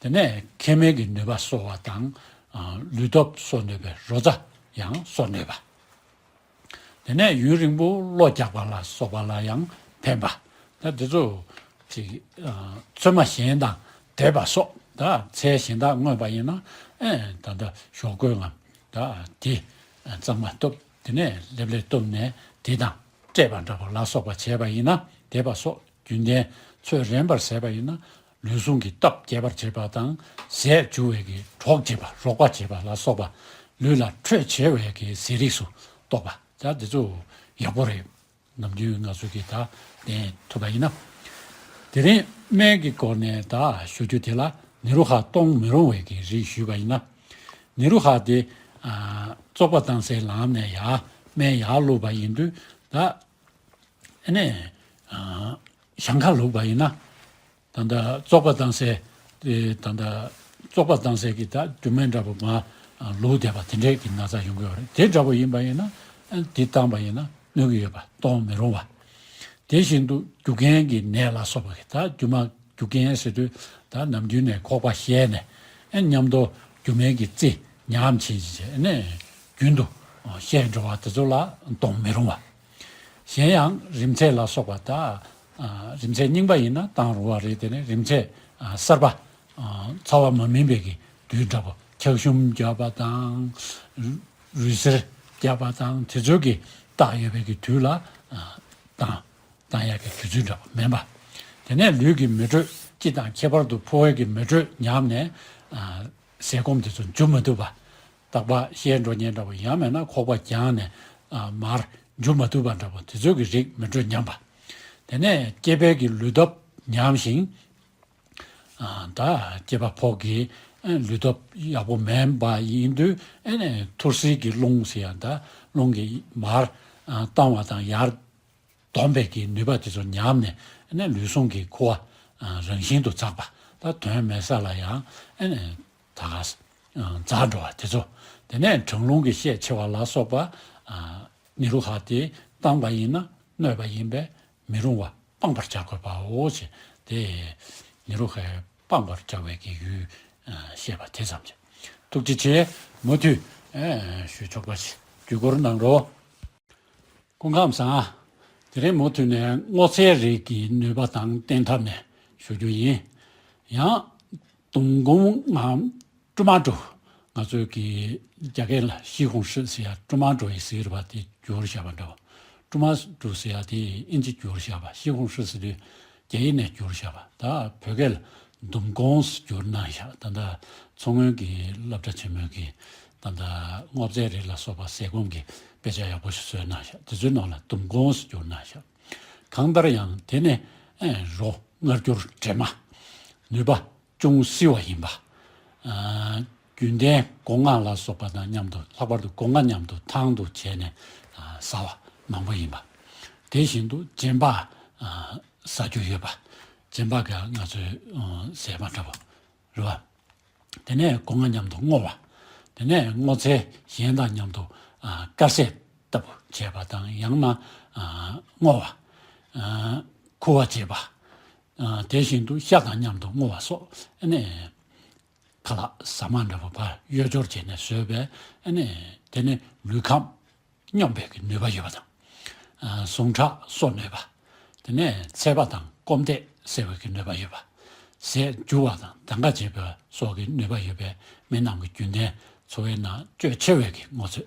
དེ་ནས་མཁལ་མའི་གི་ནུས་པ་གསོ་བ་དང་། ཨ་ལུས་སྟོབས་གསོ་ནུས་པའི་རོ་བཙའ་ཡང་གསོ་ནུས་པ། དེ་ནས་ཡུན་རིང་པོ་གློ་རྒྱག་པ་ལ་སོགས་པ་ལ་ཡང་ཕན་པ། ད་འདི་ཚོ་ཅིག་ཨ་ཚོད་མ་གཞན་དང་འདྲེས་པ་སོགས། ད་ཚལ་གཞན་དག་བརྔོས་པ་ཡིན་ན་ཨེ་ད་ལྟ་ཞོག་རྒོད་ངམ་ད་དེ་གཙང་མ་བཏུབ། དེ་ནས་ལེབ་ལེབ་བཏུབ་ནས་དེ་དང་འདྲེས་པ་འདྲ་པོ་ལ་སོགས་པ་བྱས་པ་ཡིན་ན་འདྲེས་པ་སོགས་རྒྱུན་ལྡན་ཚོད་རན་པར་བཟས་པ་ཡིན་ན། ལུས་ཟུངས་ཀྱི་སྟོབས་རྒྱས་པར་བྱེད་པ་དང་། ཟས་འཇུ་བའི་གི་གྲོགས་བྱེད་པ། རོགས་པ་བྱེད་པ་ལ་སོགས་པ། ལུས་ལ་འཕྲོད་ཆེ་བའི་གི་ཟས་རིགས་སུ་གཏོགས་པ། ད་འདི་ཚོ་ཡག་པོ་རེད། ནམ་རྒྱུན་ང་ཚོ་གིས་ད་བསྟེན་ཐུབ་པ་ཡིན་ན། དེ་རིང་སྨན་གྱི་སྐོར་ནས་ད་ཞུ་རྒྱུ་དེ་ལ་ནེ་རུ་ཧ་གཏོང་མི་རུང་བའི་གི་རིགས་ཞུས་པ་ཡིན་ན། ནེ་རུ་ཧ་དེ་ཨ་བཙོག་པ་བཏང་སའི་ལམ་ནས་ཡར་སྨན་ཡར་བླུགས་པ་ཡིན་དུས། ད་ཨ་ནི་ཨ་ཞང་ཁ་བླུགས་པ་ཡིན་ན། ད་ལྟ་བཙོག་པ་བཏང་སའི་དེ་ད་ལྟ་བཙོག་པ་བཏང་སའི་གི་ད་རྒྱུ་སྨན་འདྲ་པོ་མར་ལུག་བསྡད་པ་དེ་འདྲས་ཀྱི་ན་ཚ་ཡོང་གི་ཡོད་རེད། དེ་འདྲ་པོ་ཡིན་པ་ཡིན་ན་ཨ་དེ་བཏང་པ་ཡིན་ན་གནོད་ཀྱི་ཡོད་པ། གཏོང་མི་རུང་བ། དེ་བཞིན་དུ་རྒྱུ་རྐྱེན་གྱི་ནད་ལ་སོགས་པ་གི་ད་རྒྱུ་མ་རྒྱུ་རྐྱེན་ཟེར་དུས་ད་ནམ་རྒྱུན་ནས་ཁོག་པ་བཤལ་ནས་ཨ་མཉམ་དུ་རྒྱུ་སྨན་གྱི་རྩི་ཉམས་ཕྱིན་བྱས་ནས་རྒྱུན་དུ་བཤལ་འགྲོ་བ་དེ་ཚོ་ལ་གཏོང་མི་རུང་བ། གཞན་ཡང་རིམས་ཚད་ལ་སོགས་པ་ད། ཨ་རིམས་ཚད་རྙིང་པ་ཡིན་ན་བཏང་རུང་བ་རེད། དེ་ནས་རིམས་ཚད་ཨ་གསར་པ་ཨ་ཚ་བ་མ་སྨིན་པའི་གི་དུས་འདྲ་པོ། འཁྱགས་ཞུམ་བརྒྱབ་པ་དང་། རུས་སེར་བརྒྱབ་པ་དང་དེ་ཚོ་གི་རྟགས་ཡོད་པའི་གི་དུས་ལ་ཨ་བཏང་། བཏང་ཡག་གི་དུས་ཚོད་འདྲ་པོ་མིན་པ། དེ་ནས་ལུས་ཀྱི་མེ་དྲོད་སྤྱི་དང་ཁྱད་པར་དུ་ཕོ་བའི་གི་མེ་དྲོད་ཉམས་ནས་ཨ་ཟས་སྐོམ་དེ་ཚོ་འཇུ་མ་ཐུབ་པ། རྟག་པར་བཤལ་འགྲོ་མཁན་འདྲ་པོ། ཡང་མིན་ན་ཁོག་པ་བརྒྱངས་ནས་ཨ་མར་འཇུ་མ་ཐུབ་པ་འདྲ་པོ། དེ་ཚོ་གི་རིགས་མེ་དྲོད་ཉམས་པ། དེ་ནས་སྐྱེས་པའི་གི་ལུས་སྟོབས་ཉམས་ཤིང་། ཨ་ད་སྐྱེས་པ་ཕོ་གི་ཨ་ལུས་སྟོབས་ཡག་པོ་མིན་པ་ཡིན་དུས་ཨ་ནི་ཐུར་སེལ་གྱི་རླུང་ཟེར་ཡག་ད་རླུང་གིས་མར་ཨ་བཏང་བ་དང་ཡར་ སྡོམ་པའི་གི་ནུས་པ་དེ་ཚོ་ཉམས་ནས་ཨ་ནི་ལུས་ཟུངས་ཀྱི་ཁུ་བ་ཨ་རང་བཞིན་དུ་འཛག་པ། ད་དོན་མེད་ས་ལ་ཡང་ཨ་ནི་ད་ག་ཨ་འཛག་འགྲོ་བ་དེ་ཚོ། དེ་ནས་གྲང་རླུང་གི་ཤས་ཆེ་བ་ལ་སོགས་པ་ཨ་ནི་རུ་ཧ་དེ་བཏང་བ་ཡིན་ན་གནོད་པ་ཡིན་པས་མི་རུང་བ་སྤང་བར་བྱ་དགོས་པའོ་ཞེས་དེ་ནི་རུ་ཧའི་སྤང་བར་བྱ་བའི་གི་ཡུལ་ཨ་བཤད་པ་དེ་ཙམ་གྱིས། ཐུགས་རྗེ་ཆེ། མུ་མཐུད་ཨ་ཞུ་ཆོག་པ་ཞིག་བརྒྱུད་སྐུར་གནང་རོགས། སྐུ་ཁམས་བཟང་། དེ་རིང་མུ་མཐུད་ནས་སྔོ་ཚལ་རིགས་ཀྱི་ནུས་པ་དང་བསྟེན་ཐབས་ནས་ཞུ་རྒྱུ་ཡིན། ཡང་། དུམ་སྐོམ་ངམ་ཀྲུ་མ་ཀྲུ། ང་ཚོའི་གི་རྒྱ་སྐད་ལ་ཤི་ཧུང་ཧྲི་ཟེར་ཡ་ཀྲུ་མ་ཀྲུ་ཡི་ཟེར་བ་དེ་བསྒྱུར་བཞག་པ་འདྲ་བོ། ཀྲུ་མ་ཀྲུ་ཟེར་ཡ་དེ་ཨིན་ཇི་བསྒྱུར་བཞག་པ། ཤི་ཧུང་ཧྲི་ཟེར་དུས་རྒྱ་ཡིག་ནས་བསྒྱུར་བཞག་པ། ད་བོད་སྐད་ལ་དུམ་སྐོམ་ཟེར་བསྒྱུར་གནང་བཞག་ད་ལྟ་མཚོ་སྔོན་གྱི་སློབ་གྲྭ་ཆེན་མོའི་གི་ད་ལྟ་སྔོ་ཚལ་རིགས་ལ་སོགས་པ་ཟས་སྐོམ་གྱི་དཔེ་ཆ་ཡག་པོ་ཞིག་བཟོས་གནང་བཞག་དེ་ཚོའི་ནང་ལ་དུམ་སྐོམ་ཟེར་བསྒྱུར་གནང་བཞག་གང་ལྟར་ཡང་དེ་ནི་ཨེ་རོ་མངར་སྐྱུར་དྲེད་མ། ནུས་པ་ཅུང་བསིལ་བ་ཡིན་པ། ཨ་རྒྱུན་ལྡན་སྒོ་ང་ལ་སོགས་པ་དང་མཉམ་དུ། ལྷག་པར་དུ་སྒོ་ང་མཉམ་དུ་ཐང་དུ་བྱས་ནས་ཨ་ཟ་བ་མང་པོ་ཡིན་པ། དེ་བཞིན་དུ་རྗེན་པ་ཨ་ཟ་རྒྱུ་ཡོད་པ། རྗེན་པ་ག་ང་ཚོའི་ཨ་ཟས་མ་འདྲ་བོ་རེད་བ། དེ་ནས་སྒོ་ང་མཉམ་དུ་བརྔོ་བ། དེ་ནས་སྔོ་ཚལ་གཞན་དང་མཉམ་དུ་ཨ་དཀར་ཟས་ལྟ་བུ་བྱས་པ་དང་། ཡང་ན་ཨ་བརྔོ་བ། ཨ་ཁུ་བ་བྱས་པ། ཨ་དེ་བཞིན་དུ་ཤ་དང་མཉམ་དུ་བརྔོ་བ་སོགས་ཨ་ནི་ཁ་ལག་ཟ་མ་འདྲ་བོ་ཕར་གཡོས་སྦྱོར་བྱས་ནས་བཟོས་པའི་ཨ་ནི་དེ་ནི་ལུས་ཁམས་སྙོམས་པའི་གི་ནུས་པ་ཡོད་པ་དང་། ཨ་ཟུངས་ཁྲག་གསོ་ནུས་པ། དེ་ནས་ཚད་པ་དང་སྐོམ་དད་སེལ་བའི་གི་ནུས་པ་ཡོད་པ། ཟས་འཇུ་བ་དང་གདམ་ག་བྱེད་པ་སོགས་ཀྱི་ནུས་པ་ཡོད་པའི་མི་རྣམས་ཀྱི་རྒྱུན་ལྡན་འཚོ་བའི་ནང་སྤྱོད་ཆེ་བའི་གི་སྔོ་ཚལ་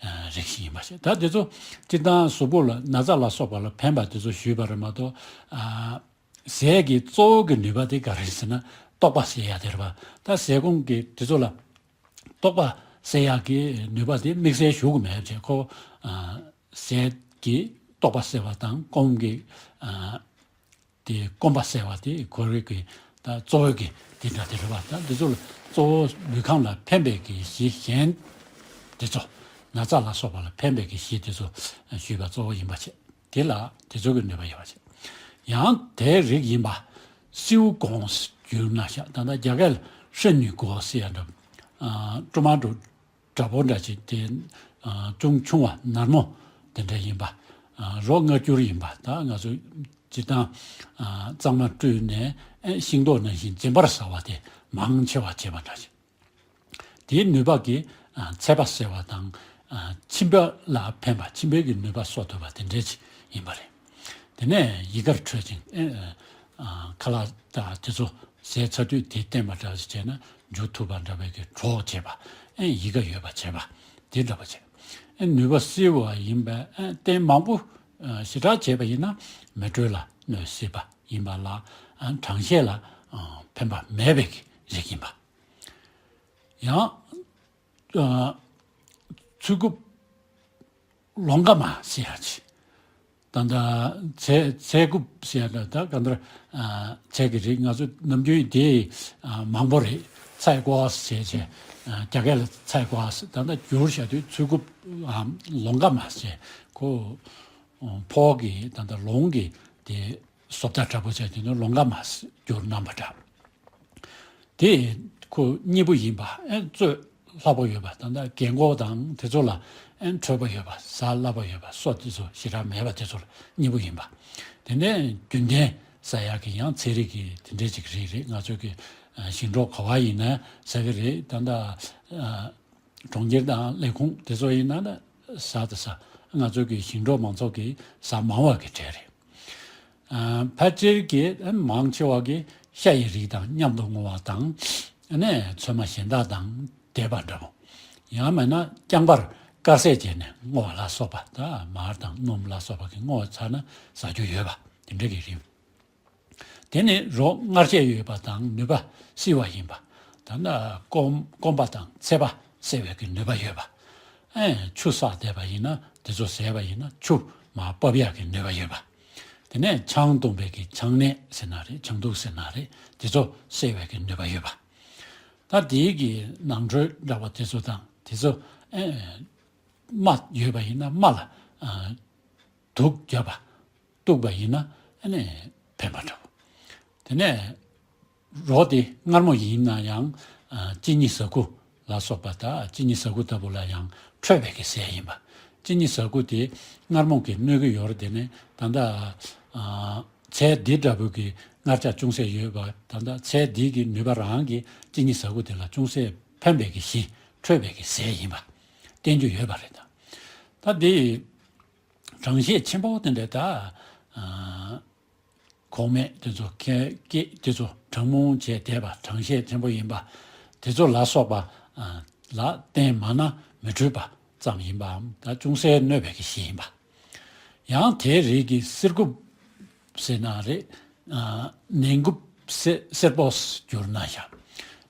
ཨ་རིགས་ཤིག་ཡིན་པ་ཞིག་ད་དེ་ཚོ་སྤྱིར་བཏང་གཟུགས་པོ་ལ་ན་ཚ་ལ་སོགས་པ་ལ་ཕན་པ་དེ་ཚོ་ཞུས་པ་རེད་མ་གཏོགས། ཨ་ཟས་ཀྱི་གཙོ་བོ་གི་ནུས་པ་དེ་ག་རེ་ཟེར་ན་ལྟོགས་པ་སེལ་ཡ་དེ་རེད་པ། ད་ཟས་སྐོམ་གྱི་དེ་ཚོ་ལ་ལྟོགས་པ་སེལ་ཡག་གི་ནུས་པ་དེ་དམིགས་བསལ་ཞུ་གི་མེད་ཅེས། ཁོ་ཨ་ཟས་ཀྱི་ལྟོགས་པ་སེལ་བ་དང་སྐོམ་གྱི་ཨ་དེ་སྐོམ་པ་སེལ་བ་དེ་ཁོ་རང་གི་ད་གཙོ་བོ་གི་དེ་འདྲ་དེ་རེད་པ། ད་འདི་ཚོ་ལ་གཙོ་བོ་ལུས་ཁམས་ལ་ཕན་པའི་གི་གཞི་གཞན་དེ་ཚོ། ན་ཚ་ལ་སོགས་པ་ལ་ཕན་པའི་གི་གཞི་དེ་ཚོ་ཞུས་པ་གཙོ་བོ་ཡིན་པ་བྱས། དེ་ལ་དེ་ཚོ་གི་ནུས་པ་ཡོད་པ་བྱས། ཡང་དེའི་རིགས་ཡིན་པ་སིའུ་གོང་བསྒྱུར་ན་ཤ། ད་ལྟ་རྒྱ་སྐད་ལ་ཧྲི་ནུས་གོ་ཟེར་ཡ་འདྲ། ཀྲུ་མ་ཀྲུ་འདྲ་པོ་འདྲ་ཅིག་དེ་ཨ་ཅུང་ཆུང་བ་ནར་མོ་དེ་འདྲ་ཡིན་པ། ཨ་རོ་མངར་སྐྱུར་ཡིན་པ། ད་ང་ཚོ་སྤྱིར་བཏང་ཨ་གཙང་མ་བཀྲུས་ནས་ཨེ་ཤིང་ཏོག་ནང་བཞིན་རྗེན་པར་ཟ་བ་དེ་མང་ཆེ་བ་བྱེད་པ་འདྲ་ཅིག་དེའི་ནུས་པ་གིས་ཨ་ཚད་པ་སེལ་བ་དང་། ཨ་མཆིན་པ་ལ་ཕན་པ། མཆིན་པའི་གི་ནུས་པ་གསོ་ཐུབ་པ་དེ་འདྲ་ཅིག་ཡིན་པ་རེད། དེ་ནས་ཡི་གར་འཕྲོད་ཅིང་ཨེ་ཨ་ཁ་ལག་དང་དེ་ཚོ་ཟས་ཚ་དུས་དེ་བསྟེན་པ་འདྲ་ཞིག་བྱས་ན་འཇུ་ཐུབ་པ་འདྲ་བའི་གི་གྲོགས་བྱེད་པ། ཨེ་ཡི་ག་ཡོད་པ་བྱེད་པ་དེ་འདྲ་པོ་བྱེད། ཨེ་ནུས་པ་བསིལ་བ་ཡིན་པས། ཨེ་བསྟེན་མང་པོ་ཨ་ཞེ་དྲག་བྱས་པ་ཡིན་ན་མེ་དྲོད་ལ་གནོད་སྲིད་པ་ཡིན་པ་ལ། ཨ་གྲང་ཤས་ལ་ཨ་ཕན་པ་མེད་པའི་གི་རིགས་ཡིན་པ། ཡང་ཨ་ཚུལ་རྐུབ་ལོང་ཀ་མ་ཟེར་ཡ་ཅིག་ད་ལྟ་ཚལ་ཚལ་རྐུབ་ཟེར་ཡ་ད་ད་ག་འདྲ་ཨ་ཚལ་གྱི་རིགས། ང་ཚོ་ནམ་རྒྱུན་དེ་ཨ་མང་པོ་རེད། ཚལ་ཀོ་ཟེར་བྱས། ཨ་རྒྱ་སྐད་ལ་ཚལ་ཀོ་ཟེར། ད་ལྟ་བསྒྱུར་བྱ་དུས་ཚུལ་རྐུབ་ཨ་ལོང་ཀ་མ་ཟེར། ཁོ་ཕོ་གི་ད་ལྟ་ལོང་གི་དེ་བཟོ་ལྟ་འདྲ་པོ་བྱས། དེ་ནི་ལོང་ཀ་མ་ཟེར་བསྒྱུར་གནང་བ་འདྲ། དེ་ཁོ་སྙི་པོ་ཡིན་པ། ཨེ་བཙོས་སླ་པོ་ཡོད་པ། ད་ལྟ་རྒན་གོག་དང་དེ་ཚོ་ལ་ཨེ་འཕྲོད་པ་ཡོད་པ། ཟ་སླ་པོ་ཡོད་པ། སོ་དེ་ཚོ་ཞེ་དྲག་མེད་པ། དེ་ཚོ་ལ་སྙི་པོ་ཡིན་པ། དེ་ནས་རྒྱུན་ལྡན་ཟ་ཡག་གི་ཡང་ཚལ་རིགས་ཀྱི་དེ་འདྲའི་ཅིག་རིགས་རེད། ང་ཚོའི་གི་ཨ་ཞིང་འབྲོག་ག་བ་ཡིན་ན་ཟ་གི་རེད། ད་ལྟ་ཨ་གྲོང་ཁྱེར་དང་ལས་ཁུངས་དེ་ཚོ་ཡིན་ན་ན་ཟ་དང་ཟ། ང་ཚོའི་གི་ཞིང་འབྲོག་མང་ཚོགས་ཀྱིས་ཟ་མང་བ་གི་གྲས་རེད། ཨ་ཕལ་ཆེར་གྱི་ཨ་མང་ཆེ་བ་གི་ཤ་ཡི་རིགས་དང་མཉམ་དུ་བརྔོ་བ་དང་། ཨ་ནས་ཚོད་མ་གཞན་དག་དང་བསྡེབས་པ་འདྲ་པོ། ཡང་མིན་ན་རྐྱང་པར་དཀར་ཟས་བྱས་ནས་བརྔོ་བ་ལ་སོགས་པ། ད་མར་དང་སྣུམ་ལ་སོགས་པ་གི་བརྔོ་བ་ཚར་ན་ཟ་རྒྱུ་ཡོད་པ་དེ་འདྲ་གི་རིགས། དེ་ནི་རོ་མངར་ཆེ་ཡོད་པ་དང་ནུས་པ་བསིལ་བ་ཡིན་པ། ད་ནི་སྐོམ་སྐོམ་པ་དང་ཚད་པ་སེལ་བའི་གི་ནུས་པ་ཡོད་པ། ཨེ་ཆུ་བསགས་བསྡད་པ་ཡིན་ན་དེ་ཚོ་ཟས་པ་ཡིན་ན་ཆུ་མར་ཕབ་ཡག་གི་ནུས་པ་ཡོད་པ། དེ་ནས་ཆང་འཐུང་བའི་གི་ཆང་ནད་ཟེར་ན་རེད། ཆང་དུག་ཟེར་ན་རེད། དེ་ཚོ་སེལ་བའི་གི་ནུས་པ་ཡོད་པ། ད་དེའི་གི་ནང་ཁྲོལ་འདྲ་བ་དེ་ཚོ་དང་དེ་ཚོ་ཨེ་རྨ་ཡོད་པ་ཡིན་ན་རྨ་ལ་ཨ་དུགས་བརྒྱབ་པ། གཏུགས་པ་ཡིན་ན་ཨ་ནི་ཕན་པ་འདྲ་བོ། དེ་ནས་རོ་དེ་མངར་མོ་ཡིན་ན་ཡང་ཨ་གཅིན་སྙི་ཟ་ཁུ་ལ་སོགས་པ་དང་གཅིན་སྙི་ཟ་ཁུ་ལྟ་བུ་ལ་ཡང་འཕྲོད་པའི་གི་ཟས་ཡིན་པ། གཅིན་སྙི་ཟ་ཁུ་དེ་མངར་མོ་གི་གནོད་ཀྱི་ཡོད་རེད། དེ་ནས་ད་ལྟ་ཨ་ཚལ་འདི་འདྲ་བོ་གི་མངར་ཆ་ཅུང་ཟད་ཡོད་པ། ད་ལྟ་ཚལ་འདི་གི་ནུས་པ་རང་གི་གཅིན་སྙི་ཟ་ཁུ་དེ་ལ་ཅུང་ཟད་ཕན་པའི་གི་གཞི་འཕྲོད་པའི་གི་ཟས་ཡིན་པ་བསྟན་རྒྱུ་ཡོད་པ་རེད། ད་ད་འདི་གྲང་ཤས་ཆེན་པོ་དེ་འདྲ་ད་ཨ་གོང་མས་དེ་ཚོ་ཁེ་སྐད་དེ་ཚོ་གྲང་མོ་བྱས་བསྡད་པ། གྲང་ཤས་ཆེན་པོ་ཡིན་པ་དེ་ཚོ་ལ་སོགས་པ་ཨ་ལ་བརྟེན་མ་ན་མི་འཕྲོད་པ་ཙམ་ཡིན་པའམ། ད་ཅུང་ཟད་གནོད་པའི་གི་གཞི་ཡིན་པ། ཡང་དེའི་རིགས་ཀྱི་གསེར་འགུབ་ཟེར་ན་རེད། ཨ་ནན་འགུབ་སེ་སེར་པོ་བསྒྱུར་ན་ཤ།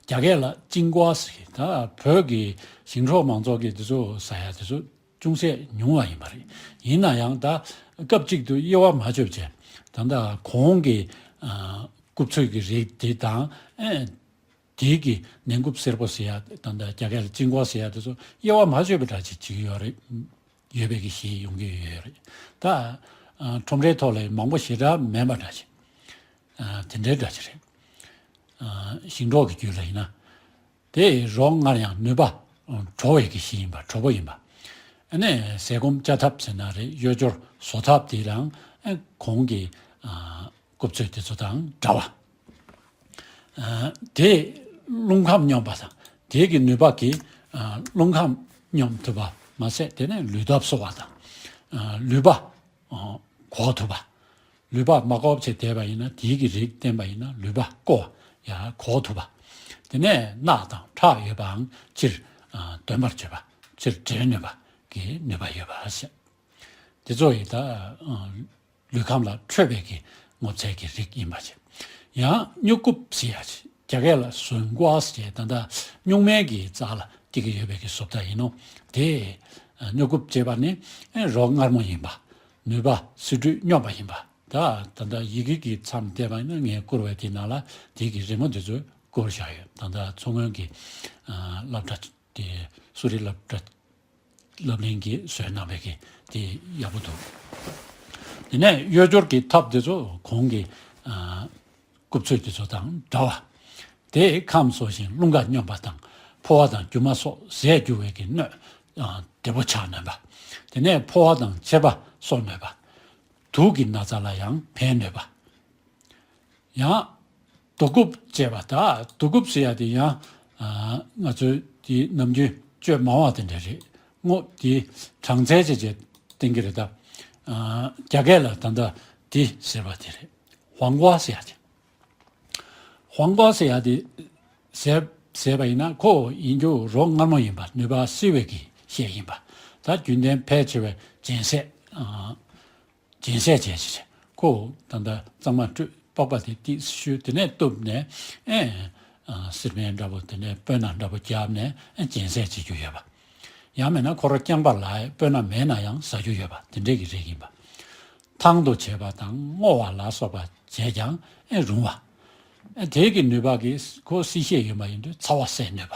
རྒྱ་སྐད་ལ་ཅིང་ཀོ་ཟེར། ད་བོད་ཀྱི་ཞིང་འབྲོག་མང་ཚོགས་ཀྱི་དེ་ཚོ་ཟ་ཡ་དེ་ཚོ་ཅུང་ཟད་ཉུང་བ་ཡིན་པ་རེད། ཡིན་ན་ཡང་ད་སྐབས་གཅིག་ཏུ་དབྱེ་བ་མ་ཆོད་བྱས། ད་ལྟ་གོང་གི་ཨ་རྐུབ་ཚོས་ཀྱི་རིགས་དེ་དང་ཨེ་དེའི་གི་ནན་རྐུབ་སེར་པོ་ཟེར་ཡ་ད་ལྟ་རྒྱ་སྐད་ལ་ཅིང་ཀོ་ཟེར་ཡ་དེ་ཚོ་དབྱེ་བ་མ་ཆོད་པའི་འདྲ་ཅིག་བྱེད་ཀྱི་ཡོད་རེད། ཡོད་པའི་གི་གཞི་ཡོང་གི་ཡོད་རེད། ད་ཨ་ཁྲོམ་རའི་ཐོག་ལ་མང་པོ་ཞེ་དྲག་མེད་པ་འདྲ་ཅིག་ཨ་དེ་འདྲའི་འདྲ་ཅིག་རེད། ཨ་ཞིང་འབྲོག་གི་རྒྱུད་ལ་ཡིན་ན། དེ་རོ་མངར་ཡང་ནུས་པ་དྲོ་བའི་གི་གཞི་ཡིན་པ། དྲོ་པོ་ཡིན་པ། ཨ་ནི་ཟས་སྐོམ་བཅའ་ཐབས་ཟེར་ན་རེད། གཡོས་སྦྱོར་བཟོ་ཐབས་དེ་རང་ཨ་གོང་གི་ཨ་རྐུབ་ཚོས་དེ་ཚོ་དང་འདྲ་བ། ཨ་དེ་རླུང་ཁམས་སྙོམས་པ་དང་། དེ་གི་ནུས་པ་གིས་ཨ་རླུང་ཁམས་སྙོམས་ཐུབ་པ་མ་ཟད། དེ་ནས་ལུས་སྟོབས་གསོ་བ་དང་། ཨ་ལུད་པ་ཨ་འགོག་ཐུབ་པ། ལུད་པ་མ་འགོག་བྱས་བསྡད་པ་ཡིན་ན། དེའི་གི་རིགས་བསྟེན་པ་ཡིན་ན་ལུད་པ་ཀོ་ཡང་འགོག་ཐུབ་པ། དེ་ནས་རྣག་དང་ཁྲག་ཡོད་པའང་ཕྱིར་ཨ་འདོན་པར་བྱེད་པ། ཕྱིར་འདྲེན་ནུས་པ་གི་ནུས་པ་ཡོད་པ་ཟེར། དེ་ཚོ་ཡི་ད་ཨ་ལུས་ཁམས་ལ་འཕྲོད་པའི་གི་སྔོ་ཚལ་གྱི་རིགས་ཡིན་པ་བྱས། ཡང་སྨྱུ་གུ་ཟེར་ཡ་ཅིག་རྒྱ་སྐད་ལ་ཟུན་ཀོ་ཟེར། ད་ལྟ་སྨྱུག་མའི་གི་རྩ་ལ་སྐྱེ་གི་ཡོད་པའི་གི་བཟོ་ལྟ་ཡིན་ནོ། དེ་ཨ་སྨྱུ་གུ་ཅེས་པ་ནི་ཨེ་རོ་མངར་མོ་ཡིན་པ། ནུས་པ་སི་ཁྲོན་སྙོམས་པ་ཡིན་པ། ད་ད་ལྟ་ཡི་གེ་གི་མཚམས་བལྟས་པ་ཡིན་ན་ངས་བསྐུར་བའི་དེ་ནང་ལ་དེ་གི་རི་མོ་དེ་ཚོ་བསྐུར་བཞག་ཡོད། ད་ལྟ་མཚོ་སྔོན་གྱི་ཨ་སློབ་གྲྭ་དེ་གསོ་རིག་སློབ་གྲྭ་སློབ་གླིང་གིས་བཟོས་གནང་བའི་གི་དེ་ཡག་པོ་འདུག་དེ་ནས་གཡོས་སྦྱོར་གྱི་ཐབས་དེ་ཚོ་གོང་གི་ཨ་རྐུབ་ཚོས་དེ་ཚོ་དང་འདྲ་བ། དེས་ཁམས་གསོ་ཞིང་རླུང་ཁམས་སྙོམས་པ་དང་། ཕོ་བ་དང་རྒྱུ་མ་སོགས་ཟས་རྒྱུ་བའི་གི་སྣོད་ཨ་བདེ་པོ་ཆགས་ནུས་པ། དེ་ནས་ཕོ་བ་དང་མཆེར་པ་གསོ་ནུས་པ། དུག་གི་ན་ཚ་ལ་ཡང་ཕན་ནུས་པ། ཡང་དུག་རྐུབ་ཅེས་པ། ད་དུག་རྐུབ་ཟེར་ཡ་དེ་ཡང་ཨ་ང་ཚོའི་དེ་ནམ་རྒྱུན་སྤྱོད་མང་བ་དེ་འདྲ་རེད། སྔོ་དེ་གྲང་ཚལ་ཅེས་བྱས་བསྟན་གྱི་རེད། ད་ཨ་རྒྱ་སྐད་ལ་ད་ལྟ་དེ་ཟེར་བ་དེ་རེད། ཧོང་ཀོ་ཟེར་ཡ་དེ། ཧོང་ཀོ་ཟེར་ཡ་དེ་ཟེར་ཟེར་བ་ཡིན་ན་ཁོ་ཡིན་རྒྱུ་རོ་མངར་མོ་ཡིན་པ། ནུས་པ་བསིལ་བའི་གི་གཞི་ཡིན་པ། ད་རྒྱུན་ལྡན་ཕལ་ཆེ་བའི་སྦྱིན་སྲེག་ཨ་སྦྱིན་སྲེག་བྱས་བྱས་ཁོ་ད་ལྟ་གཙང་མ་བཀྲུས། པགས་པ་དེ་ཏིག་བཤུས། དེ་ནས་གཏུབ་ནས་ཨེ་ཨ་སིལ་མ་འདྲ་པོ། དེ་ནས་སྤོས་སྣ་འདྲ་པོ་བརྒྱབ་ནས་ཨེ་སྦྱིན་སྲེག་བྱེད་རྒྱུ་ཡོད་པ། ཡང་མིན་ན་ཁོ་རང་རྐྱང་པ་ལ་སྤོས་སྣ་མེད་ན་ཡང་ཟ་རྒྱུ་ཡོད་པ། དེ་འདྲས་ཀྱི་རིགས་ཡིན་པ། ཐང་དུ་བྱེད་པ་དང་བསྔོ་བ་ལ་སོགས་པ་བྱས་ཀྱང་ཨེ་རུང་བ། ཨེ་དེ་གི་ནུས་པ་གིས་ཁོ་བསིལ་ཤས་ཡོད་པ་ཡིན་དུས་ཚ་བ་སེལ་ནུས་པ།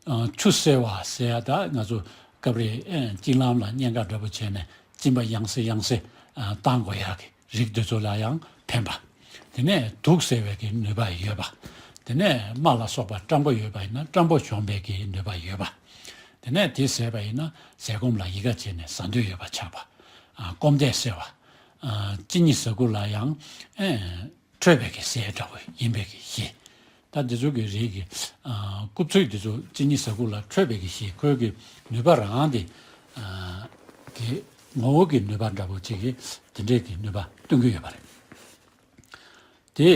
ཨ་ཆུ་སེལ་བ་ཟེར་ཡ་ད་ང་ཚོ་སྐབས་རེ་ཨེ་གཅིན་ལམ་ལ་གཉན་ཁ་འདྲ་པོ་བྱས་ནས་གཅིན་པ་ཡང་སེ་ཡང་སེ་ཨ་བཏང་དགོས་ཡག་གི་རིགས་དེ་ཚོ་ལ་ཡང་ཕན་པ། དེ་ནས་དུག་སེལ་བའི་གི་ནུས་པ་ཡོད་པ། དེ་ནས་རྨ་ལ་སོགས་པ་སྐྲངས་པོ་ཡོད་པ་ཡིན་ན་སྐྲངས་པོ་གཞོམ་པའི་གི་ནུས་པ་ཡོད་པ། དེ་ནས་དེ་ཟས་པ་ཡིན་ན་ཟས་སྐོམ་ལ་ཡི་ག་བྱས་ནས་ཟ་འདོད་ཡོད་པ་ཆགས་པ། ཨ་སྐོམ་དད་སེལ་བ། ཨ་གཅིན་སྙི་ཟ་ཁུ་ལ་ཡང་ཨེ་འཕྲོད་པའི་གི་ཟས་འདྲ་བོ་ཡིན་པའི་གི་གཞི། ད་འདི་ཚོ་གི་རིགས་ཀྱི་ཨ་རྐུབ་ཚོས་འདི་ཚོ་གཅིན་སྙི་ཟ་ཁུ་ལ་འཕྲོད་པའི་གི་གཞི། ཁོའི་གི་ནུས་པ་རང་དེ་ཨ་གི་ངོ་བོ་གི་ནུས་པ་འདྲ་པོ་ཅིག་གི་དེ་འདྲས་ཀྱི་ནུས་པ་སྟོན་གྱི་ཡོད་པ་རེད། དེ་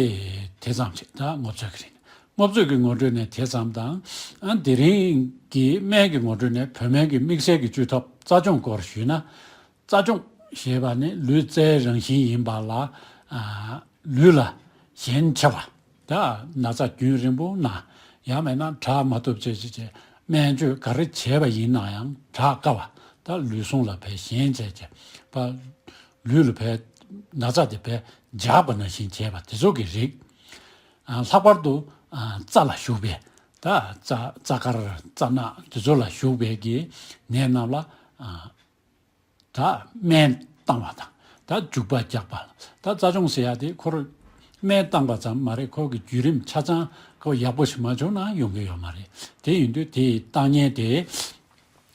དེ་ཙམ་ཅིག་ད་སྔོ་ཚོད་ཀྱི་རིགས། སྔོ་ཚོད་ཀྱི་ངོ་སྤྲོད་ནས་དེ་ཙམ་དང་། ཨ་དེ་རིང་གི་སྨན་གྱི་ངོ་སྤྲོད་ནས་བོད་སྨན་གྱི་དམིགས་བསལ་གྱི་བཅོས་ཐབས་རྩ་སྦྱོང་སྐོར་ཞུས་ན། རྩ་སྦྱོང་ཞེས་པ་ནི་ལུས་རྩལ་རང་བཞིན་ཡིན་པ་ལ། ཨ་ལུས་ལ་ཞེན་ཆེ་བ། ད་ན་ཚ་རྒྱུན་རིང་པོ་ན། ཡང་མིན་ན་དྲག་མ་ཐུབ་བྱས་བྱས་བྱས་སྨན་བཅོས་ག་རེ་བྱས་པ་ཡིན་ན་ཡང་དྲག་དཀའ་བ། ད་ལུས་ཟུངས་ལ་བས་ཞེན་བྱས་བྱས་པ། ལུས་ལ་བས་ན་ཚ་དེ་བས་འཇགས་པ་ནང་བཞིན་བྱས་པ་དེ་ཚོ་གི་རིགས། ཨ་ལྷག་པར་དུ་ཨ་རྩ་ལ་ཞུགས་པའི། ད་རྩ་རྩ་དཀར་རྩ་ནག་དེ་ཚོ་ལ་ཞུགས་པའི་གི་ནད་རྣམས་ལ་ཨ་ད་སྨན་བཏང་བ་དང་ ད་འཇུག་པ་རྒྱག་པ། ད་རྩ་སྦྱོང་ཟེར་ཡ་དེ་ཁོ་རང་སྨན་བཏང་པ་ཙམ་མ་རེད། ཁོ་གི་བརྒྱུད་རིམ་ཆ་ཚང་ཁོ་ཡག་པོ་ཞིག་མ་བྱུང་ན་ཡོང་གི་ཡོད་མ་རེད། དེ་ཡིན་དུས་དེའི་བཏང་མཁན་དེ་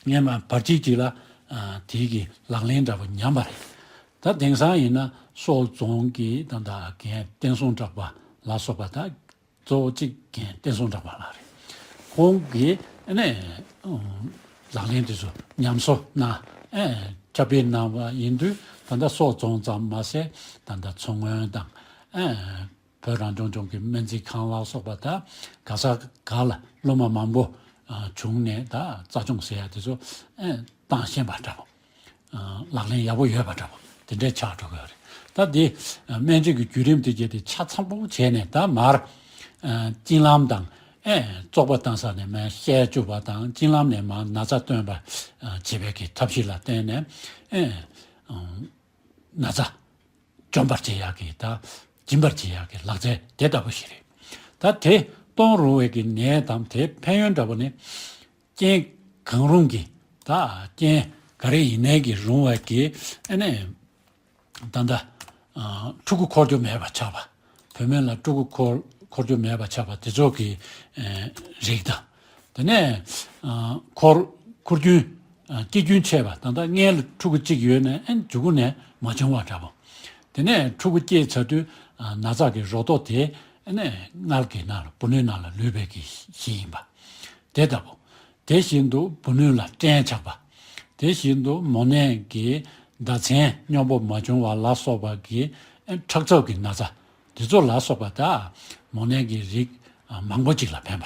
སྔན་མ་བར་ཆད་ཅིག་ལ་ཨ་དེའི་གི་ལག་ལེན་འདྲ་པོ་ཉམས་པ་རེད། ད་དེང་སང་ཡིན་ན་སོག་རྫོང་གི་ད་ད་རྒན་བསྟན་སྲུང་གྲགས་པ་ལ་སོགས་པ་ད་གཙོ་བོ་གཅིག་རྒན་བསྟན་སྲུང་གྲགས་པ་ལགས་རེད། ཁོང་གིས་ཨ་ནི་ལག་ལེན་དེ་ཚོ་ཉམས་གསོ་གནང་ཨེ་ཁྱབ་སྤེལ་གནང་བ་ཡིན་དུས། ད་ལྟ་སོག་རྫོང་ཙམ་མ་ཟད་ད་ལྟ་མཚོ་སྔོན་དང་ཨེ་བོད་རང་སྐྱོང་ལྗོངས་ཀྱི་སྨན་རྩིས་ཁང་ལ་སོགས་པ་ད་ག་ས་ག་ལ་སློབ་མ་མང་པོ་ཨ་བྱུང་ནས་ད་རྩ་སྦྱོང་ཟེར་ཡ་དེ་ཚོ་ཨེ་བཏང་ཤེས་པ་འདྲ་པོ། ལག་ལེན་ཡག་པོ་ཡོད་པ་འདྲ་པོ་དེ་འདྲའི་ཆགས་འགྲོ་གི་ཡོད་རེད། ད་དེ་སྨན་བཅོས་ཀྱི་བརྒྱུད་རིམ་དེ་བརྒྱུད་དེ་ཆ་ཚང་པོ་བྱས་ནས་ད་མར་ཨ་གཅིན་ལམ་དང་ཨེ་བཙོག་པ་བཏང་ས་ནས་མར་བཤལ་བཅུག་པ་དང་། གཅིན་ལམ་ནས་མར་ན་ཚ་བཏོན་པ་ཨ་བྱེད་པའི་གི་ཐབས་ཤེས་ལ་བརྟེན་ནས་ཨེ་ན་ཚ་འཇོམས་པར་བྱེད་ཡག་གི་ད་སྦྱིན་པར་བྱེད་ཡག་གི་ལག་རྩལ་དེ་ལྟ་བུ་ཞིག་རེད། ད་དེ་གཏོང་རུང་བའི་གི་ནད་དང་དེའི་ཕན་ཡོན་འདྲ་པོ་ནི། རྐྱེན་གང་རུང་གིས་ད་རྐྱེན་ག་རེ་ཡིན་ནའི་གི་རུང་བ་གི་ཨ་ནི་ད་ལྟ་ཨ་ཕྲུ་གུ་འཁོར་རྒྱུ་མེད་པ་ཆགས་པ། བུད་མེད་ལ་ཕྲུ་གུ་འཁོར་འཁོར་རྒྱུ་མེད་པ་ཆགས་པ་དེ་ཚོ་གི་ཨ་རིགས་དང་། དེ་ནས་ཨ་འཁོར་འཁོར་རྒྱུན་ཨ་སྐྱེ་རྒྱུན་ཆད་པ། ད་ལྟ་སྔན་ལ་ཕྲུ་གུ་གཅིག་ཡོད་ནའི་ཨ་མཇུག་གུ་ནས་མ་བྱུང་བ་འདྲ་པོ། དེ་ནས་ཕྲུ་གུ་སྐྱེས་ཚར་དུས་ཨ་ན་ཚ་གི་རོ་ཏོག་དེ་ཨ་ནི་མངལ་གྱི་ནང་ལ་བུ་སྣོད་ནང་ལ་ལུས་པའི་གི་གཞི་ཡིན་པ་དེ་ལྟ་བུ། དེ་བཞིན་དུ་བུ་སྣོད་ལ་སྐྲན་ཆགས་པ། དེ་བཞིན་དུ་མོ་ནད་ཀྱི་ཟླ་མཚན་སྙོམས་པོ་མ་བྱུང་བ་ལ་སོགས་པ་གི་ཁྲག་འཚབ་ཀྱི་ན་ཚ་དེ་ཚོ་ལ་སོགས་པ་དག་མོ་ནད་ཀྱི་རིགས་མང་པོ་ཅིག་ལ་ཕན་པ།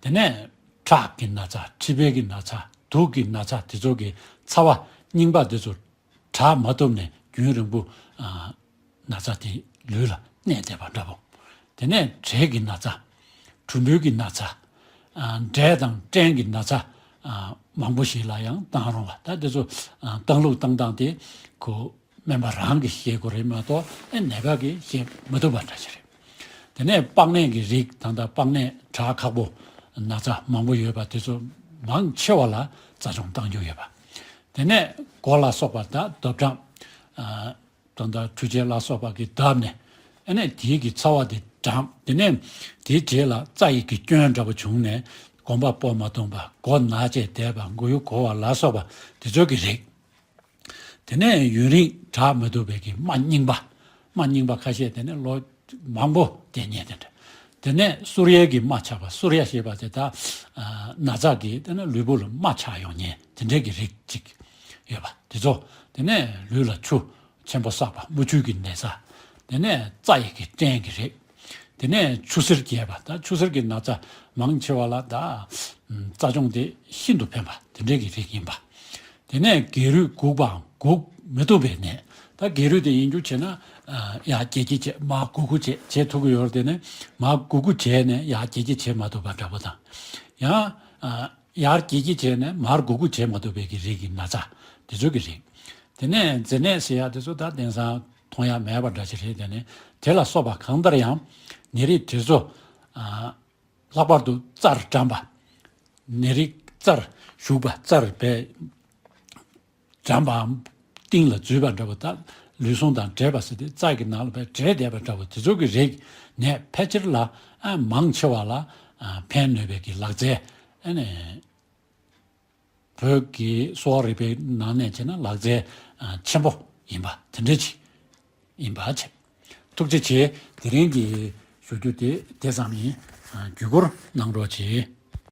དེ་ནས་ཁྲག་གི་ན་ཚ། མཁྲིས་པའི་གི་ན་ཚ། དུག་གི་ན་ཚ། དེ་ཚོ་གི་ཚ་བ་རྙིང་པ་དེ་ཚོ་དྲག་མ་ཐུབ་ནས་རྒྱུན་རིང་པོ་ཨ་ན་ཚ་དེ་ལུས་ལ་གནས་བསྡད་པ་འདྲ་པོ། དེ་ནས་འབྲས་ཀྱི་ན་ཚ། གྲུམ་བུའི་གི་ན་ཚ། ཨ་འབྲས་དང་སྐྲན་གྱི་ན་ཚ་ཨ་མང་པོ་ཞིག་ལ་ཡང་བཏང་རུང་བ། ད་དེ་ཚོ་ཨ་བཏང་ལུགས་བཏང་སྟངས་དེ་ཁོ་སྨན་པ་རང་གིས་ཤེས་དགོས་རེད་མ་གཏོགས་ཨེ་ནད་པ་གིས་ཤེས་མི་ཐུབ་པ་འདྲ་ཞིག་རེད། དེ་ནས་པགས་ནད་ཀྱི་རིགས། ད་ལྟ་པགས་ནད་དྲག་ཁག་པོ་ན་ཚ་མང་པོ་ཡོད་པ་དེ་ཚོ་མང་ཆེ་བ་ལ་རྩ་སྦྱོང་བཏང་རྒྱུ་ཡོད་པ། དེ་ནས་མགོ་ལ་སོགས་པ་དང་རྡོབ་གྲང་ཨ་ད་ལྟ་འཕྲུལ་ཆས་ལ་སོགས་པ་གིས་བརྡབས་ནས་ཨ་ནི་དེའི་གི་ཚ་བ་དེ་གྲངས། དེ་ནས་དེའི་རྗེས་ལ་རྩ་ཡི་གི་སྐྱོན་འདྲ་པོ་བྱུང་ནས་གོམ་པ་སྤོ་མ་ཐུབ་པ། མགོ་ན་བྱས་བསྡད་པ། མགོ་ཡུ་འགོ་བ་ལ་སོགས་པ་དེ་ཚོ་གི་རིགས། དེ་ནས་ཡུན་རིང་དྲག་མི་ཐུབ་པའི་གི་རྨ་རྙིང་པ། རྨ་རྙིང་པ་ཁ་ཤས་དེ་ནས་ལོ་མང་པོ་བསྡད་མཁན་དེ་འདྲ། དེ་ནས་གསུར་ཡལ་གྱི་རྨ་ཆགས་པ། གསུར་ཡལ་ཞེས་པ་དེ་ད་ཨ་ན་ཚ་གིས་དེ་ནས་ལུས་པོ་ལ་རྨ་ཆགས་ཡོང་མཁན་དེ་འདྲའི་གི་རིགས་གཅིག་ཡོད་པ་དེ་ཚོ། དེ་ནས་ལུས་ལ་ཆུ་ཆེན་པོ་བསགས་པ། རྨ་ཆུ་གི་ན་ཚ། དེ་ནས་རྩ་ཡི་གི་སྐྲན་གྱི་རིགས། དེ་ནས་ཆུ་སེར་རྒྱས་པ། ད་ཆུ་སེར་གྱི་ན་ཚ་མང་ཆེ་བ་ལ་ད་ཨ་རྩ་སྦྱོང་དེ་ཤིན་ཏུ་ཕན་པ་དེ་འདྲའི་གི་རིགས་ཡིན་པ། དེ་ནས་སྒལ་རུས་འགུགས་པའམ་འགུགས་མི་ཐུབ་པའི་ནད། ད་སྒལ་རུས་དེ་ཡིན་རྒྱུ་བྱས་ན་ཨ་ཡར་རྒྱས་རྒྱས་བྱས་མར་སྒུར་སྒུར་བྱས་བྱེད་ཐུབ་ཀྱི་ཡོད་རེད། དེ་ནས་མར་སྒུར་སྒུར་བྱས་ནས་ཡར་རྒྱས་རྒྱས་བྱེད་མ་ཐུབ་པ་འདྲ་པོ་དང་། ཡང་ཨ་ཡར་རྒྱས་རྒྱས་བྱས་ནས་མར་སྒུར་སྒུར་བྱེད་མ་ཐུབ་པའི་གི་རིགས་ཀྱི་ན་ཚ་དེ་ཚོ་གི་རིགས། དེ་ནས་མཛེ་ནད་ཟེར་ཡ་དེ་ཚོ་ད་དེང་སང་མཐོང་ཡ་མེད་པ་འདྲ་ཞིག་རེད། དེ་ནས་དེ་ལ་སོགས་པ་གང་ལྟར་ཡང་ནད་རིགས་དེ་ཚོ་ཨ་ལྷག་པར་དུ་རྩར་གྲམ་པ། ནད་རིགས་རྩར་ཞུགས་པ། རྩར་བས་གྲམ་པའམ་གཏིང་ལ་འཛུལ་བ་འདྲ་པོ། ད་ལུས་ཟུངས་དང་འདྲེས་པ་ཟེར་དུས་རྩ་གི་ནང་ལ་བས་འདྲེས་བསྡད་པ་འདྲ་པོ་དེ་ཚོ་གི་རིགས་ནད་ཕལ་ཆེར་ལ་ཨ་མང་ཆེ་བ་ལ་ཨ་ཕན་ནུས་པའི་གི་ལག་རྩལ་ཨ་ནི་བོད་ཀྱི་གསོ་བ་རིག་པའི་ནང་ནས་བྱས་ན་ལག་རྩལ་ཨ་ཆེན་པོ་ཡིན་པ་དེ་འདྲ་ཅིག་ཡིན་པ་བྱས། ཐུགས་རྗེ་ཆེ། དེ་རིང་གི་ཞུ་རྒྱུ་དེ་དེ་ཙམ་ཡིན། ཨ་བརྒྱུད་སྐུར་གནང་རོགས་གྱིས།